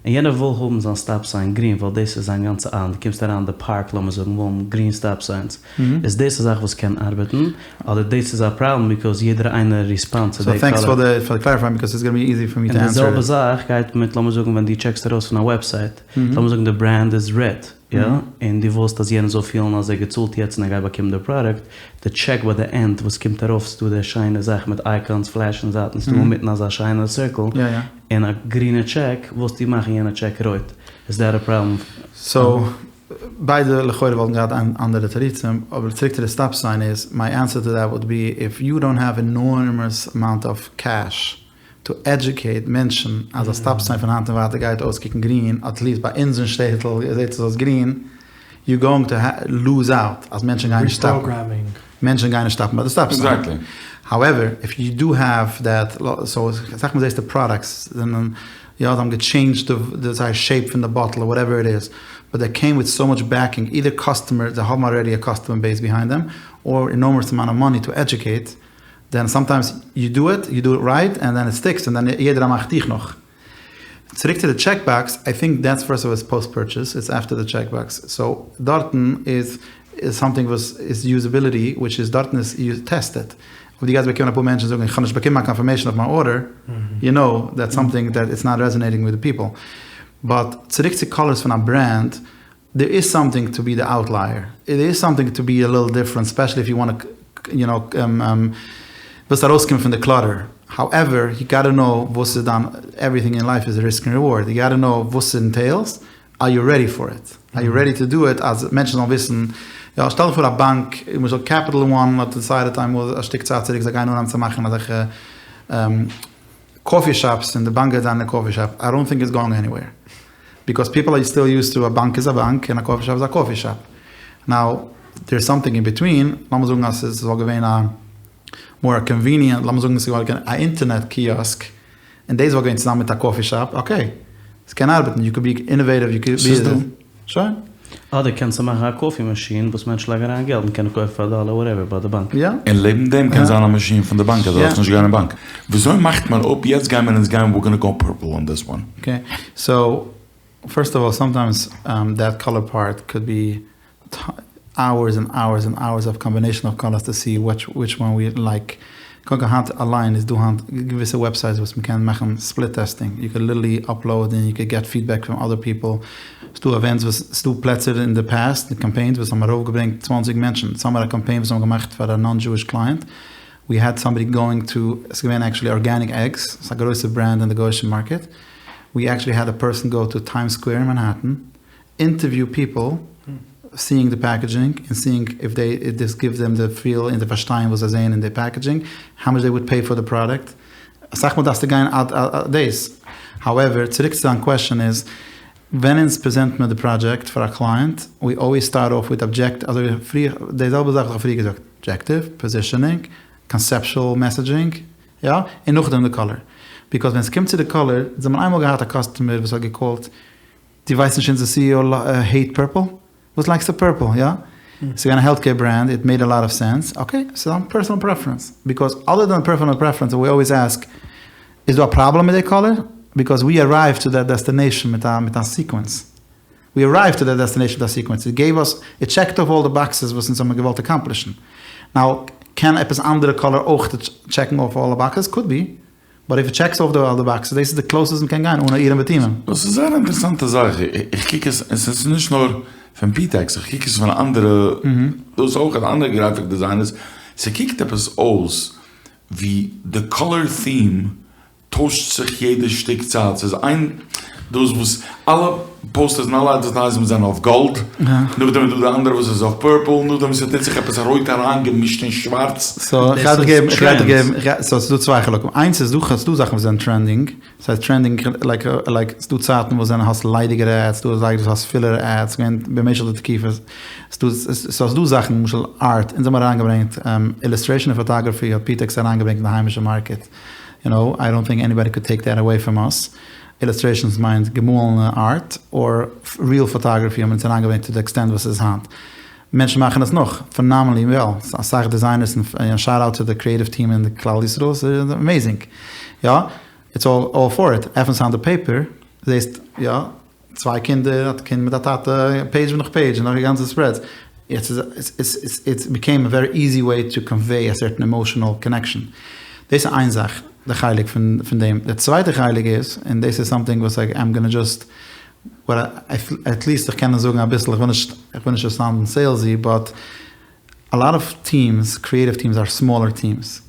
און יענער וויל האבן זיין סטאפ סיין גרין ווייל דאס איז זיין גאנצע איילענד, דו קומסט אריין די פארק לאמיר זאגן וויל האבן גרין סטאפ סיינס, איז דאס א זאך וואס קען ארבעטן? אדער דאס איז א פראבלעם ביקאוז יעדער איינער ריספאנדט צו סאו די טענקס קאלער? פאר די קלעריפייאינג ביקאוז איטס גאנא בי איזי פאר מי טו און די ענסער זעלבע איט. זאך גייט מיט לאמיר זאגן ווען דו טשעקסט ארויס פון א וועבסייט, לאמיר זאגן די ברענד איז רעד, יא, און דו ווילסט אז יענער זאל פילן אז ער האט געצאלט יעצט און ער גייט באקומען די פראדוקט, די טשעק ביי די ענד וואס קומט ארויף ס'דא די שיינע זאך מיט אייקאנס פלעשן זייטן ס'דא אינמיטן אזא שיינע סירקל און א גרינע טשעק ווילסטו מאכן יענע טשעק רויט איז דעט א פראבלעם? סאו ביידע לכאורה וואלטן געהאט אנדערע תירוצים אבער צוריק צו די סטאפ סיין איז מיי ענסער טו דעט וואלד בי איף יו דאנט העוו ענארמעס אמאונט אוו קעש טו עדיוקעיט מענטשן אז א סטאפ סיין פון היינט און ווייטער גייט אויסקוקן גרין, אטליעסט ביי אונז אין שטעטל זעט עס אויס גרין, יו גאוינג טו לוז אוט אז מענטשן גייען נישט סטאפן, מענטשן גייען נישט סטאפן ביי די סטאפ סיין. האועווער, איף יו דו העוו דעט, סאו אסאך מאל זעסטו פראדאקטס זענען יא זיי האבן געטשעינדזשד די זייער שעיפ פון די באטל אר וואטעווער איט איז, באט דעי קעים וויט סאו מאטש בעקינג, אידער קאסטומער, זיי האבן אלרעדי א קאסטומער בעיס ביהיינד דעם, אר ענארמעס אמאונט אוו מאני טו עדיוקעיט, דען סאמטיימס יו דו איט, יו דו איט רייט, ענד דען איט סטיקס, און דען יעדער מאכט דיך נאך. צוריק צו די טשעק באקס, איי טינק דעטס פירסט אוו אלל פאוסט פורטשעס, איטס עפטער די טשעק באקס, סאו דארטן איז סאמטינג וואס איז יוזעביליטי, וויטש איז דארטן איז יו טעסט איט, אויב דו גייסט באקומען אפאר מענטשן זאגן איך האב נישט באקומען קיין קאנפערמעישן אויף מיין ארדער, יו נאו דעטס סאמטינג דעט איטס נאט רעזאנעיטינג וויט די פיפל. באט צוריק צו קאלערס פון א ברענד, דער איז סאמטינג טו בי די אוטלייער, דער איז סאמטינג טו בי א ליטל דיפרענט, ספעשעלי איף יו וואנט יו נאו ווילסט ארויסקומען פון די קלאטער, האועווער יו גאטע נאו וואס איז דיין, עווריטינג אין לייף איז ריסק און ריווארד, יו גאטע נאו וואס ס'אינטעילס, אר יו רעדי פאר איט, אר יו רעדי טו דו איט, אז מענטשן זאלן וויסן, יא שטעל דיך פאר א באנק, למשל קעפיטעל וואן האט דיסיידעט איינמאל א שטיק צייט צוריק זיי גייען אנהייבן צו מאכן אזעלכע קאפי שאפס און די באנק גייט זיין אין די קאפי שאפ, איי דאנט טינק איטס גאוינג עניוועיר. ביקאוז פיפל אר סטיל יוזד טו א באנק איז א באנק און א קאפי שאפ איז א קאפי שאפ. נאו דער איז סאמטינג אין ביטווין, לאמיר זאגן אז עס וואלט געווען א מאר א קאנוויניענט, לאמיר זאגן עס וואלט געווען א אינטערנעט קיאסק און דאס וואלט געווען צוזאמען מיט א קאפי שאפ, אקעי, עס קען ארבעטן, יו קוד בי אינאוועטיוו, יו קוד בי. ס'איז דא. שוין. אדער קענסטו מאכן א קאפי מאשין וואס מענטשן לייגן אריין געלט און קענען קויפן פאר א דאלער וואטעווער ביי די באנק. יא. און לעבן דעם קען זיין א מאשין פון די באנק אז דו דארפסט נישט גיין אין באנק. וויאזוי מאכט מען אפ יעצט גיימער אונז גיין we're gonna go purple on this one. אקעי סאו פירסט אוו אלל סאמטיימס דעט קאלער פארט קאוד בי אווערס ענד אווערס ענד אווערס אוו קאמבינעישאן אוו קאלערס טו סי וויטש וואן ווי לייק. קודם כל היינט אליין איז דא היינט געוויסע וועבסייטס וואס מ'קען מאכן ספליט טעסטינג, יו קען ליטערלי אפלאוד און יו קען געט פידבעק פראם אדער פיפל, ס'דא עווענטס וואס ס'דא פלעצער אין די פאסט מיט קאמפיינס וואס האבן ארויפגעברענגט צוואנציג מענטשן, ס'האמער א קאמפיין וואס האבן געמאכט פאר א נאן דזשואיש קלייענט, ווי העד סאמבאדי גאוינג טו, ס'איז געווען עקשעלי ארגעניק עגס, ס'איז א גרויסע ברענד אין די גוישע מארקעט, ווי עקשעלי העד א פערסאן גאו טו טיימס סקווער אין מאנהעטן, אינטערוויו פיפל סיאינג די פעקעדזשינג און סיאינג איף דעי איף דיס גיווס דעם די פיל און די פארשטיין וואס זיי זעען אין די פעקעדזשינג האו מאטש דעי וואלד פעי פאר די פראדאקט אסאך מאל דארפסטו גיין עד דעיס האועווער צוריק צו דיין קוועשאן איז ווען אונז פרעזענט מיר די פראדזשעקט פאר א קלייענט ווי אלוועיס סטארט אףף וויט אבדזשעקט אזוי ווי פריער די זעלבע זאך וואס איך האב פריער געזאגט אבדזשעקטיוו פאזישאנינג קאנסעפשועל מעסעדזשינג יא און נאכדעם די קאלער ביקאוז ווען סקומט צו די קאלער אונז האבן איינמאל געהאט א קאסטומער וואס האט געקאלט דו ווייסט נישט אונזער CEO העיט פערפל? וואס לייגסטו פערפל? יא? ס'איז געווען א העלט קעיר ברענד, איט מעיד א לאט אוו סענס, אקעי, ס'איז א פערסאנעל פרעפרענס, ביקאוז אדער דען פערסאנעל פרעפרענס ווי אלוועיס עסק, איז דא א פראבלעם מיט די קאלער? ביקאוז ווי ארייווד טו דעט דעסטענעישאן מיט א מיט א סיקווענס, ווי ארייווד טו דעט דעסטענעישאן מיט א סיקווענס, איט געיוו אס, איט טשעקד אףף אלל די באקסעס וואס אונז האבן געוואלט אקאמפלישן, נאו קען עפעס אנדערע קאלער אויך טשעקן אףף אלל די באקסעס? קאוד בי. באט איף איט טשעקס אףף די אלל די באקסעס דאס איז די קלאוסעסט מ'קען גיין אן א אורים ותומים. דאס איז זייער א אינטערעסאנטע זאך, איך קוק עס, און ס'איז נישט נאר פון פיטעקס, איך קוק עס פון אנדערע, דאס אויך אנדערע גרעפיק דיזיינערס, ס'קוקט עפעס אויס ווי די קאלער theme טוישט זיך יעדע שטיק צייט, ס'איז איין דאס וואס אלע פאוסטערס און אלע אדווערטייזמענטס זענען אויף גאלד, נאכדעם איז דא די אנדערע וואס איז אויף פורפל, נאכדעם ס'טוט זיך עפעס רויט אריינגעמישט אין שווארץ. סאו איך גיי דיך געבן, איך גיי דיך געבן, סאו ס'איז דא צוויי חלקים, איינס איז דא, ס'דא זאכן וואס זענען טרענדינג, ס'הייסט טרענדינג לייק לייק ס'דא צייטן וואס זענען האסט ליידיגערע עדס, ס'דא צייטן וואס האסט פילערע עדס, געווען במשך די תקופות, ס'דא סאו ס'דא זאכן למשל ארט, אונז האבן אריינגעברענגט אילוסטרעישן און פאטאגראפי האט פיטעקס אריינגעברענגט אין די היימישע מארקעט, יו נאו, איי דאנט טינק עניבאדי קוד טעיק דעט אוועי פראם אס. אילוסטרעישאנס מיינט געמאלענע ארט, אר ריעל פאטאגראפי האבן אונז אריינגעברענגט טו די עקסטענט וואס ס'איז היינט. מענטשן מאכן עס נאך פענאמענלי וועל, אסאך דיזיינערס און שאוט אוט טו די קריעטיוו טיעם אין כלל ישראל, ס'איז אמעיזינג. יא, איטס אלל אלל פאר איט. עפענסט היינט די פעיפער, זעסט יא, צוויי קינדער, א קינד מיט א טאטע, פעידזש נאך פעידזש, און נאך גאנצע ספרעדס. יעצט איז איטס ביקעים א ווערי איזי וועי טו קאנוועי א סערטען עמאושענעל קאנעקשאן. דאס איז איין זאך, די חלק פון דעם. די צווייטע חלק איז, און דאס איז סאמטינג וואס איי עם גאנא דזשאסט, עטליעסט איך קען עס זאגן אביסל, איך וויל נישט, איך וויל נישט סאונדן סעילסי, באט א לאט אוו טיעמס, קריעטיוו טיעמס אר סמאלער טיעמס.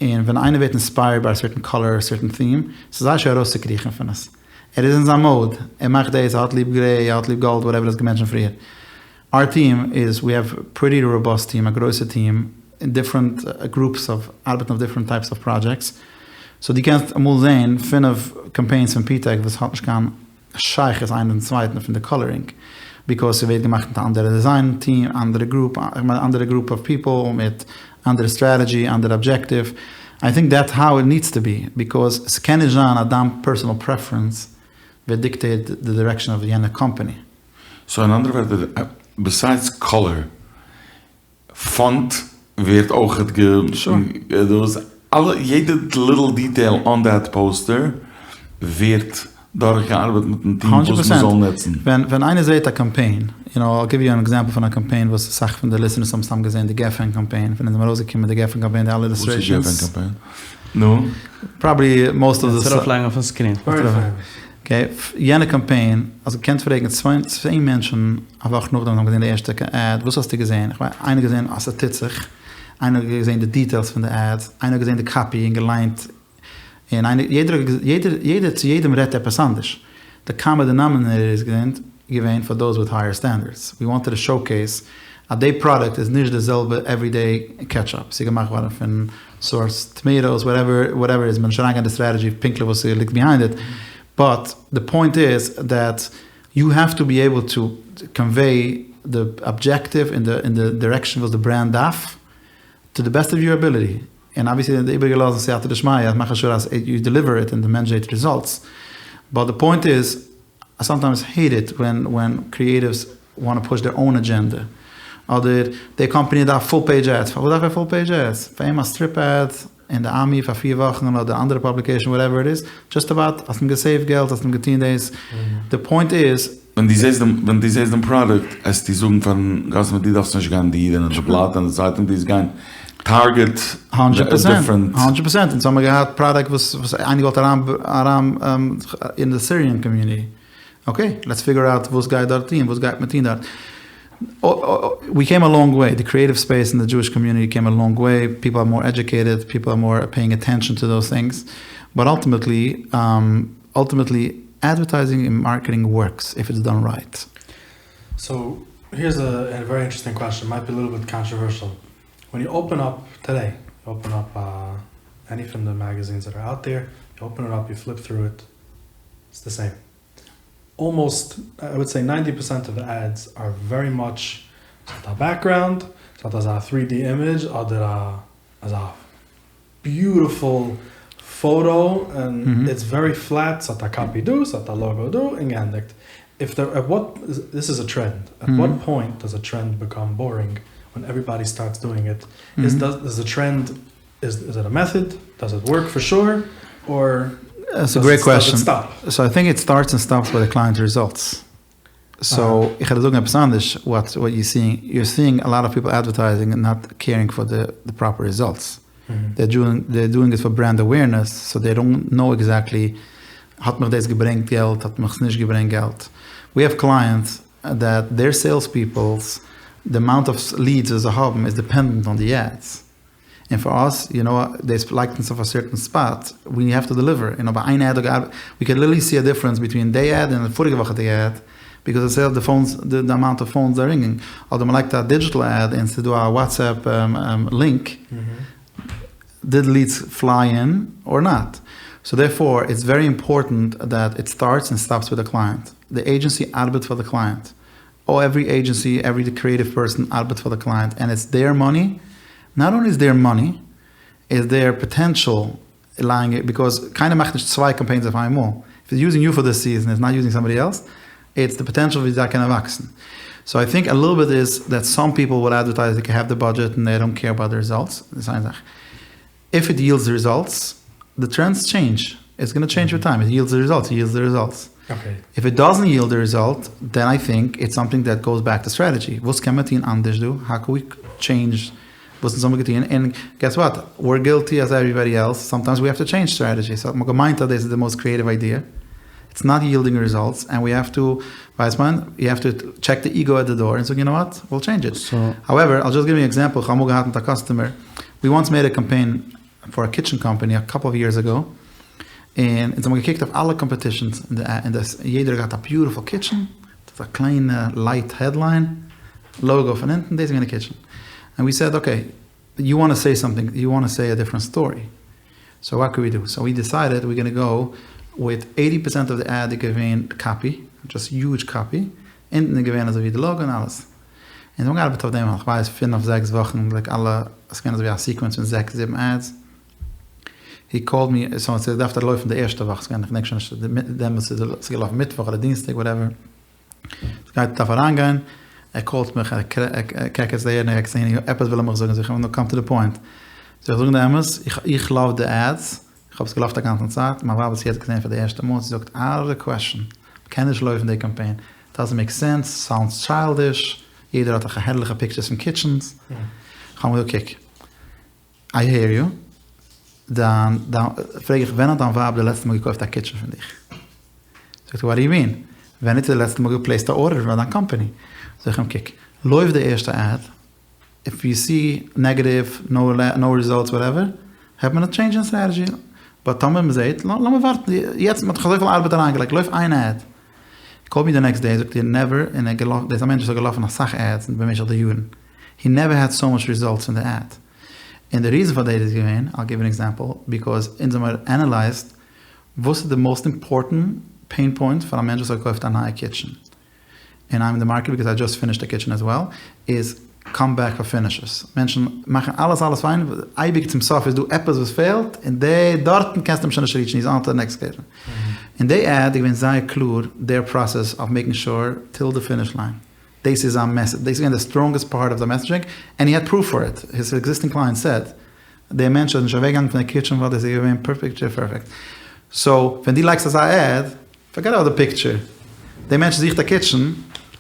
און ווען איינער ווערט אינספייערד ביי א סערטען קאלער, א סערטען טים, ס'איז זייער שווער ארויסצוקריכן פון עס. ער איז אין זיין מאוד, ער מאכט דאס, ער האט ליב גרעי, ער האט ליב גאלד, וואטעווער האסט געמענטשענט פריער. אר טיעם איז, ווי העוו פריטי ראבאסט טיעם, א גרויסע טיעם, אין דיפרענט גרופס אוו, ארבעטן אויף דיפרענט טייפס אוו פראדזשעקטס. סאו דו קענסט אמאל זעהן פינף קאמפיינס פון פיטעק וואס האט נישט קיין שייכות איינער מיטן צווייטן פון די קאלערינג, ביקאויז ס'ווערט געמאכט מיט א אנדערע דיזיין טיעם, אנדערע גרופ, כ'מיין אנדערע גרופ אוו פיפל, מיט אנדערע סטרעטעדזשי, אנדערע אבדזשעקטיוו, איי טינק דעטס האו איט נידס טו בי, ביקאויז ס'קען נישט זיין אז דיין פערסאנעל פרעפרענס וועט דיקטעיט די דירעקשאן אוו יענע קאמפאני. סאו אין אנדערע ווערטער, ביסיידס קאלער, פאנט ווערט אויכעט גע... דאס אלע יעדע ליטל דיטעיל אן דעט פאוסטער ווערט דורכגעארבעט מיטן טיעם וואס מ'זאל נוצן. ווען ווען איינער זעהט א קאמפיין, יו נאו, I'll give you an example פון א קאמפיין וואס אסאך פון די ליסענערס האבן סתם געזעהן, די גפן קאמפיין, פון אונז זעמיר ארויסגעקומען מיט די גפן קאמפיין, די אלע אילוסטרעישאנס. וואס איז גפן קאמפיין? נו? פראבעלי מאסט אוו די. קענסט ארויפלייגן אויפן סקרין. אקעי, יענע קאמפיין, אז געקענט פרעגן צען מענטשן א וואך נאכדעם האבן געזען די ערשטע עד, וואס האסטו געזען? איך ווייס, איינער האט געזען אז ס'טוט זיך, איינער האט געזען די דיטעילס פון די עד, איינער האט געזען די קאפי און געליינט, און איינער, יעדער האט, יעדער, יעדער צו יעדעם רעדט עפעס אנדערש. די קאמען דענאמינעיטער איז געווען פאר דאוז וויט הייער סטענדערדס, ווי וואנטעד טו שאוקעיס אז די פראדוקט איז נישט די זעלבע עוורידעי קעטשאפ, ס'איז געמאכט געווארן פון סארס טאמעיטאס וואטעווער וואטעווער איז, מ'וועט נישט אריינגיין אין די סטרעטעדזשי פונקטליך וואס ס'ליגט ביהיינד איט, באט די פוינט איז דעט יו העוו טו בי עיבל טו קאנוועי די אבדזשעקטיוו און די דירעקשאן וואס די ברענד דארף טו די בעסט אוו יור אביליטי, און אבוויעסלי די איבעריגע לאזן סייעתא דשמיא אז מאכן שור אז יו דעליווער איט און די מענטש זעט רעזאלטס, באט די פוינט איז איי סאמטיימס העיט איט ווען ווען קריעטיווס. וואנט טו פוש דעיר אוין אדזשענדע, אדער די קאמפאני דארף פול פעידזש עדס, פארוואס דארף ער פול פעידזש עדס? פאר אים א סטריפ עד אין די עמי פאר פיר וואכן אדער אנדערע פאבליקעישן וואטעווער איט איז, דזשאסט אבאוט האסט אים געסעיווט געלט האסט אים געטון דאס, די פוינט איז. ווען דו זעסט דעם ווען דו זעסט דעם פראדוקט עסטו זאגן פארן קאסטומער דו דארפסט נישט גיין אין די איד און אין די בלאט און די צייטונג דו וועסט גיין טארגעט האנדרעט פערסענט, האנדרעט פערסענט, אונז האמיר געהאט פראדאקט וואס וואס איינער געוואלט אריין אריין אין די סיריען קאמיוניטי, אקעי לעטס פיגור אוט וואס גייט דארט טון וואס גייט מען טון דארט, ווי קעים א לאנג וועי, די קריעטיוו ספעיס אין די דזשואיש קאמיוניטי קעים א לאנג וועי, פיפל אר מאר עדיוקעיטעד, פיפל אר מאר פעיאינג אטענשאן טו דאוז טינגס, באט אלטימעטלי אלטימעטלי אדווערטייזינג און מארקעטינג ווארקס איף איטס דאן רייט. סאו היערס א ווערי אינטערעסטינג קוועסטשען, מייט בי א ליטל ביט קאנטראווערשעל, ווען יו אפען אפ טודעי, יו אפען אפ עני פון די מעגעזינס דעט אר אוט דער, יו אפען איט אפ יו פליפ טרו איט, איטס די סעים, אלמאסט איי וואלד סעי ניינטי פערסענט אוו די עדס אר ווערי מאטש, ס'האט א בעקגראונד, ס'האט אזא טרי די אימעדזש אדער א אזא ביוטיפול פאטא און איטס ווערי פלעט, ס'האט א קאפי דא, ס'האט א לאגא דא, און געענדיגט. איף דער עט וואט, דיס איז א טרענד, עט וואט פוינט דאז א טרענד ביקאם בארינג ווען עוועריבאדי סטארטס דואינג איט, איז דאז די טרענד איז איט א מעטהאד, דאז איט ווארק פאר שור, אר דאס איט סטאפ? סאו איי טינק איט סטארטס און סטאפס ביי די קלייענט רעזאלטס. סאו איך וועל דיר זאגן עפעס אנדערש, וואט יו סיאינג, יור סיאינג א לאט אוו פיפל אדווערטייזינג און נאט קעירינג פאר די פראפער רעזאלטס, דעיר דואינג איט פאר ברענד אווערנעס, סאו דעי דאנט נאו עקזעקטלי האט מיך דאס געברענגט געלט האט מיך עס נישט געברענגט געלט, ווי העוו קלייענטס דעט דעיר סעילס פיפלס די אמאונט אוו ליעדס וואס זיי האבן איז דיפענדענט אן די עדס. און פאר אס, יו נאו, דאס לייגט אונז אויף א סערטען ספאט, ווי העוו טו דעליווער, און אויב איין עד האט געארבעט, ווי קען ליטערלי סי א דיפרענס ביטווין די עד און די פאריגע וואכעדיגע עד, ביקאוז די פאונס, די אמאונט אוו פאונס אר רינגינג, אדער מ'לייגט א דידזשיטעל עד און ס'איז דא א וואטסעפפ לינק, דיד ליעדס פליי אין אר נאט? סאו דערפאר איטס ווערי אימפארטענט דעט איט סטארטס און סטאפס וויט די קלייענט, די עידזשענסי ארבעט פאר די קלייענט, או עווערי עידזשענסי, עווערי קריעטיוו פערסאן ארבעט פאר די קלייענט ענד איטס דעיר מאני, נאט אנלי איז דעיר מאני, איז דעיר פאטענשעל לייאינג, ביקאוז קיינער מאכט נישט צוויי קאמפיינס אויף איינמאל, איף היז יוזינג יו פאר דיס סיזען היז נאט יוזינג סאמבאדי עלס, איטס די פאטענשעל ווי זיי קענען וואקסן. סאו איי טינק א ליטל ביט איז דעט סאם פיפל וויל אדווערטייז דעי העוו די בודזשעט און דעי דאנט קעיר אבאוט די רעזאלטס, דאס איז איין זאך. איף איט יילדס רעזאלטס, די טרענדס טשעינדזש, איטס גאנא טשעינדזש וויט טיים, איט יילדס די רעזאלטס, איט יילדס די רעזאלטס. איף איט דאזענט יילד די רעזאלט, דען איי טינק איטס סאמטינג דעט גאוס בעק טו סטרעטעדזשי, וואס קען מען טון אנדערש דא, האו קען ווי טשעינדזש וואס אונז האמיר געטון, און געס וואט, ווער גילטי עז עוועריבאדי עלס, סאמטיימס ווי האוו טו טשעינדזש סטרעטעדזשי, סאו האט מען געמיינט אז דאס איז די מאסט קריעטיוו איידיע, איטס נאט יילדינג רעזאלטס, ענד ווי האוו טו, ווייסט מען, יו האוו טו טשעק די איגאו עט די דאר און זאגן יו נאו וואט, וויל טשעינדזש איט. האועווער, איל דזשאסט גיוו יו ען עקזעמפל, כ'האב אמאל געהאט מיט א קאסטומער, ווי וואנס מעיד א קאמפיין פאר א קיטשען קאמפאני א קאפל אוו יערס אגאו, און אונז האבן געקוקט אויף אלע קאמפעטישאנס אין די, יעדער האט געהאט א ביוטיפול קיטשען, מיט אזא קליינע לייט העדליין, לאוגא פון אונטן, דאס איז געווען די קיטשען. און ווי סעד אקעי, יו וואנט טו סעי סאמטינג, יו וואנט טו סעי א דיפרענט סטארי, סאו וואט קען ווי דו? סאו ווי דיסיידעד ווי גאנא גאו וויט עיטי פערסענט אוו די עד איז געווען קאפי, דזשאסט יוזש קאפי, אונטן איז געווען אזוי ווי די לאוגא און אלעס. און זיי האבן געארבעט אויף דעם איך ווייס פינף זעקס וואכן לייק אלע, עס איז געווען אזוי ווי א סיקווענס פון זעקס זיבן עדס. הי קאלד מי, סאו עס האט געדארפט לויפן די ערשטע וואך, ס'געווען כ'דענק שוין נישט דעמאלטס איז עס געלאפן מיטוואך אדער דינסטאג וואטעווער. ס'גייט דארף אריינגיין, ער קאלט מיך, ער קעקעצט אהער און ער קעקעצט אהין, עפעס וויל ער מיך זאגן, זאג איך אים, נו קאם טו די פוינט. זאל איך זאגן די אמת, איך לאוו די עדס, איך האב עס געלאווט א גאנצן צייט, מיין ווייב האט עס יעצט געזען פאר די ערשטע מאל, זי זאגט אאוט אוו די קוועשאן, מ'קען נישט לויפן די קאמפיין, דאזענט מעיק סענס, סאונדס טשיילדיש, יעדער האט דאך הערליכע פיקטשערס פון קיטשענס. איך האב אים געזאגט קוק, איי העיר יו, דיין, דיין, פרעג איך ווען האט דיין ווייב די לעצטע מאל געקויפט א קיטשען פון דיך? זאגט ער וואט דו יו מין? ווען האט זי די לעצטע מאל געפלעיסט א ארדער פון דיין קאמפאני? זאג איך אים קוק, לויף די ערשטע עד, איף יו סי נעגעטיוו, נאו רעזאלטס וואטעווער, העט מען א טשעינדזש אין סטרעטעדזשי, באט טאמער מ'זעהט, לאמיר ווארטן, יעצט מ'האט דאך אזויפיל ארבעט אריינגעלייגט, לויף איין עד. קאלד מי די נעקסט דעי, זאגט ער נעווער, און ער האט געלאפן, דאס איז א מענטש וואס האט געלאפן אסאך עדס במשך די יארן, הי נעווער העד סאו מאטש רעזאלטס פון די עד. און די ריזען פאר דעט איז געווען, I'll גיוו אן עקזעמפל, ביקאוז אונז האמיר ענעלייזד וואס איז די מאסט אימפארטענט פעין פוינט פאר א מענטש וואס האט געקויפט א נייע קיטשען, און איים אין די מארקעט ביקאוז איי דזשאסט פינישד א קיטשען עז וועל, איז קאם בעק פאר פינישעס. מענטשן מאכן אלעס אלעס פיין, אייביג צום סוף איז דא עפעס וואס פעלט, און די דארטן קענסטו אים שוין נישט ריטשן, היז אן טו די נעקסט קיטשען. און די עד איז געווען זייער קלאר דעיר פראסעס אוו מעיקינג שור טיל די פיניש ליין. דאס איז זיין מעסעדזש, דאס איז געווען די סטראנגעסט פארט אוו די מעסעדזשינג, ענד הי העד פרוף פאר איט, היז עקזיסטינג קלייענט סעד, דער מענטש איז נישט אוועקגעגאנגען פון די קיטשען ווייל דאס איז געווען פערפעקט פערפעקט. סאו ווען דו לייגסט אזא עד, פארגעט אבאוט די פיקטשער, דער מענטש זוכט א קיטשען,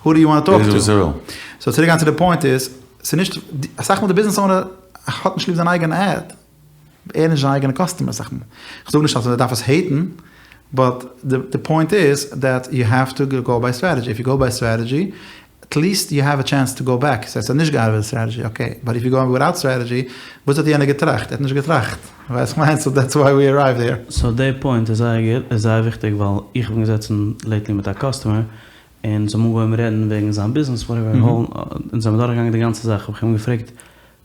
הו דו יו וואנט טו טאלק טו? סאו צוריק גיין צו די פוינט איז, ס'איז נישט, אסאך מאל די ביזנעס אונער האט נישט ליב זיין אייגענע עד, ער איז נישט זיין אייגענע קאסטומער אסאך מאל, כ'זאג נישט אז מ'דארף עס העיטן, באט די פוינט איז דעט יו העוו טו גאו ביי סטרעטעדזשי, איף יו גאו ביי סטרעטעדזשי, עט ליעסט יו העוו א טשענס טו גאו בעק, ס'הייסט ס'האט נישט געארבעט די סטרעטעדזשי, אקעי, באט איף יו גאו וויטאוט סטרעטעדזשי, וואס האט יענער געטראכט? ער האט נישט געטראכט, ווייסט כ'מיין, סאו דעטס וויי ווי ארייווד העיר. סאו די פוינט איז זייער גוט, איז זייער וויכטיג ווייל איך בין געזעצן לעיטלי מיט א קאסטומער און זיי האבן אנגעהויבן רעדן וועגן זיין ביזנעס וואטעווער, און זיי האבן דורכגעגאנגען די גאנצע זאך, האב איך אים געפרעגט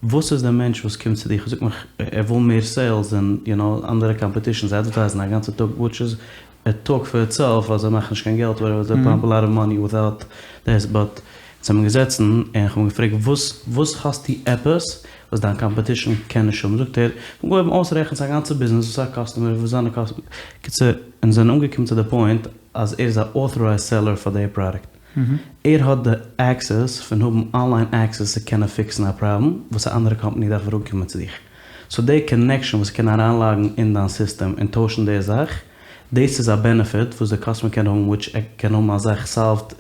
וואס איז דער מענטש וואס קומט צו דיך און זאגט מיך ער וויל מער סעילס און יו נאו אנדערע קאמפעטישאנס אדווערטייזן א גאנצע טאג וויטש איז א טאלק פאר איטסעלף אז זיי מאכן נישט קיין געלט וואטעווער זיי פאמפ א לאט אוו מאני וויטאוט דעס באט אונז האבן געזעצן און איך האב אים געפרעגט וואס וואס האסטו עפעס וואס דיין קאמפעטישאן קען נישט האבן זאגט ער אנגעהויבן אויסרעכענען זיין גאנצע ביזנעס וואס א קאסטומער וואס זיינע קאסטומער קיצור אונז זענען אנגעקומען צו די פוינט אז ער איז א אוטארייזד סעלער פאר די פראדוקט. ער האט די עקסעס פון האבן אנליין עקסעס צו קענען פיקסן א פראבלעם וואס א אנדערע קאמפאני דארף אראפקומען צו דיך. סאו די קאנעקשאן וואס קען אריינלאגן אין דיין סיסטעם און טוישן די זאך, דאס איז א בענעפיט וואס די קאסטומער קען האבן וויטש ער קען האבן א זאך סאלווד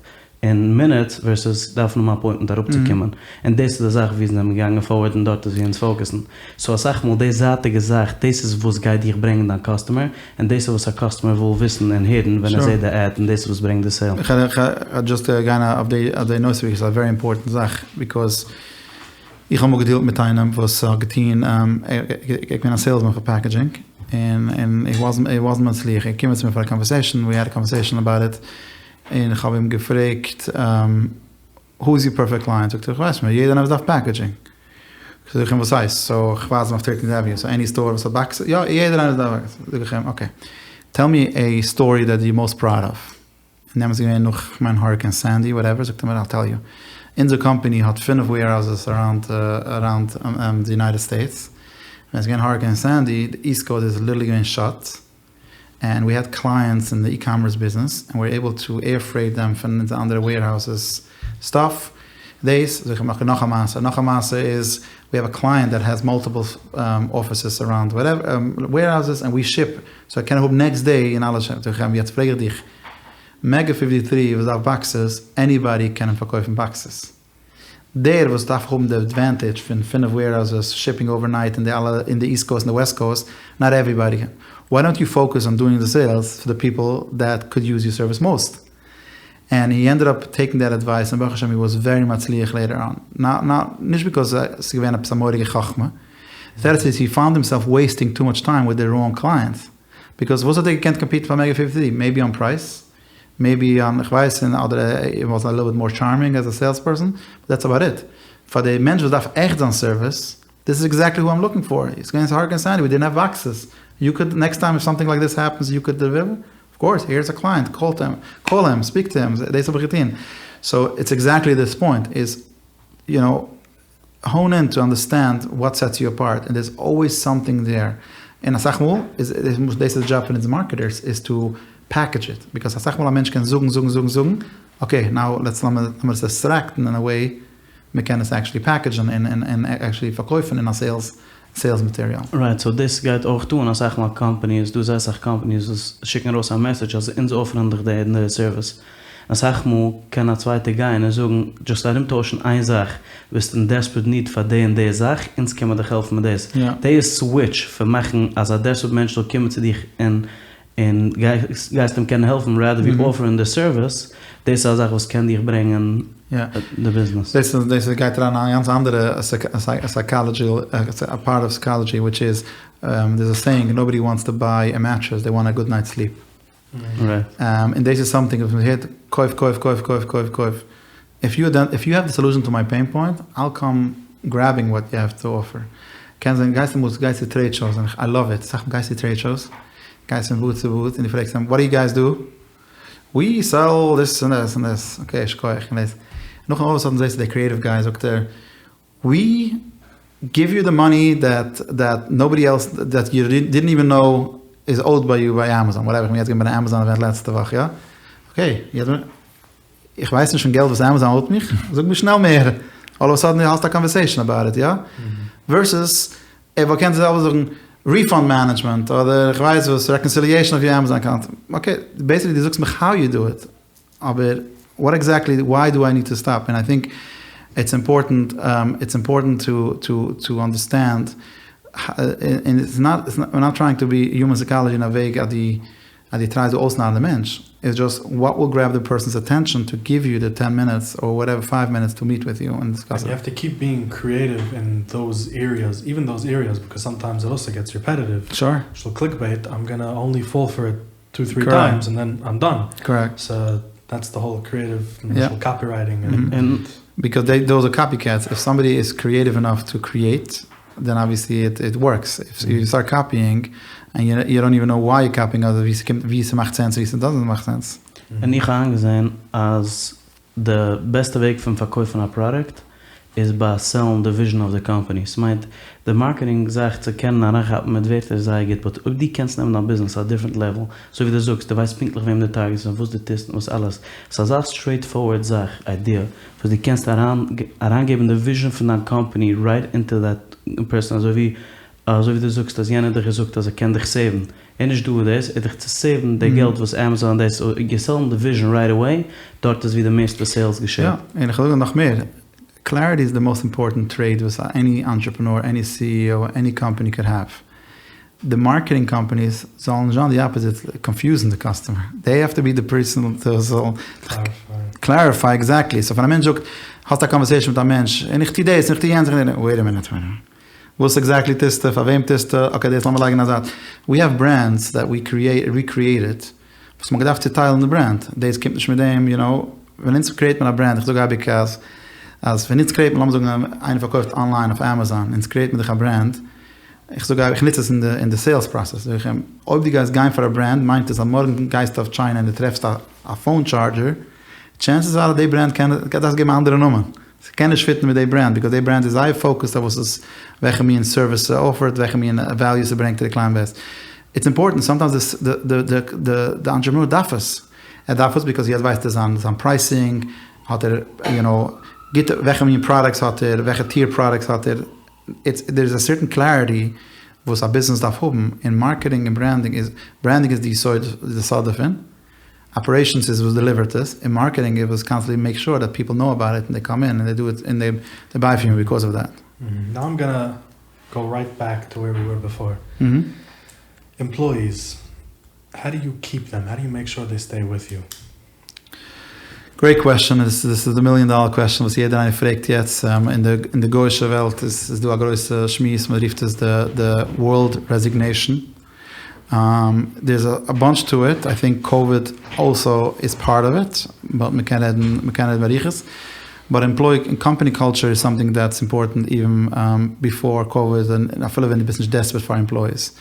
אין מינוטס ווערסעס דארפן האבן א אפוינטמענט אראפצוקומען. און דאס איז די זאך ווי זענען געגאנגען פארווארד און דארט איז ווי אונז פאוקעסן. סאו אסאך מאל די זייטיגע זאך דאס איז וואס גייט דיך ברענגן דיין קאסטומער, און דאס איז וואס א קאסטומער וויל וויסן און הערן ווען ער זעט די עד און דאס איז וואס ברענגט די סעיל. איך וועל דזשאסט גיין אויף די נושא ביקאוז ס'איז א ווערי אימפארטענט זאך ביקאוז איך האב אמאל געדילט מיט איינעם וואס האט געטון ער איז געווען א סעילסמאן פאר פעקעדזשינג און און הי וואזנט מצליח ער איז געקומען צו מיר פאר א קאנווערסעישאן ווי העד א קאנווערסעישאן אבאוט איט און איך האב אים געפרעגט הו איז יור פערפעקט קלייענט? זאגט ער איך ווייס נישט, יעדער איינער וואס דארף פעקעדזשינג. זאג איך אים וואס הייסט? סאו איך ווייז אים אויף טערטינט עוועניו, סאו עני סטאר וואס האט באקסעס? יא יעדער איינער וואס דארף באקסעס. זאג איך אים אקעי, טעל מי עי סטארי דעט יור מאסט פראוד אוו. און דעמאלטס איז געווען נאך כ'מיין האריקעין סענדי וואטעווער, זאגט ער מיר אייל טעל יו, אונזער קאמפעני האט פינף וועירהאוזעס אראונד אראונד די יונייטעד סטעיטס, ווען עס איז געווען האריקעין סענדי, די איסט קאוסט איז ליטערלי געווען שאט, ענד ווי העד קלייענטס אין די אי-קאמערס ביזנעס ענד ווי ווער עיבל טו עיר פרעיט דעם פון אונזער אנדערע וועירהאוזעס סטאף דאס זאג איך אים נאך א מעשה נאך א מעשה איז ווי האוו א קלייענט דעט העז מאלטיפעל אפיסעס אראונד וואטעווער וועירהאוזעס ענד ווי שיפ סאו ער קען האבן נעקסט דעי אין אלע זאג איך אים יעצט פרעג איך דיך מעגא פיפטי טרי וואס דארף באקסעס עניבאדי קען אים פארקויפן באקסעס. דער וואס דארף האבן די עדווענטעדזש פון פינף וועירהאוזעס, שיפינג אווערנייט אין די אלע אין די איסט קאוסט און די וועסט קאוסט, נאט עוועריבאדי קען. וויי דאנט יו פאוקעס אן דואינג די סעילס פאר די פיפל דעט קוד יוז יור סערוויס מאוסט? ענד הי ענדעד אפ טעיקינג דעט עדווייס און ברוך השם הי וואס ווערי מצליח לעיטער אן. נאט נאט נישט ביקאוז ס'איז געווען עפעס א מורא'דיגע חכמה. די תירוץ איז הי פאונד הימסעלף וועיסטינג טו מאטש טיים וויט די ראנג קלייענטס. ביקאוז וואס האט ער געקענט קאמפיטן פאר מעגא פיפטי טרי? מעיבי אן פרייס? מעיבי אן איך ווייס און אדער הי וואס א ליטל ביט מאר טשארמינג עז א סעילס פערסאן, באט דעטס אבאוט איט. פאר די מענטש וואס דארף עכט זיין סערוויס, דיס איז עקזעקטלי הו איים לוקינג פאר, איטס געווען האריקעין סענדי ווי דידנט העוו באקסעס, יו קוד נעקסט טיים איף סאמטינג לייק דיס העפענס יו קוד דעליווער, אוו קאורס היער איז א קלייענט קאל אים קאל אים ספיק טו אים, דאס האב איך געטון. סאו איטס עקזעקטלי דיס פוינט איז יו נאו. האון אין טו אנדערסטענד וואט סעטס יו אפארט און דערס אלוועיס סאמטינג דער, און אסאך מאל איז דאס איז די דזשאב פון אונז מארקעטערס איז טו פעקעדזש איט, ביקאוס אסאך מאל א מענטש קען זאגן זאגן זאגן זאגן, אקעי נאו לעטס לאמיר עס עקסטרעקטן אין א וועי מען קען עס עקשעלי פעקעדזשן און און עקשעלי פארקויפן אין א סעילס סעילס מאטעריאל. רייט, סאו דאס גייט אויך אן אסאך מאל קאמפאניס, דא זייער אסאך קאמפאניס וואס שיקן ארויס א מעסעדזש אז אונז אפערן דיך די און די סערוויס, אסאך מאל קען א צווייטער גיין און זאגן, דזשאסט ארומטוישן איין זאך, ביסט אין דעספערט ניד פאר די און די זאך, אונז קען מיר דיך העלפן מיט דאס. די סוויטש פון מאכן אז א דעספערט מענטש זאל קומען צו דיך און און גייסט אים קענען העלפן רעדער ווי אפערן די סערוויס, דאס איז א זאך וואס קען דיך ברענגען די ביזנעס. דאס דאס גייט אריין אין א גאנץ אנדערע סייקאלעדזשי, א פארט אוו סייקאלעדזשי, וויטש איז, דערס א סעיאינג, נאובאדי וואנטס טו ביי א מעטרעס, דעי וואנט א גוד נייטס סליפ. און דאס איז סאמטינג וואס מ'הערט קויף קויף קויף קויף קויף קויף, איף יו איף יו העוו די סאלושען טו מיי פעין פוינט, אייל קאם גרעבינג וואט יו העוו טו אפער. קען זיין גייסט אמאל גייסט צו טרעיד שאוס און איי לאוו איט, אסאך מאל גייסט צו טרעיד שאוס, גייסט פון בוט צו בוט און דו פרעגסט אים וואט דו יו גייס דו? ווי סעל דיס און דיס און דיס, אקעי שכוח און דאס, נאכדעם אלל אוו א סאדען זעסטו דער קריעטיוו גיי זאגט ער ווי גיוו יו די מאני דעט דעט נאובאדי עלס דעט יו דידנט איווען נאו איז אווד ביי יו ביי עמעזאן וואטעווער איך בין יעצט געווען ביי די עמעזאן אווענט לעצטע וואך יא אקעי יעצט בין איך. איך ווייס נישט פון געלט וואס עמעזאן האט מיך, זאג מיר שנעל מער, אלל אוו א סאדען דו האסט א קאנווערסעישאן אבאוט איט, יא? ווערסעס ער וואלט געקענט די זעלבע זאגן ריפאנד מענעדזשמענט אדער איך ווייס וואס רעקאנסיליעישאן אוו יור עמעזאן אקאונט, אקעי, בעיסיקלי דו זאגסט מיך האו יו דו איט, אבער וואט עקזעקטלי וויי דו איי ניד טו סטאפ, און איי טינק איטס אימפארטענט איטס אימפארטענט טו טו טו אנדערסטענד, און איטס נאט וויר נאט טרייאינג טו בי יומען סייקאלעדזשי אין א וועג אז דו אז דו טרייסט דא אויסנארן די מענטש, איטס דזשאסט וואט וויל גרעב די פערסאנס אטענשאן טו גיוו יו די טען מינוטס אר וואטעווער פייוו מינוטס טו מיעט וויט יו און דיסקאס איט. יו העוו טו קיעפ ביאינג קריעטיוו אין דאוז עריעס, איווען דאוז עריעס, ביקאוז סאמטיימס איט אלסא געטס ריפעטיוו, שור. למשל קליקבעיט, איים גאנא אנלי פאל פאר איט טו טרי טיימס און דען איים דאן. קארעקט. סא דעטס די האול קריעטיוו, למשל קאפירייטינג און. ביקאוז דעי דאוז אר קאפיקעטס, איף סאמבאדי איז קריעטיוו ענאף טו קריעט דען אבוויעסלי איט איט ווארקס, איף יו סטארט קאפיאינג ענד יו יו דאנט איווען נאו וויי יו קאפיאינג אדער ווי ס'קומט ווי ס'מאכט סענס ווי ס'דאזענט מאכט סענס. און איך האב איינגעזען אז די בעסטע וועג פון פארקויפן א פראדוקט איז ביי סעלן די וויזשען אוו די קאמפאני, ס'מיינט די מארקעטינג זאך צו קענען אריינכאפן מיט ווערטער איז זייער גוט באט אויב דו קענסט נעמען דיין ביזנעס צו א דיפרענט לעוועל, אזוי ווי דו זאגסט דו ווייסט פונקטליך וועם דו טארגעסט און וואס דו טוסט און וואס אלעס, ס'איז אזא סטרעיט פארווערד זאך, איידיע, וואס דו קענסט אריין אריינגעבן די וויזשען פון דיין קאמפאני רייט אינטו דעט פערסאן אזוי ווי אזוי ווי דו זאגסט אז יענער האט דיך געזאגט אז ער קען דיך סעיוון, ער איז נישט דא דאס איז דיך צו סעיוון די געלט וואס עמעזאן דאס יו סעל די וויזשען רייט עוועי, דארט איז ווי די מערסטע סעילס געשעט. יא, און איך וועל זאגן נאך מער, קלעריטי איז די מאסט אימפארטענט טרעיט וואס עני אנטרעפרענאר, עני סי אי או, עני קאמפאני קוד העוו. די מארקעטינג קאמפאניס זאלן נישט זיין די אפאזיט, קאנפיוזן די קאסטומער, דעי העוו טו בי די פערסאן וואס זאל קלעריפיי עקזעקטלי, סאו ווען א מענטש זאגט, האסט א קאנווערסעישאן מיט א מענטש, און איך טו דאס און איך טו יענץ, וועיט א מינוט, וואס עקזעקטלי טוסטו, פאר וועם טוסטו, אקעי דאס לאמיר לייגן אין א זייט, ווי העוו ברענדס דעט ווי קריעט ריקריעטעד, וואס מ'האט געדארפט צוטיילן די ברענד, דאס קומט נישט מיט דעם, יו נאו, ווען אונז קריעט מען א ברענד, איך זאג אייביג אז אז ווען אונז קריעט מען, לאמיר זאגן איינער פארקויפט אנליין אויף עמעזאן, אונז קריעט מען דאך א ברענד, איך זאג אייביג, איך נוץ עס אין די סעילס פראסעס, זאג איך אים, אויב דו גייסט גיין פאר א ברענד מיינט עס אז מארגן גייסטו אויף טשיינע און דו טרעפסט א פאון טשארדזשער, טשענסעס אר אז די ברענד קען, דארפסט געבן א אנדערע נאמען, ס'קען נישט פיטן מיט די ברענד, ביקאוז די ברענד איז זייער פאוקעסד אויף וואס עס, וועלכע מין סערוויס ס'אפערט, וועלכע מין וועליו ס'ברענגט צו די קלייענט בעיס. איטס אימפארטענט, סאמטיימס די די די אנטרעפרענור דארף עס, ער דארף עס ביקאוז יעצט ווייסט ער זיין זיין פרייסינג, האט ער יו נאו, גוטע, וועלכע מין פראדאקטס האט ער, וועלכע טיר פראדאקטס האט ער, איטס דער איז א סערטען קלעריטי וואס א ביזנעס דארף האבן, און מארקעטינג און ברענדינג איז, ברענדינג איז די יסוד די סוד דערפון, אפערעישאנס איז וואס דעליווערט עס, און מארקעטינג איז וואס קאנסטענטלי מעיקס שור דעט פיפל נאו אבאוט איט און דעי קאם אין און דעי דו איט און דעי ביי פראם יו ביקאוז אוו דעט. נאו איים גאנא גאו רייט בעק טו ווער ווי ווער ביפאר. עמפלויאיס, האו דו יו קיעפ דעם? האו דו יו מעיק שור דעי סטעי וויט יו? גרעיט קוועסטשען, דאס איז די מיליאן דאלער קוועסטשען וואס יעדער איינער פרעגט יעצט, אין די גוישע וועלט איז דא א גרויסע שמועס, מען רופט עס די ווארלד רעזיגנעישאן, דער איז א באנטש טו איט, איי טינק קאוויד אלסא איז פארט אוו איט, באט מען קען רעדן מען קען רעדן באריכות, באט עמפלאי קאמפאני קולטשער איז סאמטינג דעטס אימפארטענט איווען ביפאר קאוויד און אפילו ווען דו ביסט נישט דעספערט פאר עמפלויאיס,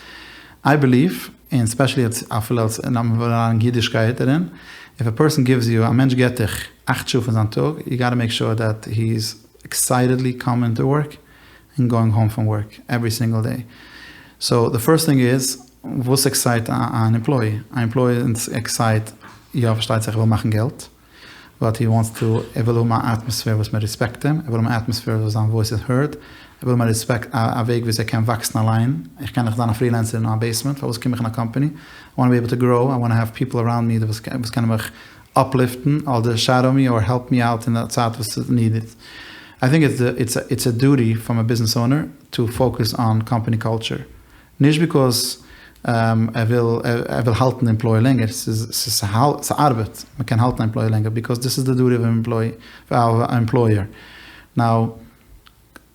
איי בעליוו. און ספעשעלי אפילו אלס און אריין אידישקייט דערין, איף א פערסאן גיווס יו, א מענטש געט דיך אכט שעה פון זיין טאג, יו גאטע מעיק שור דעט הי איז עקסייטעדלי קאמינג טו ווארק און גאוינג האום פראם ווארק עווערי סינגעל דעי. סאו די פירסט טינג איז, וואס עקסייט אן עמפלאי? א עמפלאי עקסייט, יא פארשטייט זיך ער וויל מאכן געלט, באט הי וואנטס טו, ער וויל האבן א אטמאספער וואס מען ריספעקט אים, ער וויל האבן א אטמאספער וואס זיין וואויס איז הערד, ער וויל האבן א ריספעקט, א וועג וויאזוי ער קען וואקסן אליין, איך קען דאך זיין א פרילענסער אין א בעיסמענט, פארוואס קום איך אין א קאמפאני, איי וואנט טו בי עיבל טו גראו, איי וואנט טו העוו פיפל אראונד מי וואס קענען מיך אפליפטן, אדער שעדאו מי, אר העלפ מי אוט אין א צייט וואס ס'איז נידעד. איי טינק איטס א דוטי פראם א ביזנעס אונער טו פאוקעס אן קאמפאני קולטשער. נישט ביקאוז ער וויל ער וויל האלטן די עמפלאי לענגער, ס'איז ס'ארבעט, מ'קען האלטן א עמפלאי לענגער ביקאוז דיס איז די דוטי אוו עמפלאי אוו א עמפלויער. נאו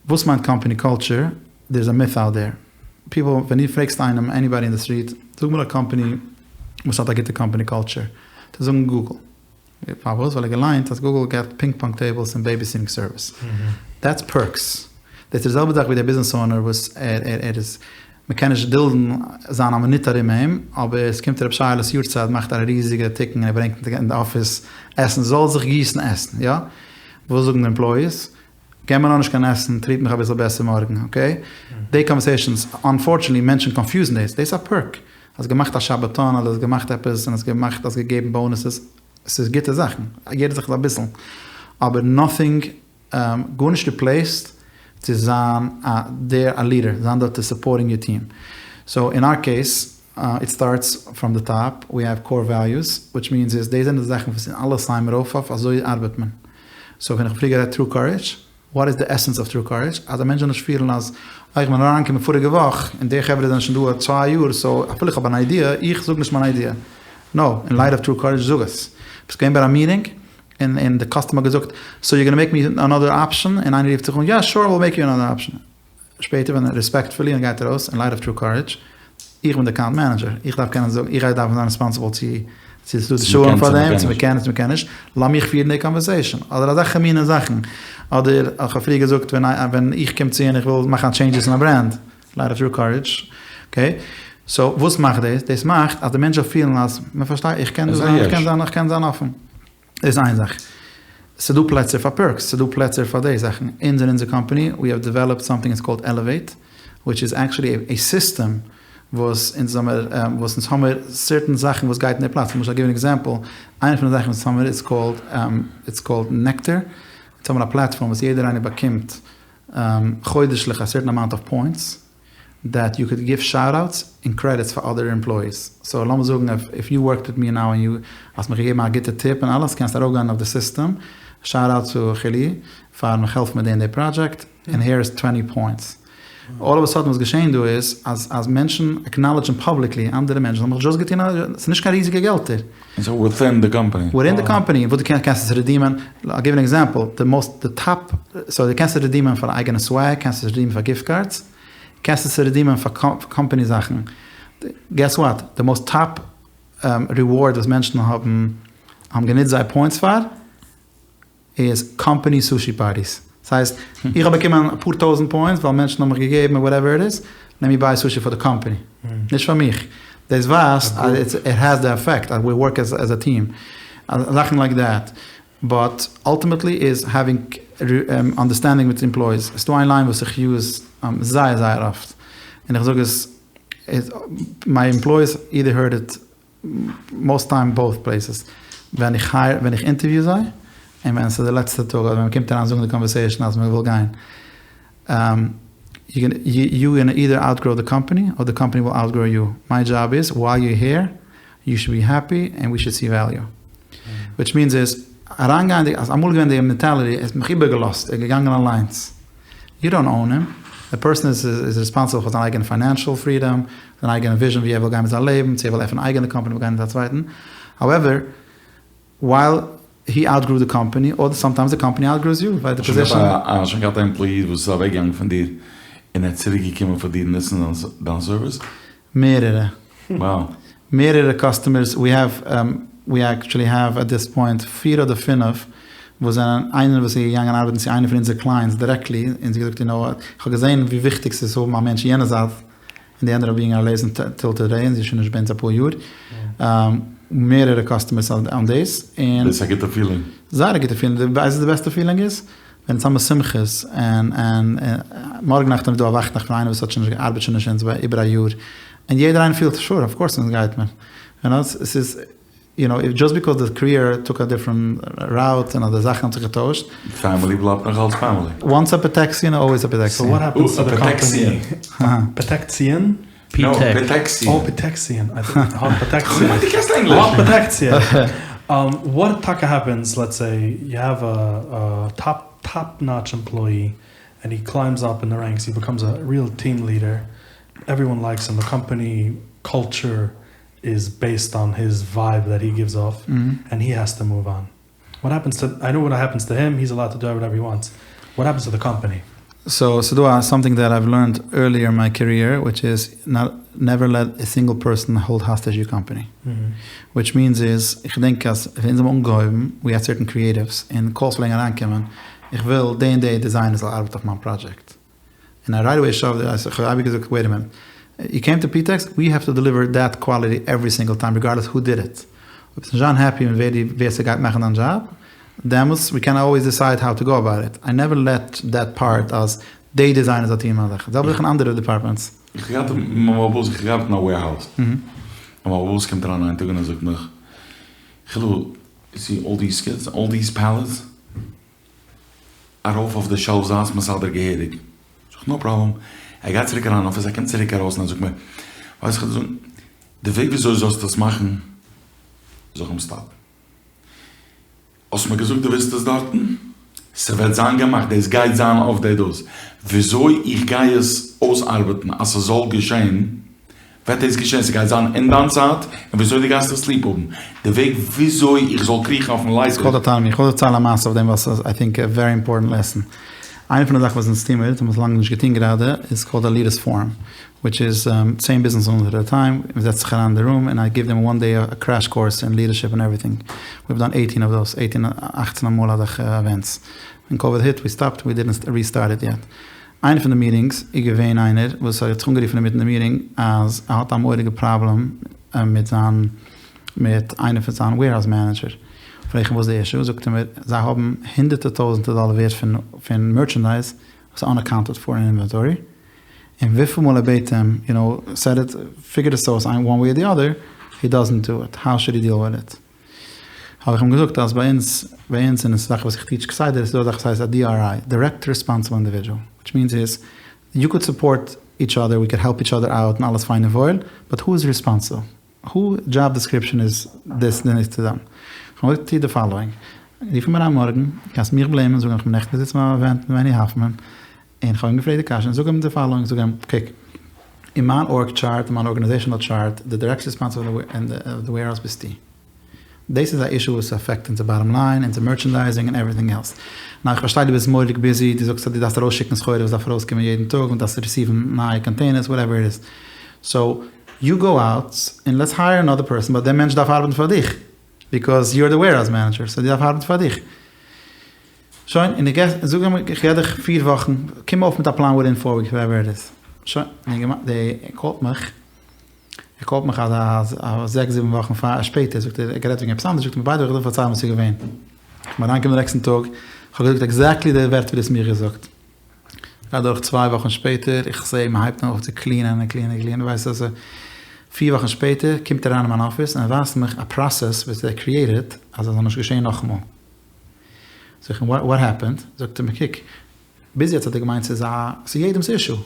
וואס מיינט קאמפאני קולטשער? דער איז א מיט אוט דער. פיפל ווען דו פרעגסט איינעם עניבאדי אין די סטריט זאג מיר א קאמפאני וואס האט א גוטע קאמפאני קולטשער וועט ער זאגן גוגל. פארוואס? ווייל ער האט געליינט אז גוגל געט פינג פאנג טעיבלס און בעיביסיטינג סערוויס. דעטס פערקס. דאס איז די זעלבע זאך ווי דער ביזנעס אונער וואס ער ער ער איז מ'קען נישט דולדן זיין א מינוט ארום אים, אבער עס קומט ר' שייעלע'ס יארצייט מאכט ער א ריזיגע תיקון און ער ברענגט אין די אפיס עסן זאל זיך גיסן עסן יא? וואס זאגן די עמפלויאיס? געב מיר נאר נישט קיין עסן, טריט מיך אביסל בעסער מארגן, אקעי? די קאנווערסעישאנס, אנפארטשענעטלי מענטשן קאנפיוזן דאס, דאס איז א פערק, האסט געמאכט א שבתון אדער האסט געמאכט עפעס און האסט געמאכט האסט געגעבן באונעסעס. ס'איז גוטע זאכן, יעדע זאך איז אביסל, אבער נאטינג, גארנישט ריפלעיסט צו זיין א דער א לידער, זיין דארט צו סופארטינג יור טיעם. סאו אין אר קעיס, איט סטארטס פראם די טאפ, ווי העוו קאור וועליוס, וויטש מיענס איז דאס זענען די זאכן וואס אונז אלע סיין מיר אויף אויף אזוי ארבעט מען. סאו ווען איך האב פריער גערעדט טרו קארעדזש, וואט איז די עסענס אוו טרו קארעדזש? אז א מענטש זאל נישט פילן אז אה איך בין אריינגעקומען פאריגע וואך און די חברה זענען שוין דא צוויי יאר סאו אפילו איך האב אן איידיע, איך זאג נישט מיין איידיע. נאו, אין לייט אוו טרו קארעדזש זאג עס. ביסט געווען ביי א מיטינג און און די קאסטומער האט געזאגט סאו יו גאנא מעיק מי אנאדער אפשען און איינער רופט זיך אן יא שור וויל מעיק יו אנאדער אפשען. שפעטער ווען רעספעקטפולי און גייט ארויס אין לייט אוו טרו קארעדזש, איך בין די אקאונט מענעדזשער, איך דארף קענען זאגן, איך גיי דארפן זיין ריספאנסיבל צו צו ס'איז דא די שעה'ן פאר דעם, צו מ'קען צו מ'קען נישט, לאמיך פירן די קאנווערסעישאן, אדער אזעלכע מינע זאכן, אדער איך האב פריער געזאגט ווען ווען איך קום צו און איך וויל מאכן א טשעינדזשעס אין א ברענד, לייט אוו טרו קארעדזש, אקעי, סאו וואס מאכט דאס? דאס מאכט אז די מענטש זאל פילן אז מ'פארשטייט, איך קען דא זיין, איך קען זיין, איך קען זיין אפן. דאס איז איין זאך. ס'דא פלעצער פאר פערקס, ס'דא פלעצער פאר די זאכן. אונז אין אונזער קאמפאני, ווי האוו דעוועלאפד סאמטינג איטס קאלד עלעוועיט, וויטש איז עקטשולי עי סיסטעם וואס אונז האמער, וואס אונז האמער סערטען זאכן וואס גייט אין די פלאץ. למשל, גיוו ען עקזעמפל, איינע פון די זאכן וואס אונז האמער איז קאלד, איטס קאלד נעקטער. אונז האמער א פלאטפארם וואס יעדער איינער באקומט חודש'ליך א סערטען אמאונט אוו פוינטס. דעט יו קוד גיוו שאוט אוטס און קרעדיטס פאר אדער עמפלויאיס, סאו לאמיר זאגן איף יו ווארקד וויט מי נאו און יו האסט מיך געגעבן א גוטע טיפ און אלעס קענסטו ארויפגיין אויף די סיסטעם, שאוט אוט צו חילי פארן מיך העלפן מיט די און די פראדזשעקט און העיר איז טווענטי פוינטס. אלל אוו א סאדען וואס געשען דא איז אז אז מענטשן עקנאלעדזשן פאבליקלי אנדערע מענטשן האבן מיך דזשאסט געטון א ס'איז נישט קיין ריזיגע געלטער. און סאו וויטין די קאמפאני. וויטין די קאמפאני וואס דו קענסט קענסט עס רעדימען, איל גיוו ען עקזעמפל, די מאסט די טאפ, סאו דו קענסט עס רעדימען פאר אייגענע סוועג, קענסט עס רעדימען פאר גיפט קארדס, קענסט עס רעדימען פאר קאמפאני זאכן, געס וואט, די מאסט טאפ ריווארד וואס מענטשן האבן האבן גענוצט זייער פוינטס פאר, איז קאמפאני סושי פארטיס. ס'הייסט, איך האב באקומען אפאר טויזענט פוינטס ווייל מענטשן האבן מיך געגעבן וואטעווער איט איז, לעט מי ביי סושי פאר די קאמפאני. נישט פאר מיך. דאס ווייזט אז איט העז די עפעקט אז ווי ווארק עז א טיעם. זאכן לייק דעט. באט אלטימעטלי איז העווינג אנדערסטענדינג מיט עמפלויאיס. ס'דא איין ליין וואס איך יוז זייער זייער אפט. און איך זאג עס, מיי עמפלויאיס אידער הערד איט מאסט טיים באוט פלעיסעס, ווען איך הייער ווען איך אינטערוויו זיי, און ווען ס'איז די לעצטע טאג אדער ווען מ'קומט אריין זאגן די קאנווערסעישן אז מ'וויל גיין, יו גאנא אידער אוטגראו די קאמפאני אר די קאמפאני וויל אוטגראו יו, מיי דזשאב איז ווייל יור העיר יו שוד בי העפי ענד ווי שוד סי וועליו, וויטש מיענס איז אריינגייענדיג אז אמאל איז געווען די מענטעליטי ער האט מיך איבערגעלאזט ער איז געגאנגען אליינס. יו דאנט און הים, די פערסאן איז איז ריספאנסיבל פאר זיין אייגענע פיינענשעל פרידאם, זיין אייגענע וויזשען ווי ער וויל גיין מיט זיין לעבן, צו ער וויל עפענען א אייגענע קאמפאני אדער גיין מיט א צווייטן, האועווער, ווייל הי אוטגרו די קאמפאני, אדער סאמטיימס די קאמפאני אוטגראוס יו, ביי די פאזישאן. האסט שוין געהאט א עמפלאי וואס איז אוועק געגאנגען פון דיר און ער איז צוריק געקומען פאר דיר נוצן דיין סערוויס? מערערע. Wow. מערערע קאסטומערס, ווי העוו, ווי עקטשעלי העוו עט דיס פוינט פיר אדער פינף וואס זענען, איינער וואס איז געגאנגען ארבעטן צו איינע פון אונזער קלייענטס דירעקטלי, און זי האט געזאגט יו נאו וואט, איך האב געזען ווי וויכטיג ס'איז צו האבן א מענטש יענע זייט, און די ענדעד אפ ביאינג א לעזן טיל טודעי, און זי איז שוין נישט ביי אונז אפאר יאר. מערערע קאסטומערס אן דאס, און. דאס איז א גוטע פילינג. זייער א גוטע פילינג, ווייסט וואס די בעסטע פילינג איז? ווען אונז האמיר שמחות און און מארגן נאכט איז דא א וואכנאכט פון איינער וואס האט שוין נישט ארבעט שוין נישט אונז איבער א יאר און יעדער איינער פילט שור אוו קאורס אונז גייט מען יו נאו ס'איז יו נאו דזשאסט ביקאוז די קעריער טוק א דיפרענט ראוט און אדער זאכן האבן זיך געטוישט. פעמילי בלייבט נאך אלץ פעמילי. וואנס א פעטעקסיען אלוועיס א פעטעקסיען. סאו וואט העפענס טו די קאמפאני? פעטעקציען? נאו, פעטעקסיען. אוי פעטעקסיען. האט פעטעקסיע. האט פעטעקסיע. וואט טאקע העפענס לעטס סעי יו העוו א טאפ טאפ נאטש עמפלאי ענד הי קליימבס אפ אין די רענקס הי ביקאמס א ריעל טיעם ליעדער עווריוואן לייקס הים די קאמפאני קולטשור איז בעיסד אן היז ווייב דעט הי גיווס אףף ענד הי העז טו מאוו אן. וואט העפענס טו, איי נאו וואט העפענס טו הים, היז אלאוד טו דו וואטעווער הי וואנטס, וואט העפענס טו די קאמפעני? סאו ס'דא א סאמטינג דעט אייוו לערנט ערליער אין מיי קעריער וויטש איז נאט נעווער לעט א סינגל פערסאן האלד האסטעזש יור קאמפעני וויטש מיענס איז איך געדענק אז ווען אונז האבן אנגעהויבן ווי העד סערטען קריעטיווס און קאלס פלעגן אריינקומען איך וויל די און די דיזיינער זאל ארבעטן אויף מיין פראדזשעקט און איי רייט אוועי שאווד איט, איך האב אייביג געזאגט וועיט א מינוט, יו קעים טו פיטעקס, ווי העוו טו דעליווער דעט קוואליטי עווערי סינגל טיים ריגארדלעס הו דיד איט, אויב ביסט נישט זיין העפי מיט ווער די ווער ס'גייט מאכן דיין דזשאב, דעמאלטס ווי קען אלוועיס דיסייד האו טו גאו אבאוט איט, איי נעווער לעט דעט פארט אז די דיזיינער זאל טוהן מיין זאך, זעלבע זאך אין אנדערע דיפארטמענטס. איך האב געהאט מיין באס, איך האב געארבעט אין א וועירהאוז, און מיין באס קומט אריין איין טאג און ער זאגט מיך, חילו. יו סי אלל דיס קידס, אלל דיס פעלעטס, ארויף אויף די שעלף זיי עס מסדר געהעריג. זאג איך נאו פראבלעם. ער גייט צוריק אריין אין אפיס, ער קומט צוריק ארויס און ער זאגט מיר, ווייסט איך וועל דיר זאגן, די וועג וויאזוי זאלסט עס מאכן, זאג איך אים סטאפ. האסט מיר געזאגט דו ווילסט עס דארטן? ס'וועט זיין געמאכט, דאס גייט זיין אויף די דאס. וויאזוי איך גיי עס אויסארבעטן אז ס'זאל געשען, וועט דאס געשען, ס'גייט זיין אין דיין צייט, און וויאזוי דו גייסט עס ליב האבן, די וועג וויאזוי איך זאל קריכן אויפן לייטער. ס'קאלד אטאנאמי, איך וויל דערציילן א מעשה אויף דעם ווייל ס'איז איי טינק א ווערי אימפארטענט לעסען. איינע פון די זאכן וואס אונז טוהן מיר, האבן עס לאנג נישט געטוהן גראדע, איז קאלד א לידערס פארום, וויטש איז צען ביזנעס אונערס עט א טיים, מ'זעצט זיך אריין אין די רום און איי גיוו דעם וואן דעי א קרעש קאורס אין לידערשיפ און עווריטינג, ווי'וו דאן עיטין אוו דאוס, עיטין אכצן אמאל אזעלכע עווענטס, ווען קאוויד היט ווי סטאפט ווי דידנט ריסטארט איט יעט. איינע פון די מיטינגס איז געווען איינער וואס האט זיך אנגערופן אינמיטן די מיטינג אז ער האט א מורא'דיגע פראבלעם מיט זיין מיט איינע פון זיין וועירהאוז מענעדזשער, פרעג איך אים וואס די אישו, זאגט ער מיר זיי האבן הונדערטער טויזענטער דאלער ווערט פון פון מערטשענדייז וואס איז אנאקאונטעד פאר אין אינווענטארי, און וויפיל מאל ער בעט אים יו נאו סעט איט פיגער דיס אויס וואן וועי אר די אדער, הי דאזענט דו איט, האו שוד הי דיעל וויט איט? האב איך אים געזאגט אז ביי אונז, ביי אונז און עס איז א זאך וואס איך טיטש כסדר, עס איז דא א זאך וואס הייסט א DRI, Direct Responsible Individual, וויטש מיענס איז, יו קוד סופארט איטש אדער, ווי קוד העלפ איטש אדער אוט און אלעס פיין און וואויל, באט הו איז ריספאנסיבל? הו דזשאב דעסקריפשאן איז דיס און דיס טו דעם? כ'האב געזאגט טו די פאלאואינג, רוף אים אריין מארגן, קענסט מיך בלעימען, זאג אים איך בין נעכטן געזיצן ביים אווענט מיט מעני האפמאן, און כ'האב אים געפרעגט די קשיא, און זאג אים די פאלאואינג, זאג אים, קוק, אין מיין ארג טשארט, אין מיין ארגאניזעישאנעל טשארט, די דירעקט ריספאנסיבל אין די וועירהאוז ביסטו. דאס איז א אישו וואס אפעקט אונזער באטאם ליין, אונזער מערטשענדייזינג און עווריטינג עלס. נאו איך פארשטיי דו ביסט מורא'דיג ביזי, דו זאגסט אז דו דארפסט ארויסשיקן סחורה וואס דארף ארויסקומען יעדן טאג, און דארפסט ריסיוון נייע קאנטעינערס, וואטעווער איט איז. סאו, יו גאו אוט און לעטס הייער אנאדער פערסאן, באט דער מענטש דארף ארבעטן פאר דיך, ביקאוז יו אר די וועירהאוז מענעדזשער, סאו דו דארף ארבעטן פאר דיך. שוין, און איך געב, זאג אים, איך געב דיך פיר וואכן, קום אויף מיט א פלאן וויטין פאר וויקס, וואטעווער איט איז. שוין, און ער קאלט מיך, ער קאלט מיך אז א זעקס זיבן וואכן פאר, שפעטער, זאגט ער, ער האט גערעדט וועגן עפעס אנדערש, זאגט ער מיר ביי די וועי איך וויל פארציילן וואס איז געווען. איך בין אריינגעקומען די נעקסטן טאג, איך האב געזאגט עקזעקטלי די ווערטער ווי דו האסט מיר געזאגט. גייט דורך צוויי וואכן שפעטער, איך זעה מען הייבט אן אויף צו קלינען און קלינען און קלינען, ווייסט אז פיר וואכן שפעטער קומט ער אריין אין מיין אפיס און ער ווייזט מיך א פראסעס וואס ער קריעטעד אז עס זאל נישט געשען נאכאמאל. זאג איך אים וואט העפענד? זאגט ער מיר קוק, ביז יעצט האט ער געמיינט ס'איז א, ס'איז יעדעמ'ס אישו,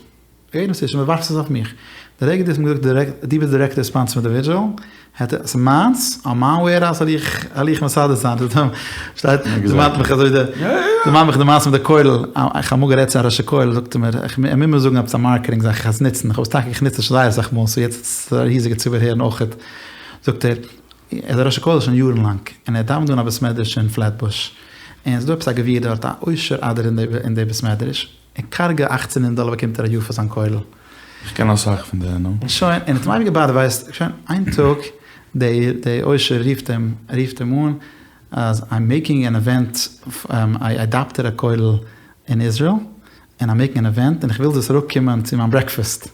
יעדעמ'ס אישו, מ'ווארפט עס אויף מיך. די רגע דו האסט מיר געזאגט דו ביסט דירעקט ריספאנסיבל אינדיווידזשועל, העט ער, ס'איז מיינס, אן מיין וועירהאוז וועל איך, וועל איך מסדר זיין. שטייט, דערמאנט מיך אזוי די, דערמאנט מיך די מעשה מיט די כולל, איך האב אמאל גערעדט צו א ראש הכולל, זאגט ער מיר, ער מוז מיר זאגן עפעס א מארקעטינג זאך, איך גיי עס נוצן, איך האב עס טאקע, איך נוץ עס שוין זייער אסאך מאל, סאו יעצט וועט א ריזיגע ציבור הערן אויכעט, זאגט ער, ער איז א ראש הכולל שוין יארן לאנג, און ער דאווענט דא אין א בית מדרש אין פלעטבוש, און ס'איז דא עפעס א גביר דארט א עושר אדיר אין די בית מדרש, און קארגע אכצען הונדערט דאלער באקומט ער א יאר פאר זיין כולל. איך קען אסאך פון די נו. שוין, און האט אים אייביג געבאדערט ווייסט, שוין, איין טאג די די עושר רופט אים רופט אים אן אז איים מעיקינג ען עווענט איי אדאפטעד א כולל אין איזרעיל, און איים מעיקינג ען עווענט און איך וויל זאלסט אראפקומען צו מיין ברעקפעסט, און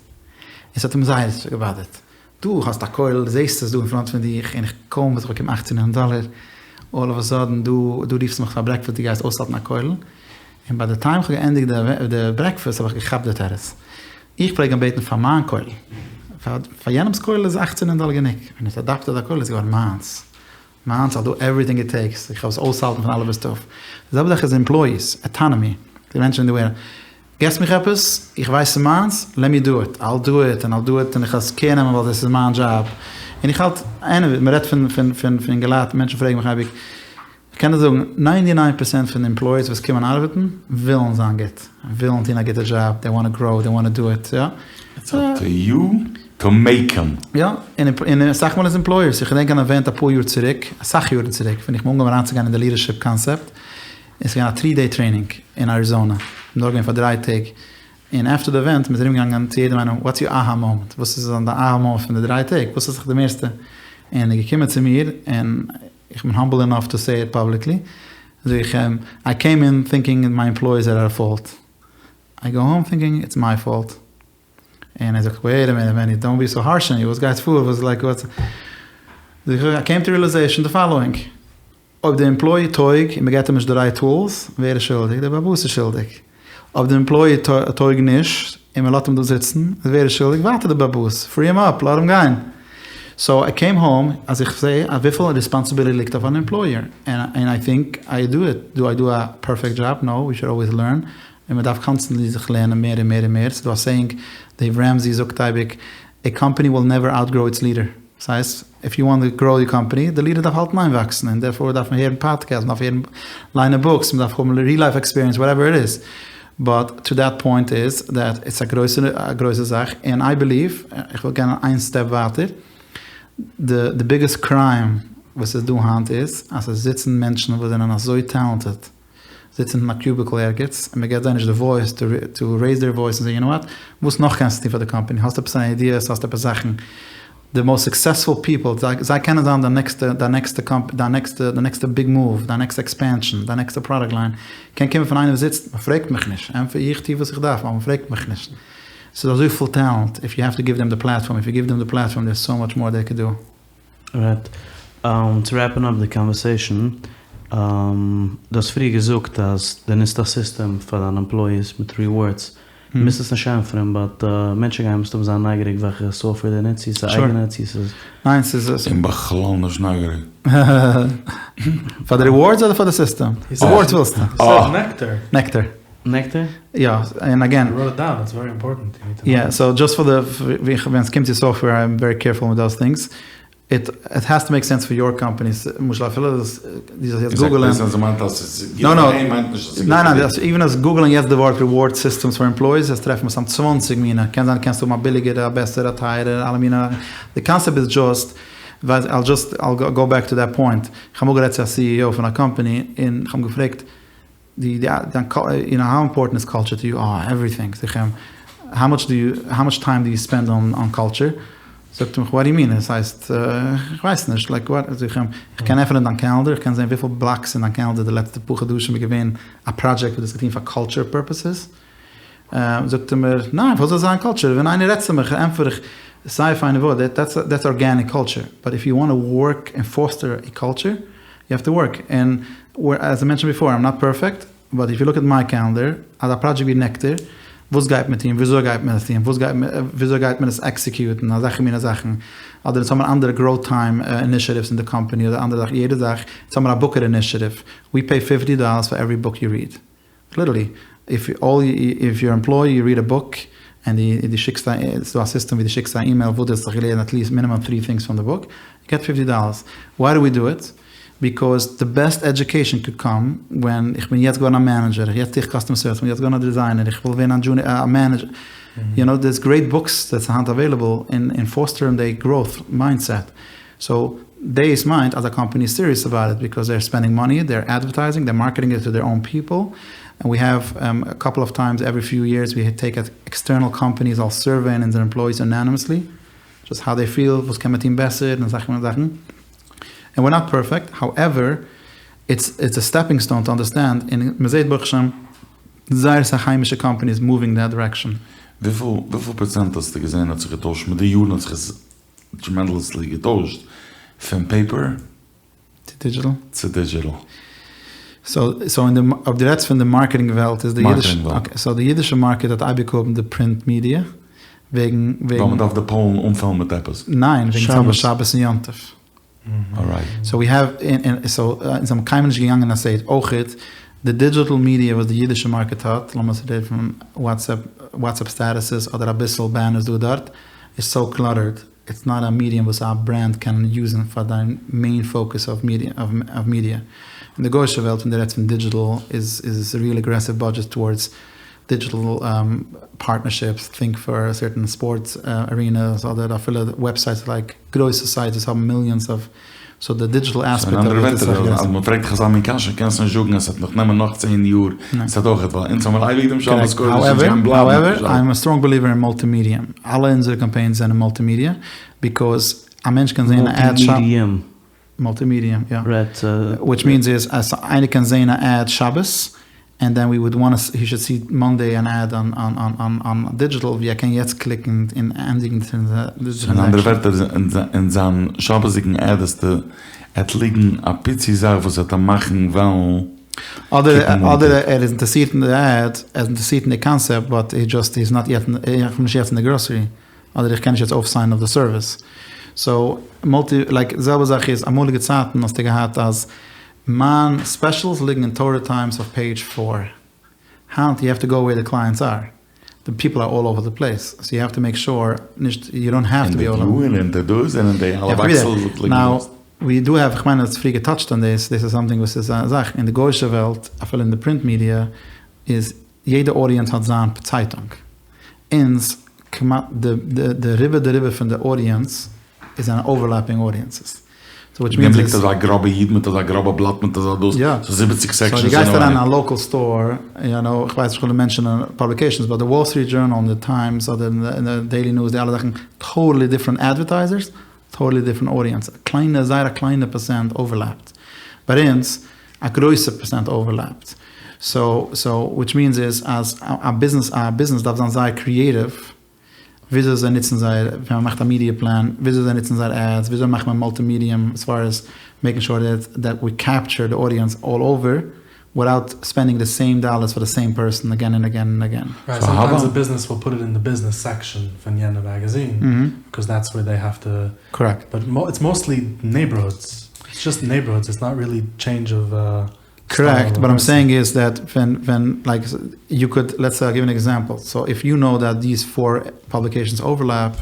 ס'האט אים זייער געבאדערט, דו האסט א כולל, זעהסט עס דא אין פראנט פון דיך, און איך קוים וואס איך באקום אכצען הונדערט דאלער, אלל אוו א סאדען דו דו רופסט מיך פאר ברעקפעסט דו גייסט אויסהאלטן א כולל, און ביי די טיים איך האב געענדיגט די ברעקפעסט האב איך געכאפט די תירוץ, איך פלעג אים בעטן פאר מיין כולל, פאר יענעמס כולל איז אכצען הונדערט דאלער גענוג, ווען איך אדאפטעד א כולל איז געווארן מיינס. מיינס אייל דו עווריטינג איט טעיקס, איך וועל עס אויסהאלטן פון אלף ביז תיו. די זעלבע זאך איז עמפלויאיס, אטאנאמי, די מענטשן אין די ווער, געסט מיך עפעס, איך ווייס ס'איז מיינס, לעט מי דו איט, אייל דו איט, און אייל דו איט, און איך וועל עס קעיר נעמען ווייל דאס איז מיין דזשאב. און איך האלט, עניוועי, מען רעדט פון פון פון פון אינגעלייט, מענטשן פרעגן מיך אייביג, איך קען דיר זאגן, ניינטי ניין פערסענט פון די עמפלויאיס וואס קומען ארבעטן, ווילן זיין גוט, ווילן טון א גוטע דזשאב, דעי וואנט טו גראו, דעי וואנט טו דו איט, יא. איטס אפ טו יו טו מעיק עם. יא, און אסאך מאל איז עמפלויערס, איך געדענק אן אווענט אפאר יאר צוריק, אסאך יארן צוריק, ווען איך בין אנגעהויבן אריינצוגיין אין די לידערשיפ קאנסעפט, און ס'איז געווען א טרי דעי טרעינינג אין אריזאנע, כ'בין דארט געווען פאר דריי טעג, און עפטער די אווענט מ'איז ארומגעגאנגען צו יעדעם איינעם וואטס יור אהא מאמענט, וואס איז דיין אהא מאמענט פון די דריי טעג, וואס האט זיך די מערסטע, און איז געקומען צו מיר, און איך בין האמבל אינאף טו סעי איט פאבליקלי, זאג איך אים, איי קעים אין טינקינג מיי עמפלויאיס אר עט פאולט, איי גאו האום טינקינג איטס מיי פאולט. און ער זאגט וועיט א מינוט מעני דאנט בי סאו הארש אן יו וואס גייט פאר וואס לייק וואטס זאג איך איי קעים טו רילעזעישאן די פאלאואינג אויב די עמפלאי טויג און מ'געט אים נישט די רייט טולס ווער איז שולדיג די בעל הבית איז שולדיג אויב די עמפלאי טויג נישט און מ'לאט אים דא זיצן איז ווער איז שולדיג ווייטער די בעל הבית פרי אים אפ לאז אים גיין. סאו איי קעים האום אז איך זעה אז וויפיל ריספאנסיביליטי ליגט אויף אן עמפלויער, ענד איי טינק איי דו איט, דו איי דו א פערפעקט דזשאב? נאו, ווי שוד אלוועיס לערן, און מען דארף קאנסטענטלי זיך לערנען מער און מער און מער, ס'דא א סעיאינג, דעיוו רעמזי זאגט אייביג, עי קאמפעני וויל נעווער אוטגראו איטס לידער, דאס הייסט, איף יו וואנט טו גראו יור קאמפעני, די לידער דארף האלטן אין איין וואקסן, און דערפאר דארף מען הערן פאדקעסט, מען דארף הערן ליינען בוקס, מען דארף האבן ריעל לייף עקספיריענס, וואטעווער איט איז, באט טו דעט פוינט איז דעט איטס א גרויסע א גרויסע זאך, און איי בעליוו, איך וויל גיין איין סטעפ ווייטער, די די ביגעסט קריים וואס איז דא היינט איז אז עס זיצן מענטשן וואס זענען אזוי טעלענטעד, זיצן אין א קיוביקל ערגעץ און מען געבט זיי נישט די וואויס טו רעיז דעיר וואויס און זאגן יו נאו וואט, וואס נאך קענסטו טון פאר די קאמפאני, האסט עפעס איידיעס, האסט עפעס זאכן, די מאסט סוקסעספול פיפל, זיי קענען זיין די נעקסטע, דיין נעקסטע קאמפ, דיין נעקסטע, די נעקסטע ביג מאוו, דיין נעקסטע עקספענשאן, דיין נעקסטע פראדוקט ליין, קען קומען פון איינער וואס זיצט, מען פרעגט מיך נישט, ענטפער איך טו וואס איך דארף, אבער מען פרעגט מיך נישט. ס'איז אזויפיל טעלענט, איף יו העוו טו גיוו דעם די פלעטפארם, איף יו גיוו דעם די פלעטפארם דער איז סאו מאטש מאר דעי קען דו. רייט. טו רעפן אפ די קאנווערסעישאן, דו האסט פריער געזאגט אז דו נוצט א סיסטעם פאר דיינע עמפלויאיס מיט ריווארדס. מוזט עס נישט ענטפערן באט מענטשן גייען מסתם זיין נייגעריג וועלכע סאפטוועיר דו נוצט, צו ס'איז אייגענע צו ס'איז. ניין ס'איז. כ'בין בכלל נישט נייגעריג. פאר די ריווארדס אדער פאר די סיסטעם? ריווארדס ווילסטו? נעקטער. נעקטער. יא, און אגעין. יו ראוט איט דאון, איטס ווערי אימפארטענט, יו ניד טו נאו. יא, סאו דזשאסט פאר די, ווען עס קומט צו סאפטוועיר איי עם ווערי קעירפול מיט דאוז טינגס, איט איט העז טו מעיק סענס פאר יור קאמפאני, למשל אפילו דאס דו זאלסט יעצט גוגלען. נאו נאו, ניין ניין, איווען אז גוגלען יעצט די ווארט ריווארד סיסטעמס פאר עמפלויאיס וועסט טרעפן מסתם צוואנציג מינע, קען זיין קענסט האבן א ביליגערע א בעסערע א טייערערע אלע מינע, די קאנסעפט איז דזשאסט, ווייל איל דזשאסט איל גאו בעק טו דעט פוינט, איך האב אמאל גערעדט צו א סי אי או פון א קאמפאני און איך האב אים געפרעגט, די די דיין יו נאו האו אימפארטענט איז קאלטשער טו יו? אה עווריטינג זאג איך אים האו מאטש דו יו האו מאטש טיים דו יו ספענד אן אן קאלטשער? זאגט ער מיך וואט דו יו מין עס הייסט איך ווייס נישט לייק וואט זאג איך אים איך קען עפענען דיין קעלענדער איך קען זעהן וויפיל בלאקס אין דיין קעלענדער די לעצטע פאר חדשים איז געווען א פראדזשעקט וואס דו האסט געטון פאר קאלטשער פורפעסעס זאגט ער מיר ניין פארוואס זאל זיין קאלטשער ווען איינער רעדט צו מיך ענטפער איך סיי פיינע ווארט דעטס ארגעניק קאלטשער באט איף יו וואנט טו ווארק און פאסטער א קאלטשער יו העוו טו ווארק, און עז איי מענטשענד ביפאר, איים נאט פערפעקט, באט איף יו לוק עט מיי קעלענדער, אזא פראדזשעקט ווי נעקטער, וואס גייט מען טון, וויאזוי גייט מען עס טון, וואס גייט מען, וויאזוי גייט מען עס עקסעקיוטן, אזעלכע מינע זאכן, אדער אונז האבן אנדערע גראוט טיים אינישעטיווס אין די קאמפאני אדער אנדערע זאכן, יעדע זאך, אונז האבן א בוקער אינישעטיוו, ווי פעי פיפטי דאללערס פאר עווערי בוק יו ריעד. ליטערלי, איף אלל איף יור עמפלאי יו ריעד א בוק ענד די שיקסט א ס'דא א סיסטעם ווי די שיקסט א אימעיל וואס די האסט זיך געלערנט עטליעסט מינימום טרי טינגס פראם די בוק, יו געט פיפטי דאללערס. וויי דו ווי דו איט? ביקאוז די בעסט עדיוקעישאן קוד קאם ווען איך בין יעצט געווארן א מענעדזשער, יעצט טו איך קאסטומער סערוויס, איך בין יעצט געווארן א דיזיינער, איך וויל ווערן א דזשוניער א מענעדזשער, יו נאו דערס גרעיט בוקס דעטס היינט אוועילעבל און פאסטערן די גראוט מיינדסעט. סאו דעיס מיינט אז א קאמפאני איז סיריעס אבאוט איט ביקאוז זיי אר ספענדינג מאני, זיי אר אדווערטייזינג, זיי מארקעטינג איט טו דעיר אוין פיפל, און ווי העוו א קאפל אוו טיימס עווערי פיו יערס ווי טעיק עקסטערנעל קאמפאניס זאל סורוועיען אונזער עמפלויאיס אנאנימעסלי, דזשאסט האו דעי פיל, וואס קען מען טון בעסער, און אזעלכע מינע זאכן, און וויר נאט פערפעקט, האועווער איטס איטס א סטעפינג סטאון טו אנדערסטענד, און מ'זעט ברוך השם זייער אסאך היימישע קאמפאניס מואווינג אין דעט דירעקשאן. וויפיל וויפיל פראצענט האסטו געזען האט זיך געטוישט מיט די יארן האט זיך עס טרעמענדעסלי געטוישט פון פעיפער צו דידזשיטעל. צו דידזשיטעל. סאו סאו אין די אויב דו רעדסט פון די מארקעטינג וועלט איז די אידישע אקעי סאו די אידישע מארקעט האט אייביג האבן די פרינט מידיע וועגן וועגן. ווייל מ'דארף די פאלן אנפילן מיט עפעס. ניין וועגן ס'איז שבת און יום טוב. סאו ווי העוו סאו אונז האבן קיינמאל נישט געגאנגען א סעיט אויכעט די דידזשיטעל מידיע וואס די אידישע מארקעט האט לאמיר רעדן פון וואטסעפפ וואטסעפפ סטעטוסעס אדער אביסל בענערס דא דארט איז סאו קלאטערד איטס נאט א מידיעם וואס א ברענד קען יוזן פאר דיין מעין פאוקעס אוו מידיע. אין די גוישע וועלט ווען דו רעדסט פון דידזשיטעל איז איז ריעל אגרעסיוו בודזשעטס טאוארדס דידזשיטעל פארטנערשיפס, טינק פאר סערטען ספארטס ארינעס אדער אפילו וועבסייטס לייק גרויסע סייטס וואס האבן מיליאנס אוו, סאו די דידזשיטעל אספעקט אוו איט איז אסאך גרעסער. אז מען פרעגט דיך אזא מין קשיא קענסטו נישט זאגן אז ס'וועט נאך נעמען נאך צען יאר, ס'וועט אויכעט ווייל אונז האמיר אייביג דעם שבת קודש אונז גייען בלייבן מיטן האועווער, איים א סטראנג בעליווער אין מולטי מידיע, אלע אונזערע קאמפיינס זענען מולטי מידיע, ביקאוז א מענטש קען זעהן א עד שבת. מולטי מידיעם, יא. וויטש מיענס איז אז איינער קען זעהן א עד שבת, ענד דען ווי וואלד וואנט הי שוד סי מאנדעי אן עד אן דידזשיטעל ווי ער קען יעצט קליקן און ענדיגן די טרענזעקשאן. אין אנדערע ווערטער, אין זיין שבת'דיגן עד וועסטו עט ליגן א פיצי זאך וואס וועט אים מאכן וועלן קוקן מאנטאג. אדער ער איז אינטערסירט אין די עד, ער איז אינטערסירט אין די קאנסעפט באט הי דזשאסט איז נאט יעט, איך בין נישט יעצט אין די גראסערי. אדער איך קען נישט יעצט אויפסיינען אויף די סערוויס. סאו מולטי לייק די זעלבע זאך איז אמאליגע צייטן האסטו געהאט אז מיין ספעשילס ליגן אין תורה טיימס אויף פעידזש פאר. היינט יו העוו טו גאו וועיר די קלייענטס אר. די פיפל אר אלל אווער די פלעיס. סאו יו העוו טו מעיק שור נישט יו דאנט העוו טו בי אלל און די און די דאס און די אלע באקסעס וואס ליגן נאו ווי דו העוו כ'מיין האסט פריער געטאטשט אן דאס דאס איז סאמטינג וואס איז א זאך אין די גוישע וועלט אפילו אין די פרינט מידיע איז יעדע אודיענס האט זיין צייטונג. אונז, כמעט די די רובא דרובא פון די אודיענס איז זענען אווערלעפינג אודיענסעס. סאו וויטש ווען מיענס ליגט איז. אזא גראבע איד מיט אזא גראבע בלאט מיט אזא דאס, יא. סאו זיבעציג סאו דו סעקשאנס גייסט אריין אינעווייניג. אין א לאקעל סטאר, יו נאו, איך ווייס נישט כ'וויל מענטשענען פאבליקעישאנס, באט די וואל סטריט דזשורנאל און די טיימס אדער די דעילי ניוז די אלע זאכן, טאטעלי דיפרענט אדווערטייזערס, טאטעלי דיפרענט אודיענס, א קליינע זייער א קליינע פערסענט אווערלעפט, ביי אונז א גרויסע פערסענט אווערלעפט, סאו סאו וויטש מיענס איז אז א ביזנעס א ביזנעס דארף זיין זייער קריעטיוו וויאזוי זיי נוצן זייער ווען מען מאכט א מידיע פלאן וויאזוי זיי נוצן זייער עדס וויאזוי מאכט מען מולטי מידיום עז פאר עז מעיקינג שור דעט דעט ווי קעפטשער די אודיענס אלל אווער וויטאוט ספענדינג די סעים דאלערס פאר די סעים פערסאן אגען ענד אגען ענד אגען. רייט, סאמטיימס א ביזנעס וויל פוט איט אין די ביזנעס סעקשאן פון יענע מעגעזין, ביקאוז דעטס ווער דעי העוו טו, קארעקט. באט איטס מאסטלי נעיבארהודס, איטס דזשאסט נעיבארהודס, איטס נאט ריעלי טשעינדזש אוו סטייל. קארעקט, וואט איים סעיאינג איז דעט ווען ווען לייק יו קוד לעטס סעי איל גיוו ען עקזעמפל, סאו איף יו נאו דעט דיס פאר פאבליקעישאנס אווערלעפ,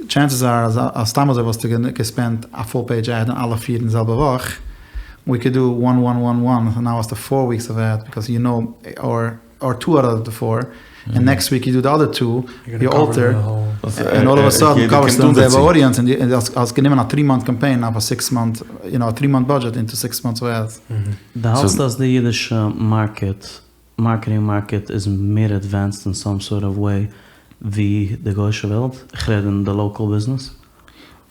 טשענסעס אר אז אז סתם אזוי וואלסטו געספענדט א פול פעידזש עד אין אלע פיר אין די זעלבע וואך, ווי קוד דו וואן וואן וואן וואן סאו נאו האסטו פאר וויקס אוו עד ביקאוז יו נאו אר אר טו אוט אוו די פאר, און נעקסט וויק יו דו די אדער טו, יו אלטער, און אלל אוו א סאדען קאווערסטו די זעלבע אודיענס און דו האסט גענומען א טרי מאנט קאמפיין אויף א סיקס מאנט, יו נאו א טרי מאנט בודזשעט אינטו סיקס מאנטס אוו עדס. דו האלטסט אז די אידישע מארקעט מארקעטינג מארקעט איז מער עדווענסד אין סאם סארט אוו וועי ווי די גוישע וועלט? איך רעד אין די לאקעל ביזנעס.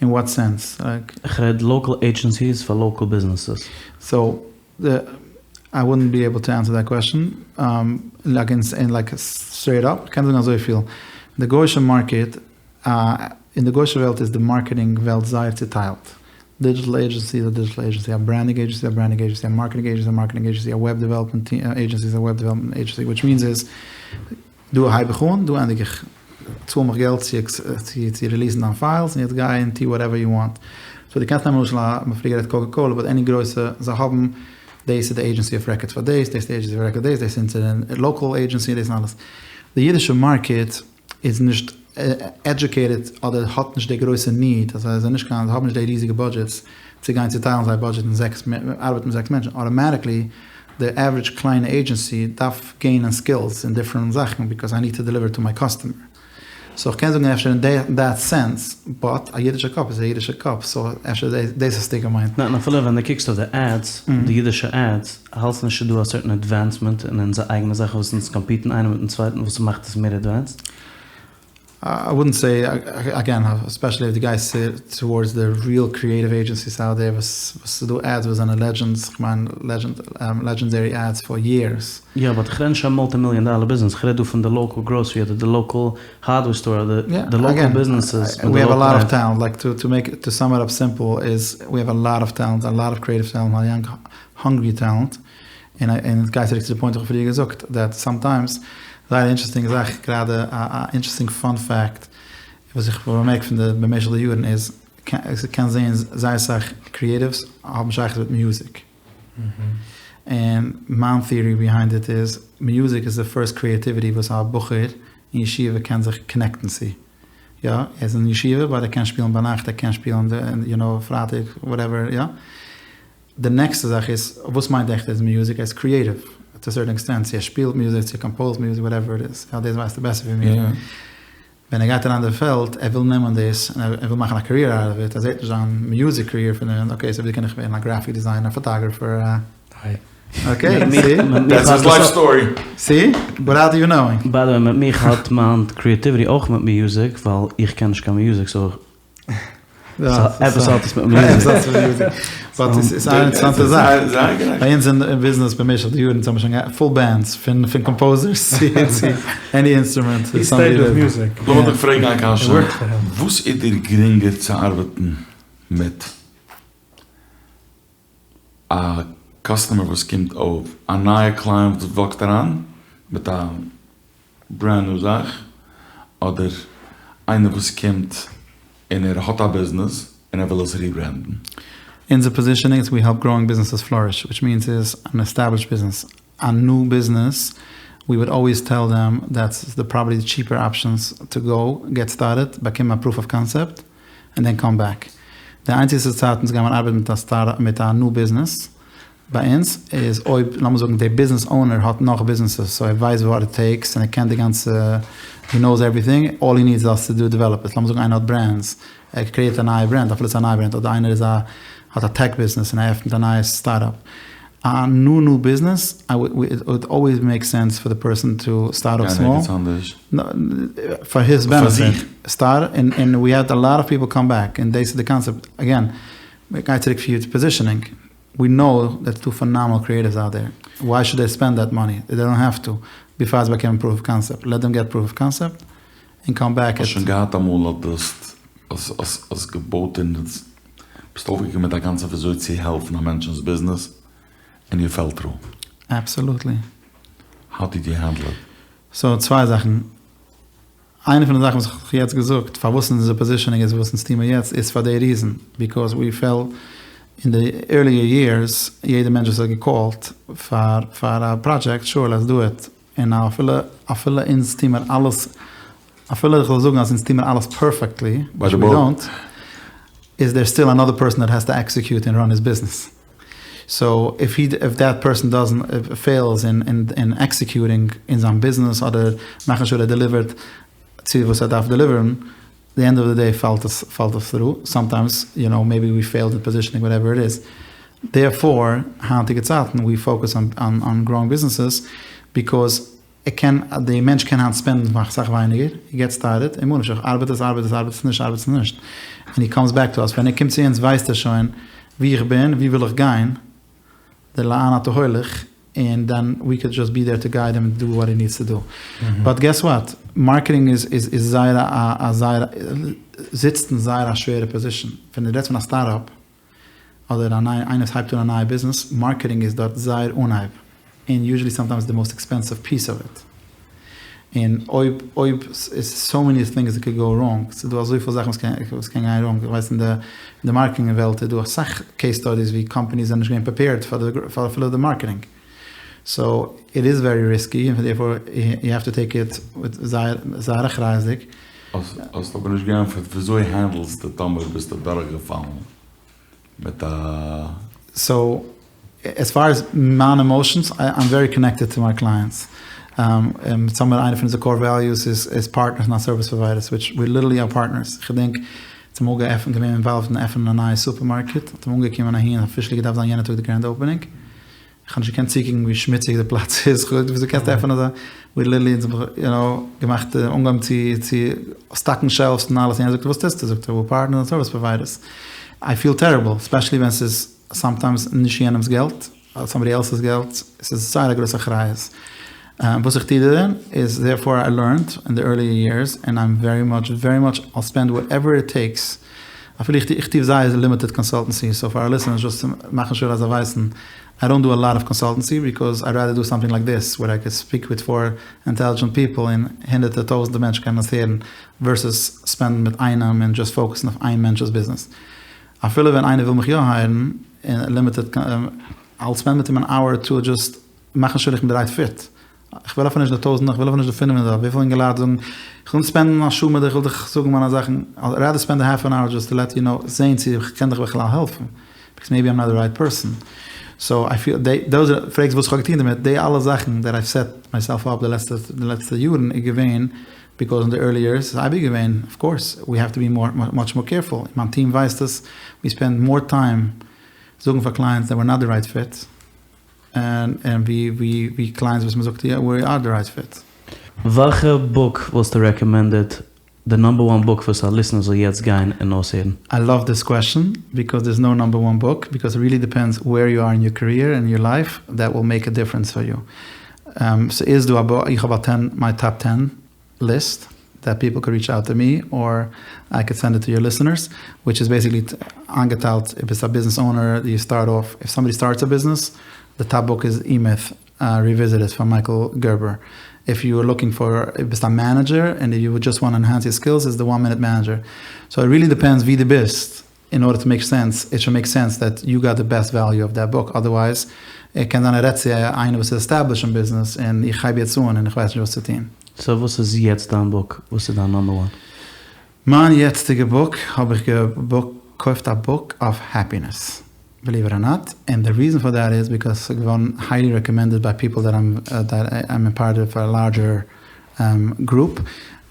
אין וואט סענס? איך רעד לאקעל עידזשענסיס פאר לאקעל ביזנעסעס. סאו איי וואלדנט בי עיבל טו ענסער דעט קוועסטשן לייק אין לייק סטרעיט אפ, כ'קען זאגן אזויפיל, די גוישע מארקעט, אין די גוישע וועלט איז די מארקעטינג וועלט זייער צוטיילט, דידזשיטעל עידזשענסי איז א דידזשיטעל עידזשענסי, א ברענדינג עידזשענסי איז א ברענדינג עידזשענסי, א מארקעטינג עידזשענסי איז א מארקעטינג עידזשענסי, א וועב דעוועלאפמענט עידזשענסי איז א וועב דעוועלאפמענט עידזשענסי, וויטש מיענס איז, דא הייב איך אן, דא ענדיג איך, צאל מיך געלט צו צו ריליעסן דיין פיילס, און יעצט גיי און טו וואטעווער יו וואנט. סאו דו קענסט נעמען למשל א, מ'האט פריער גערעדט קאקע קאלע, באט עני גרויסע, זיי האבן, דאס איז די עידזשענסי אוו רעקארד פאר דאס, דאס איז די עידזשענסי אוו רעקארד דאס, דאס איז אונזער לאקעל עידזשענסי, דאס און אלעס. די אידישע מארקעט איז נישט עדיוקעיטעד אדער האט נישט די גרויסע ניד, אז זיי זענען נישט קיין, זיי האבן נישט די ריזיגע בודזשעטס צו גיין צוטיילן זייער בודזשעט אין זעקס, ארבעטן מיט זעקס מענטשן, אטאמאטיקלי די עווערידזש קליינע עידזשענסי דארף געינען סקילס אין דיפרענט זאכן ביקאוז איי ניד טו דעליווער טו מיי קאסטומער. סאו איך קען זאגן אפשר אין דעט סענס, באט א אידישע קאפ איז א אידישע קאפ, סאו אפשר דאס האסטו געמיינט. ניין, אפילו ווען דו קוקסט אויף די עדס, די אידישע עדס, האלטסט נישט ס'איז דא א סערטען עדווענסמענט אין אונזער אייגענע זאכן וואס אונז קאמפיטן איינער מיטן צווייטן וואס מאכט עס מער עדווענסד? איי וואודנט סעי, אגעין, ספעשעלי אויב דו גייסט טאווארדס די ריעל קריעטיוו עידזשענסיס אוט דער וואס ס'איז דא עדס וואס זענען לעדזשענדס, כ'מיין לעדזשענדערי עדס פאר יערס. יא, באט כ'רעד נישט א מולטי מיליאן דאלער ביזנעס, כ'רעד דא פון די לאקעל גראסערי אדער די לאקעל הארדווער סטאר אדער די לאקעל ביזנעסעס ווי האוו א לאט אוו טעלענט, לייק טו מעיק טו סאם איט אפ סימפל איז ווי האוו א לאט אוו טעלענט, א לאט אוו קריעטיוו טעלענט, א יאנג האנגרי טעלענט, און און עס גייט צוריק צו די פוינט וואס איך האב פריער געזאגט דעט סאמטיימס, זייער אינטערעסטינג זאך, גראדע א א אינטערעסטינג פאן פעקט וואס איך האב באמערקט פון די במשך די יארן איז, קענסט זעהן זייער סאך קריעטיווס האבן שייכות מיט מוזיק. און מיין טעארי ביהיינד איט איז, מיוזיק איז די פירסט קריעטיוויטי וואס א בחור אין ישיבה קען זיך קאנעקטן צו. יא, ער איז אין ישיבה באט ער קען שפילן ביינאכט, ער קען שפילן יו נאו פרייטאג, וואטעווער, יא. די נעקסטע זאך איז, וואס מיינט עכט איז מיוזיק? ער איז קריעטיוו טו א סערטען עקסטענט, צו ער שפילט מיוזיק, צו ער קאמפאוזט מיוזיק, וואטעווער איט איז, יא דאס ווייסטו בעסער ווי מיר. ווען ער גייט אריין אין די פעלד, ער וויל נעמען דאס, און ער וויל מאכן א קעריער אוט אוו איט, ער זעט נישט זיין מיוזיק קעריער פון דעם, אקעי, סאו ווי קען איך ווערן א גרעפיק דיזיינער, א פאטאגרעפער, א. אקעי, סי? דעטס היז לייף סטארי. סי? וויטאוט יו נאואינג. ביי די וועי, מיט מיך האט מיין קריעטיוויטי אויך מיט מיוזיק, ווייל איך קען נישט קיין מיוזיק, סאו עפעס האט עס מיט מיוזיק. באט עס איז א אינטערעסאנטע זאך. ביי אונז אין ביזנעס במשך די יארן האבן מיר שוין געהאט פול בענדס פון קאמפאוזערס צו עני אינסטרומענט. הי סטעיד וויט מיוזיק. לאמיר דיך פרעגן א קשיא. וואס איז דיר גרינגער צו ארבעטן מיט? א קאסטומער וואס קומט אויף, א נייע קלייענט וואס וואקט אריין מיט א ברענד ניו זאך, אדער איינער וואס קומט. און ער האט א ביזנעס און ער וויל עס ריברענדן. אונזער פאזישענינג איז ווי העלפ גראואינג ביזנעסעס פלאריש, וויטש מיענס איז אן עסטעבלישד ביזנעס, א ניו ביזנעס, ווי וואלד אלוועיס טעל דעם דעטס די פראבעבלי די טשיפער אפשענס טו גאו געט סטארטעד, באקומען א פרוף אוו קאנסעפט, און דען קאם בעק. די איינציגסטע צייט אונז גיימער ארבעטן מיט א סטארט מיט א ניו ביזנעס ביי אונז איז אויב לאמיר זאגן די ביזנעס אונער האט נאך ביזנעסעס סאו ער ווייסט וואט איט טעיקס און ער קען די גאנצע הי נאוס עווריטינג אלל הי נידס איז אס טו דו דעוועלאפ איט לאמיר זאגן איינער האט ברענדס ער קריעט א נייע ברענד אפילו ס'איז א נייע ברענד אדער איינער איז א האט א טעק ביזנעס און ער עפענט א נייע סטארט אפ א ניו ניו ביזנעס איי וואלד איט וואלד אלוועיס מעיק סענס פאר די פערסאן טו סטארט אף סמאל פאר היז בענעפיט סטארט און ווי העד א לאט אוו פיפל קאם בעק און דאס איז די קאנסעפט אגעין מ'גייט צוריק צו פאזישענינג ווי נאו דעט ס'דא פענאמענעל קריעטיווס אוט דער וויי שוד דעי ספענד דעט מאני דעי דאנט העוו טו ביפאר זיי באקומען פרוף אוו קאנסעפט לעט דעם געט פרוף אוו קאנסעפט און קאם בעק. האסט שוין געהאט אמאל אז דו האסט האסט געבויט און ביסט אויפגעקומען מיט א גאנצע וויאזוי צו העלפן א מענטשנ'ס ביזנעס און יו פעל טרו? אבסאלוטלי. האו דיד יו הענדל איט? סאו צוויי זאכן. איינע פון די זאכן וואס איך האב יעצט געזאגט פארוואס אונזער פאזישענינג איז וואס אונז טוהן מיר יעצט איז פאר די ריזען ביקאוז ווי פעלט אין די ערליער יערס יעדע מענטש וואס האט געקאלט פאר פאר א פראדזשעקט שור לעטס דו איט און אפילו אפילו אונז טוה מיר אלעס אפילו איך זאל זאגן אז אונז טוה מיר אלעס פערפעקטלי, וויטש ווי דאנט, איז דער סטיל אנאדער פערסאן דעט העז טו עקסעקיוט און ראן היז ביזנעס. סאו איף הי איף דעט פערסאן דאזענט פעילס אין אין עקסעקיוטינג אין זיין ביזנעס אדער מאכן שור ער דעליווערט צו וואס ער דארף דעליווערן, די ענד אוו די דעי פאלט עס פאלט עס טרו, סאמטיימס יו נאו מעיבי ווי פעילד אין פאזישענינג וואטעווער איט איז, דערפאר היינטיגע צייטן ווי פאוקעס אן גראואינג ביזנעסעס ביקאוז ער קען די מענטש קען היינט ספענדן פאר אסאך ווייניגער, הי געטס סטארטעד און ממה נפשך ארבעט עס ארבעט עס ארבעט עס נישט ארבעט עס נישט און הי קאמס בעק טו אס ווען ער קומט צו אונז ווייסט ער שוין ווי איך בין ווי וויל איך גיין די לאן אתה הולך און דען ווי קען דזשאסט בי דער טו גייד הים דו וואט הי נידס טו דו. באט געס וואט, מארקעטינג איז איז איז זייער א א זייער זיצט אין זייער א שווערע פאזישאן, ווען דו רעדסט פון א סטארט אפ אדער א נייע איינער וואס הייבט אן א נייע ביזנעס, מארקעטינג איז דארט זייער אנהייב, און יוזשעלי סאמטיימס די מאסט עקספענסיוו פיס אוו איט. און אויב אויב איז סאו מעני טינגס דעט קוד גאו ראנג, ס'איז דא אזויפיל זאכן וואס קען וואס קען גיין ראנג, איך ווייס אין די אין די מארקעטינג וועלט איז דא אסאך קעיס סטאדיס ווי קאמפאניס זענען נישט געווען פרעפעירד פאר די פאר אפילו די מארקעטינג, סאו איט איז ווערי ריסקי און דערפאר יו העוו טו טעיק איט וויט זייער זייער אחריות'דיג. האסט אבער נישט געענטפערט וויאזוי הענדלסטו טאמער ביסטו דורכגעפאלן מיט א. סאו עז פאר עז מיין עמאושענס, איים ווערי קאנעקטעד טו מיי קלייענטס. סאמהאו איינע פון אונזער קאור וועליוס איז איז פארטנערס נאט סערוויס פראוויידערס, וויטש ווי ליטערלי אר פארטנערס. כ'געדענק אונז האבן אמאל געעפנט געווען אינוואלווד אין עפענען א נייע סופערמארקעט, האט מען אנגעקומען אהין אפישעלי געדארפט זיין יענע טאג די גרענד אופענינג, כ'האב נישט געקענט צוקוקן ווי שמוציג די פלאץ איז, כ'האב געזאגט וויאזוי קענסטו עפענען אזא, ווי ליטערלי אונז האבן יו נאו געמאכט אנגעהויבן צו צו סטאקן שעלפס און אלעס, און ער זאגט וואס טוסטו? זאגט ער וויר פארטנערס נאט סערוויס פראוויידערס, איי פיל טעריבל, ספעשעלי ווען ס'איז סאמטיימס נישט יענעמס געלט, סאמבאדי עלס'ס געלט, ס'איז זייער א גרויס אחריות. וואס איך טוה דערין איז דערפאר איי לערנד אין די ערליער יערס און איים ווערי מאטש ווערי מאטש אייל ספענד וואטעווער איט טעיקס אפילו איך טוה זייער לימיטעד קאנסאלטענסי סאו פאר אר ליסענערס דזשאסט צו מאכן שור אז זיי ווייסן איי דאנט דו א לאט אוו קאנסאלטענסי ביקאוז איי ראדער דו סאמטינג לייק דיס ווער איי קען ספיק וויט פאר אינטעלידזשענט פיפל און הונדערטער טויזענטער מענטשן קענען עס הערן ווערסעס ספענדן מיט איינעם און דזשאסט פאוקעסן אויף איין מענטש'ס ביזנעס אפילו ווען איינער וויל מיך יא הייערן אין לימיטעד אייל ספענד מיט אים אן אווער אר טו דזשאסט מאכן שור איך בין די רייט פיט. איך וויל אפילו נישט די טויזענט, איך וויל אפילו נישט די פינף הונדערט, וויפיל אינגעלייט זאגן, איך וויל ספענדן א שעה מיט דיך, איך וויל דיך זאגן מיינע זאכן, איי ראדער ספענד א האלף אן אווער דזשאסט טו לעט יו נאו, זעהן צו איך קען דיך בכלל העלפן, ביקאוז מעיבי איים נאט די רייט פערסאן. סאו איי פיל, די, דאוז אר, פרעגסט וואס איך האב געטון דערמיט, די אלע זאכן דעט אייוו סעט מייסעלף אפ די לעצטע, די לעצטע יארן איז געווען ביקאוז אין די ערלי יערס איז אייביג געווען, אוו קאורס, ווי העוו טו בי מאר, מאטש מאר קעירפול, מיין טיעם ווייסט עס, ווי ספענד מאר טיים זאגן פאר קלייענטס דעט ווער נאט די רייט פיט. און ווי ווי קלייענטס וואס מ'זאגט יא ווי אר די רייט פיט. וועלכע בוק וואלסטו רעקאמענדעד די נאמבער וואן בוק וואס א ליסנער זאל יעצט גיין און אויסהערן? איי לאוו דיס קוועשאן ביקאוז דערס נאו נאמבער וואן בוק ביקאוז איט ריעלי דיפענדס ווער יו אר אין יור קעריער און יור לייף דעט וויל מעיק א דיפרענס פאר יו. ס'איז דא א בוק איך האב א טען מיי טאפ טען ליסט דעט פיפל קוד ריטש אוט טו מי אר איי קוד סענד איט טו יור ליסענערס וויטש איז בעסיקלי איינגעטיילט איף ביסט א ביזנעס אונער יו סטארט אףף איף סאמבאדי סטארטס א ביזנעס די טאפ בוק איז אי-מיט ריוויזיטעד פון מייקל גערבער. איף יו אר לוקינג פאר אויב ביסט א מענעדזשער און יו דזשאסט וואנט ענהענס יור סקילס איז די וואן מינוט מענעדזשער. סאו איט ריעלי דיפענדס ווי דו ביסט אין ארדער טו מעיק סענס, איט שוד מעיק סענס דעט יו גאט די בעסט וועליו אוו דעט בוק, אדערווייז קען זיין ער רעדט צו איינער וואס איז עסטעבלישט אין ביזנעס און איך הייב יעצט אן און איך ווייס נישט וואס צו טון. סאו וואס איז יעצט דיין בוק? וואס איז דיין נאמבער וואן? מיין יעצטיגע בוק האב איך געקויפט א בוק אויף העפינעס, ביליוו איט אר נאט, ענד די ריזען פאר דעט איז ביקאוס ס'איז געווארן היילי רעקאמענדעד ביי פיפל דעט איים פארט אוו א לארדזשער גרופ,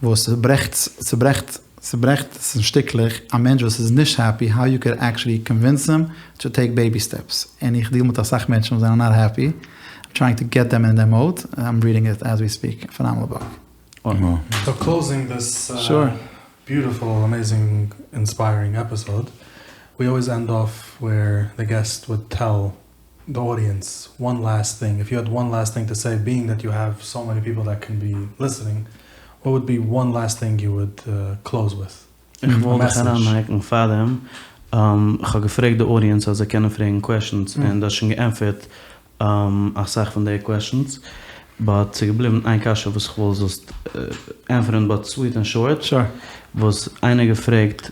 וואס ס'ברעכט ס'ברעכט ס'ברעכט עס אין שטיקלעך א מענטש וואס איז נישט העפי האו יו קען עקשעלי קאנווינס אים טו טעיק בעיבי סטעפס, און איך דיעל מיט אסאך מענטשן וואס זענען נאט העפי, איים טרייאינג טו געט דעם אין דעם מאוד, איים רידינג איט עז ווי ספיעק, פענאמענעל בוק. סאו קלאוזינג דיס ביוטיפול אמעיזינג אינספיירינג עפיסאוד, ווי אלוועיס ענד אףף וועיר די געסט וואוד טעל די אודיענס וואן לאסט טינג, איף יו העד וואן לאסט טינג טו סעי ביאינג דעט יו העוו סאו מעני פיפל דעט קען בי ליסענינג, וואט וואוד בי וואן לאסט טינג יו וואוד קלאוז וויט? איך וואלט דיך אריינהאקן פארדעם, איך האב געפרעגט די אודיענס אז זיי קענען פרעגן קוועשאנס און דו האסט שוין געענטפערט אסאך פון די קוועשאנס, באט ס'איז געבליבן איין קשיא וואס איך וויל זאלסט ענטפערן באט סוויט ענד שארט, וואס איינער געפרעגט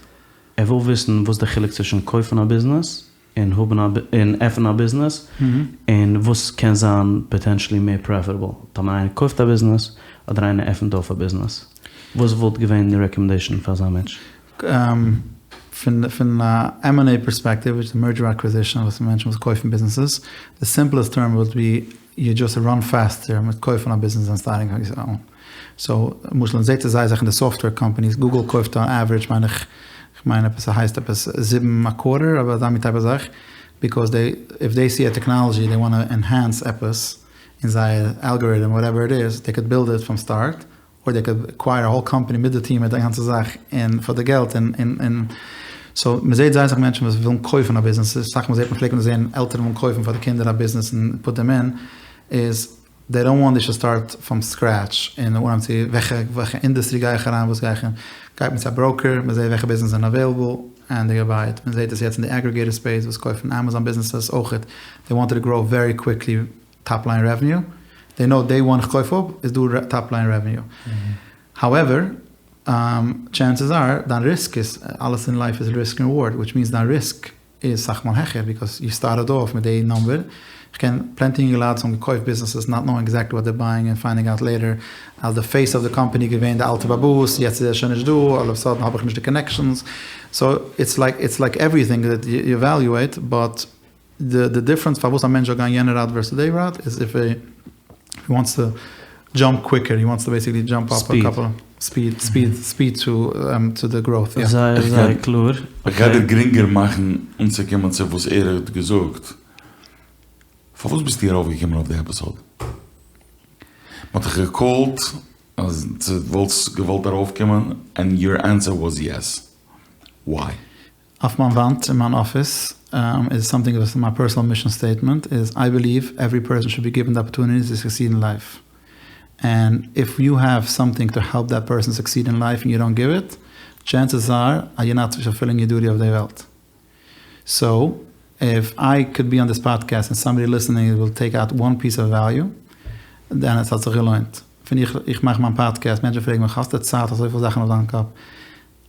ער וויל וויסן וואס די חילוק צווישן קויפן א ביזנעס און האבן א און עפענען א ביזנעס, און וואס קען זיין פאטענשעלי מער פרעפערעבל, טאמער איינער קויפט א ביזנעס אדער איינער עפענט אויף א ביזנעס, וואס וואלט געווען די רעקאמענדעישאן פאר אזא מענטש? פון פון א עם ענד עי פערספעקטיוו, וויטש איז מערדזשער אקוויזישאן, וואס מענטשן וואס קויפן ביזנעסעס, די סימפלעסט טערם וואלט בי יו דזשאסט ראן פעסטער מיט קויפן א ביזנעס דען סטארטינג יור אוין. סאו למשל מ'זעט עס זייער אסאך אין די סאפטוועיר קאמפאניס, גוגל קויפט אן עווערידזש מיין איך, כ'מיין עפעס ס'הייסט עפעס זיבן א קווארטער אדער אזא מין טייפ א זאך, ביקאוז דעי איף דעי סי א טעקנאלעדזשי דעי וואנט ענהענס עפעס אין זייער אלגאריטעם וואטעווער איט איז, דעי קוד בילד איט פראם סטארט, אר דעי קוד עקווייער א האול קאמפאני מיט די טיעם מיט די גאנצע זאך און פאר די געלט און און און סאו מ'זעט זייער אסאך מענטשן וואס ווילן קויפן א ביזנעס, אסאך מאל זעט מען פלעגט מען זען עלטערן ווילן קויפן פאר די קינדער א ביזנעס און פוט דעם אין, איז דעי דאנט וואנט דעי שוד סטארט פראם סקרעטש און אנהייבן צו וועלכע וועלכע אינדעסטרי גיי איך אריין וואס גיי איך און גייט מען צו א בראוקער מען זעט וועלכע ביזנעס זענען אוועילעבל ענד דעי באי איט מען זעט עס יעצט אין די עגריגעיטער ספעיס וואס קויפן עמעזאן ביזנעסעס אויכעט דעי וואנטעד טו גראו ווערי קוויקלי טאפ ליין רעוועניו דעי נאו דעי וואן איך קויף אפ איז דא טאפ ליין רעוועניו האועווער טשענסעס אר דיין ריסק איז אלעס אין לייף איז ריסק און ריווארד וויטש מיענס דיין ריסק איז סאך מאל העכער ביקאוס יו סטארטעד אףף מיט די נאמבער, איך קען פלענטי אינגעלייט וואס האבן געקויפט ביזנעסעס נאט נאואינג עקזעקטלי וואט דער בייאינג און פיינדינג אוט לעיטער אז די פעיס אוו די קאמפעני איז געווען די אלטע בעל הבית יעצט איז ער שוין נישט דא אלל אוו סאדען האב איך נישט די קאנעקשאנס סאו איטס לייק איטס לייק עווריטינג דעט יו עוועליועיט באט די די דיפרענס פארוואס א מענטש זאל גיין יענע ראוט ווערסעס די ראוט איז איף הי וואנטס טו דזשאמפ קוויקער הי וואנטס טו בעסיקלי דזשאמפ אפ א קאפל ספיד ספיד ספיד טו טו די גראוט יא. זייער זייער קלאר. איך גיי דיר גרינגער מאכן אנצוקומען צו וואס ער האט געזאגט. פארוואס ביסטו ארויפגעקומען אויף די עפיסאד? מ'האט דיך געקאלט אז דו וואלסט געוואלט ארויפקומען ענד יור ענסער וואס יעס. וויי? אויף מיין וואנט אין מיין אפיס איז סאמטינג וואס איז מיין פערסאנעל מישאן סטעיטמענט איז איי בעליוו עווערי פערסאן שוד בי גיווען די אפערטוניטי טו סוקסיד אין לייף ענד איף יו העוו סאמטינג טו העלפ דעט פערסאן סוקסיד אין לייף און יו דאנט גיוו איט טשענסעס אר אז יור נאט פולפילינג יור דוטי אויף די וועלט סאו איף איי קוד בי אן דיס פאדקעסט און סאמבאדי ליסענינג וויל טעיק אוט וואן פיס אוו וועליו דען עס האט זיך געלוינט ווען איך איך מאך מיין פאדקעסט מענטשן פרעגן מיך האסטו צייט אזויפיל זאכן אויף דיין קאפ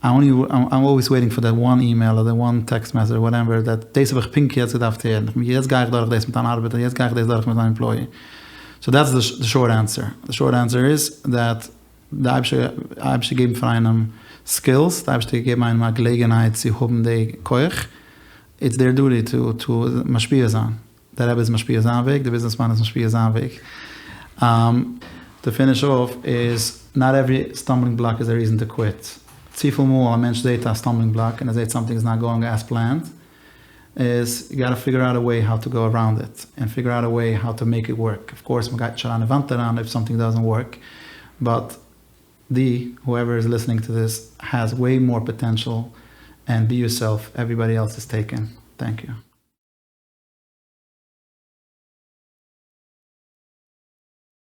איי אנלי איים אלוועיס וועיטינג פאר דעט וואן אימעיל אר דעט וואן טעקסט מעסעדזש אר וואטעווער דעט דאס האב איך פונקט יעצט געדארפט הערן, יעצט גיי איך דורך דאס מיט אן ארבעטער, יעצט גיי איך דאס דורך מיט אן עמפלאי. סאו דעטס די שארט ענסער. די שארט ענסער איז דעט די אייבערשטער אייבערשטער געבן פאר איינעם סקילס, די אייבערשטער געגעבן איינעם א געלעגענהייט צו האבן די כח, איטס דעיר דוטי טו טו משפיע זיין. דער רבי איז משפיע זיין וועג, דער ביזנעסמאן איז משפיע זיין וועג. טו פיניש אףף איז, נאט עווערי סטאמבלינג בלאק איז א ריזען טו קוויט. צופיל מאל א מענטש זעהט א סטאמבלינג בלאק און ער זעהט סאמטינג איז נאט גאוינג עז פלענד, איז יו גאטע פיגור אוט א וועי האו טו גאו אראונד איט, און פיגור אוט א וועי האו טו מעיק איט ווארק. אוו קאורס מ'גייט נישט אריין אין וואנט אריין איף סאמטינג דאזענט ווארק, באט די, הואעווער איז ליסענינג טו דיס, העז וועי מאר פאטענשעל, ענד בי יורסעלף, עוועריבאדי עלס איז טעיקען. טענק יו.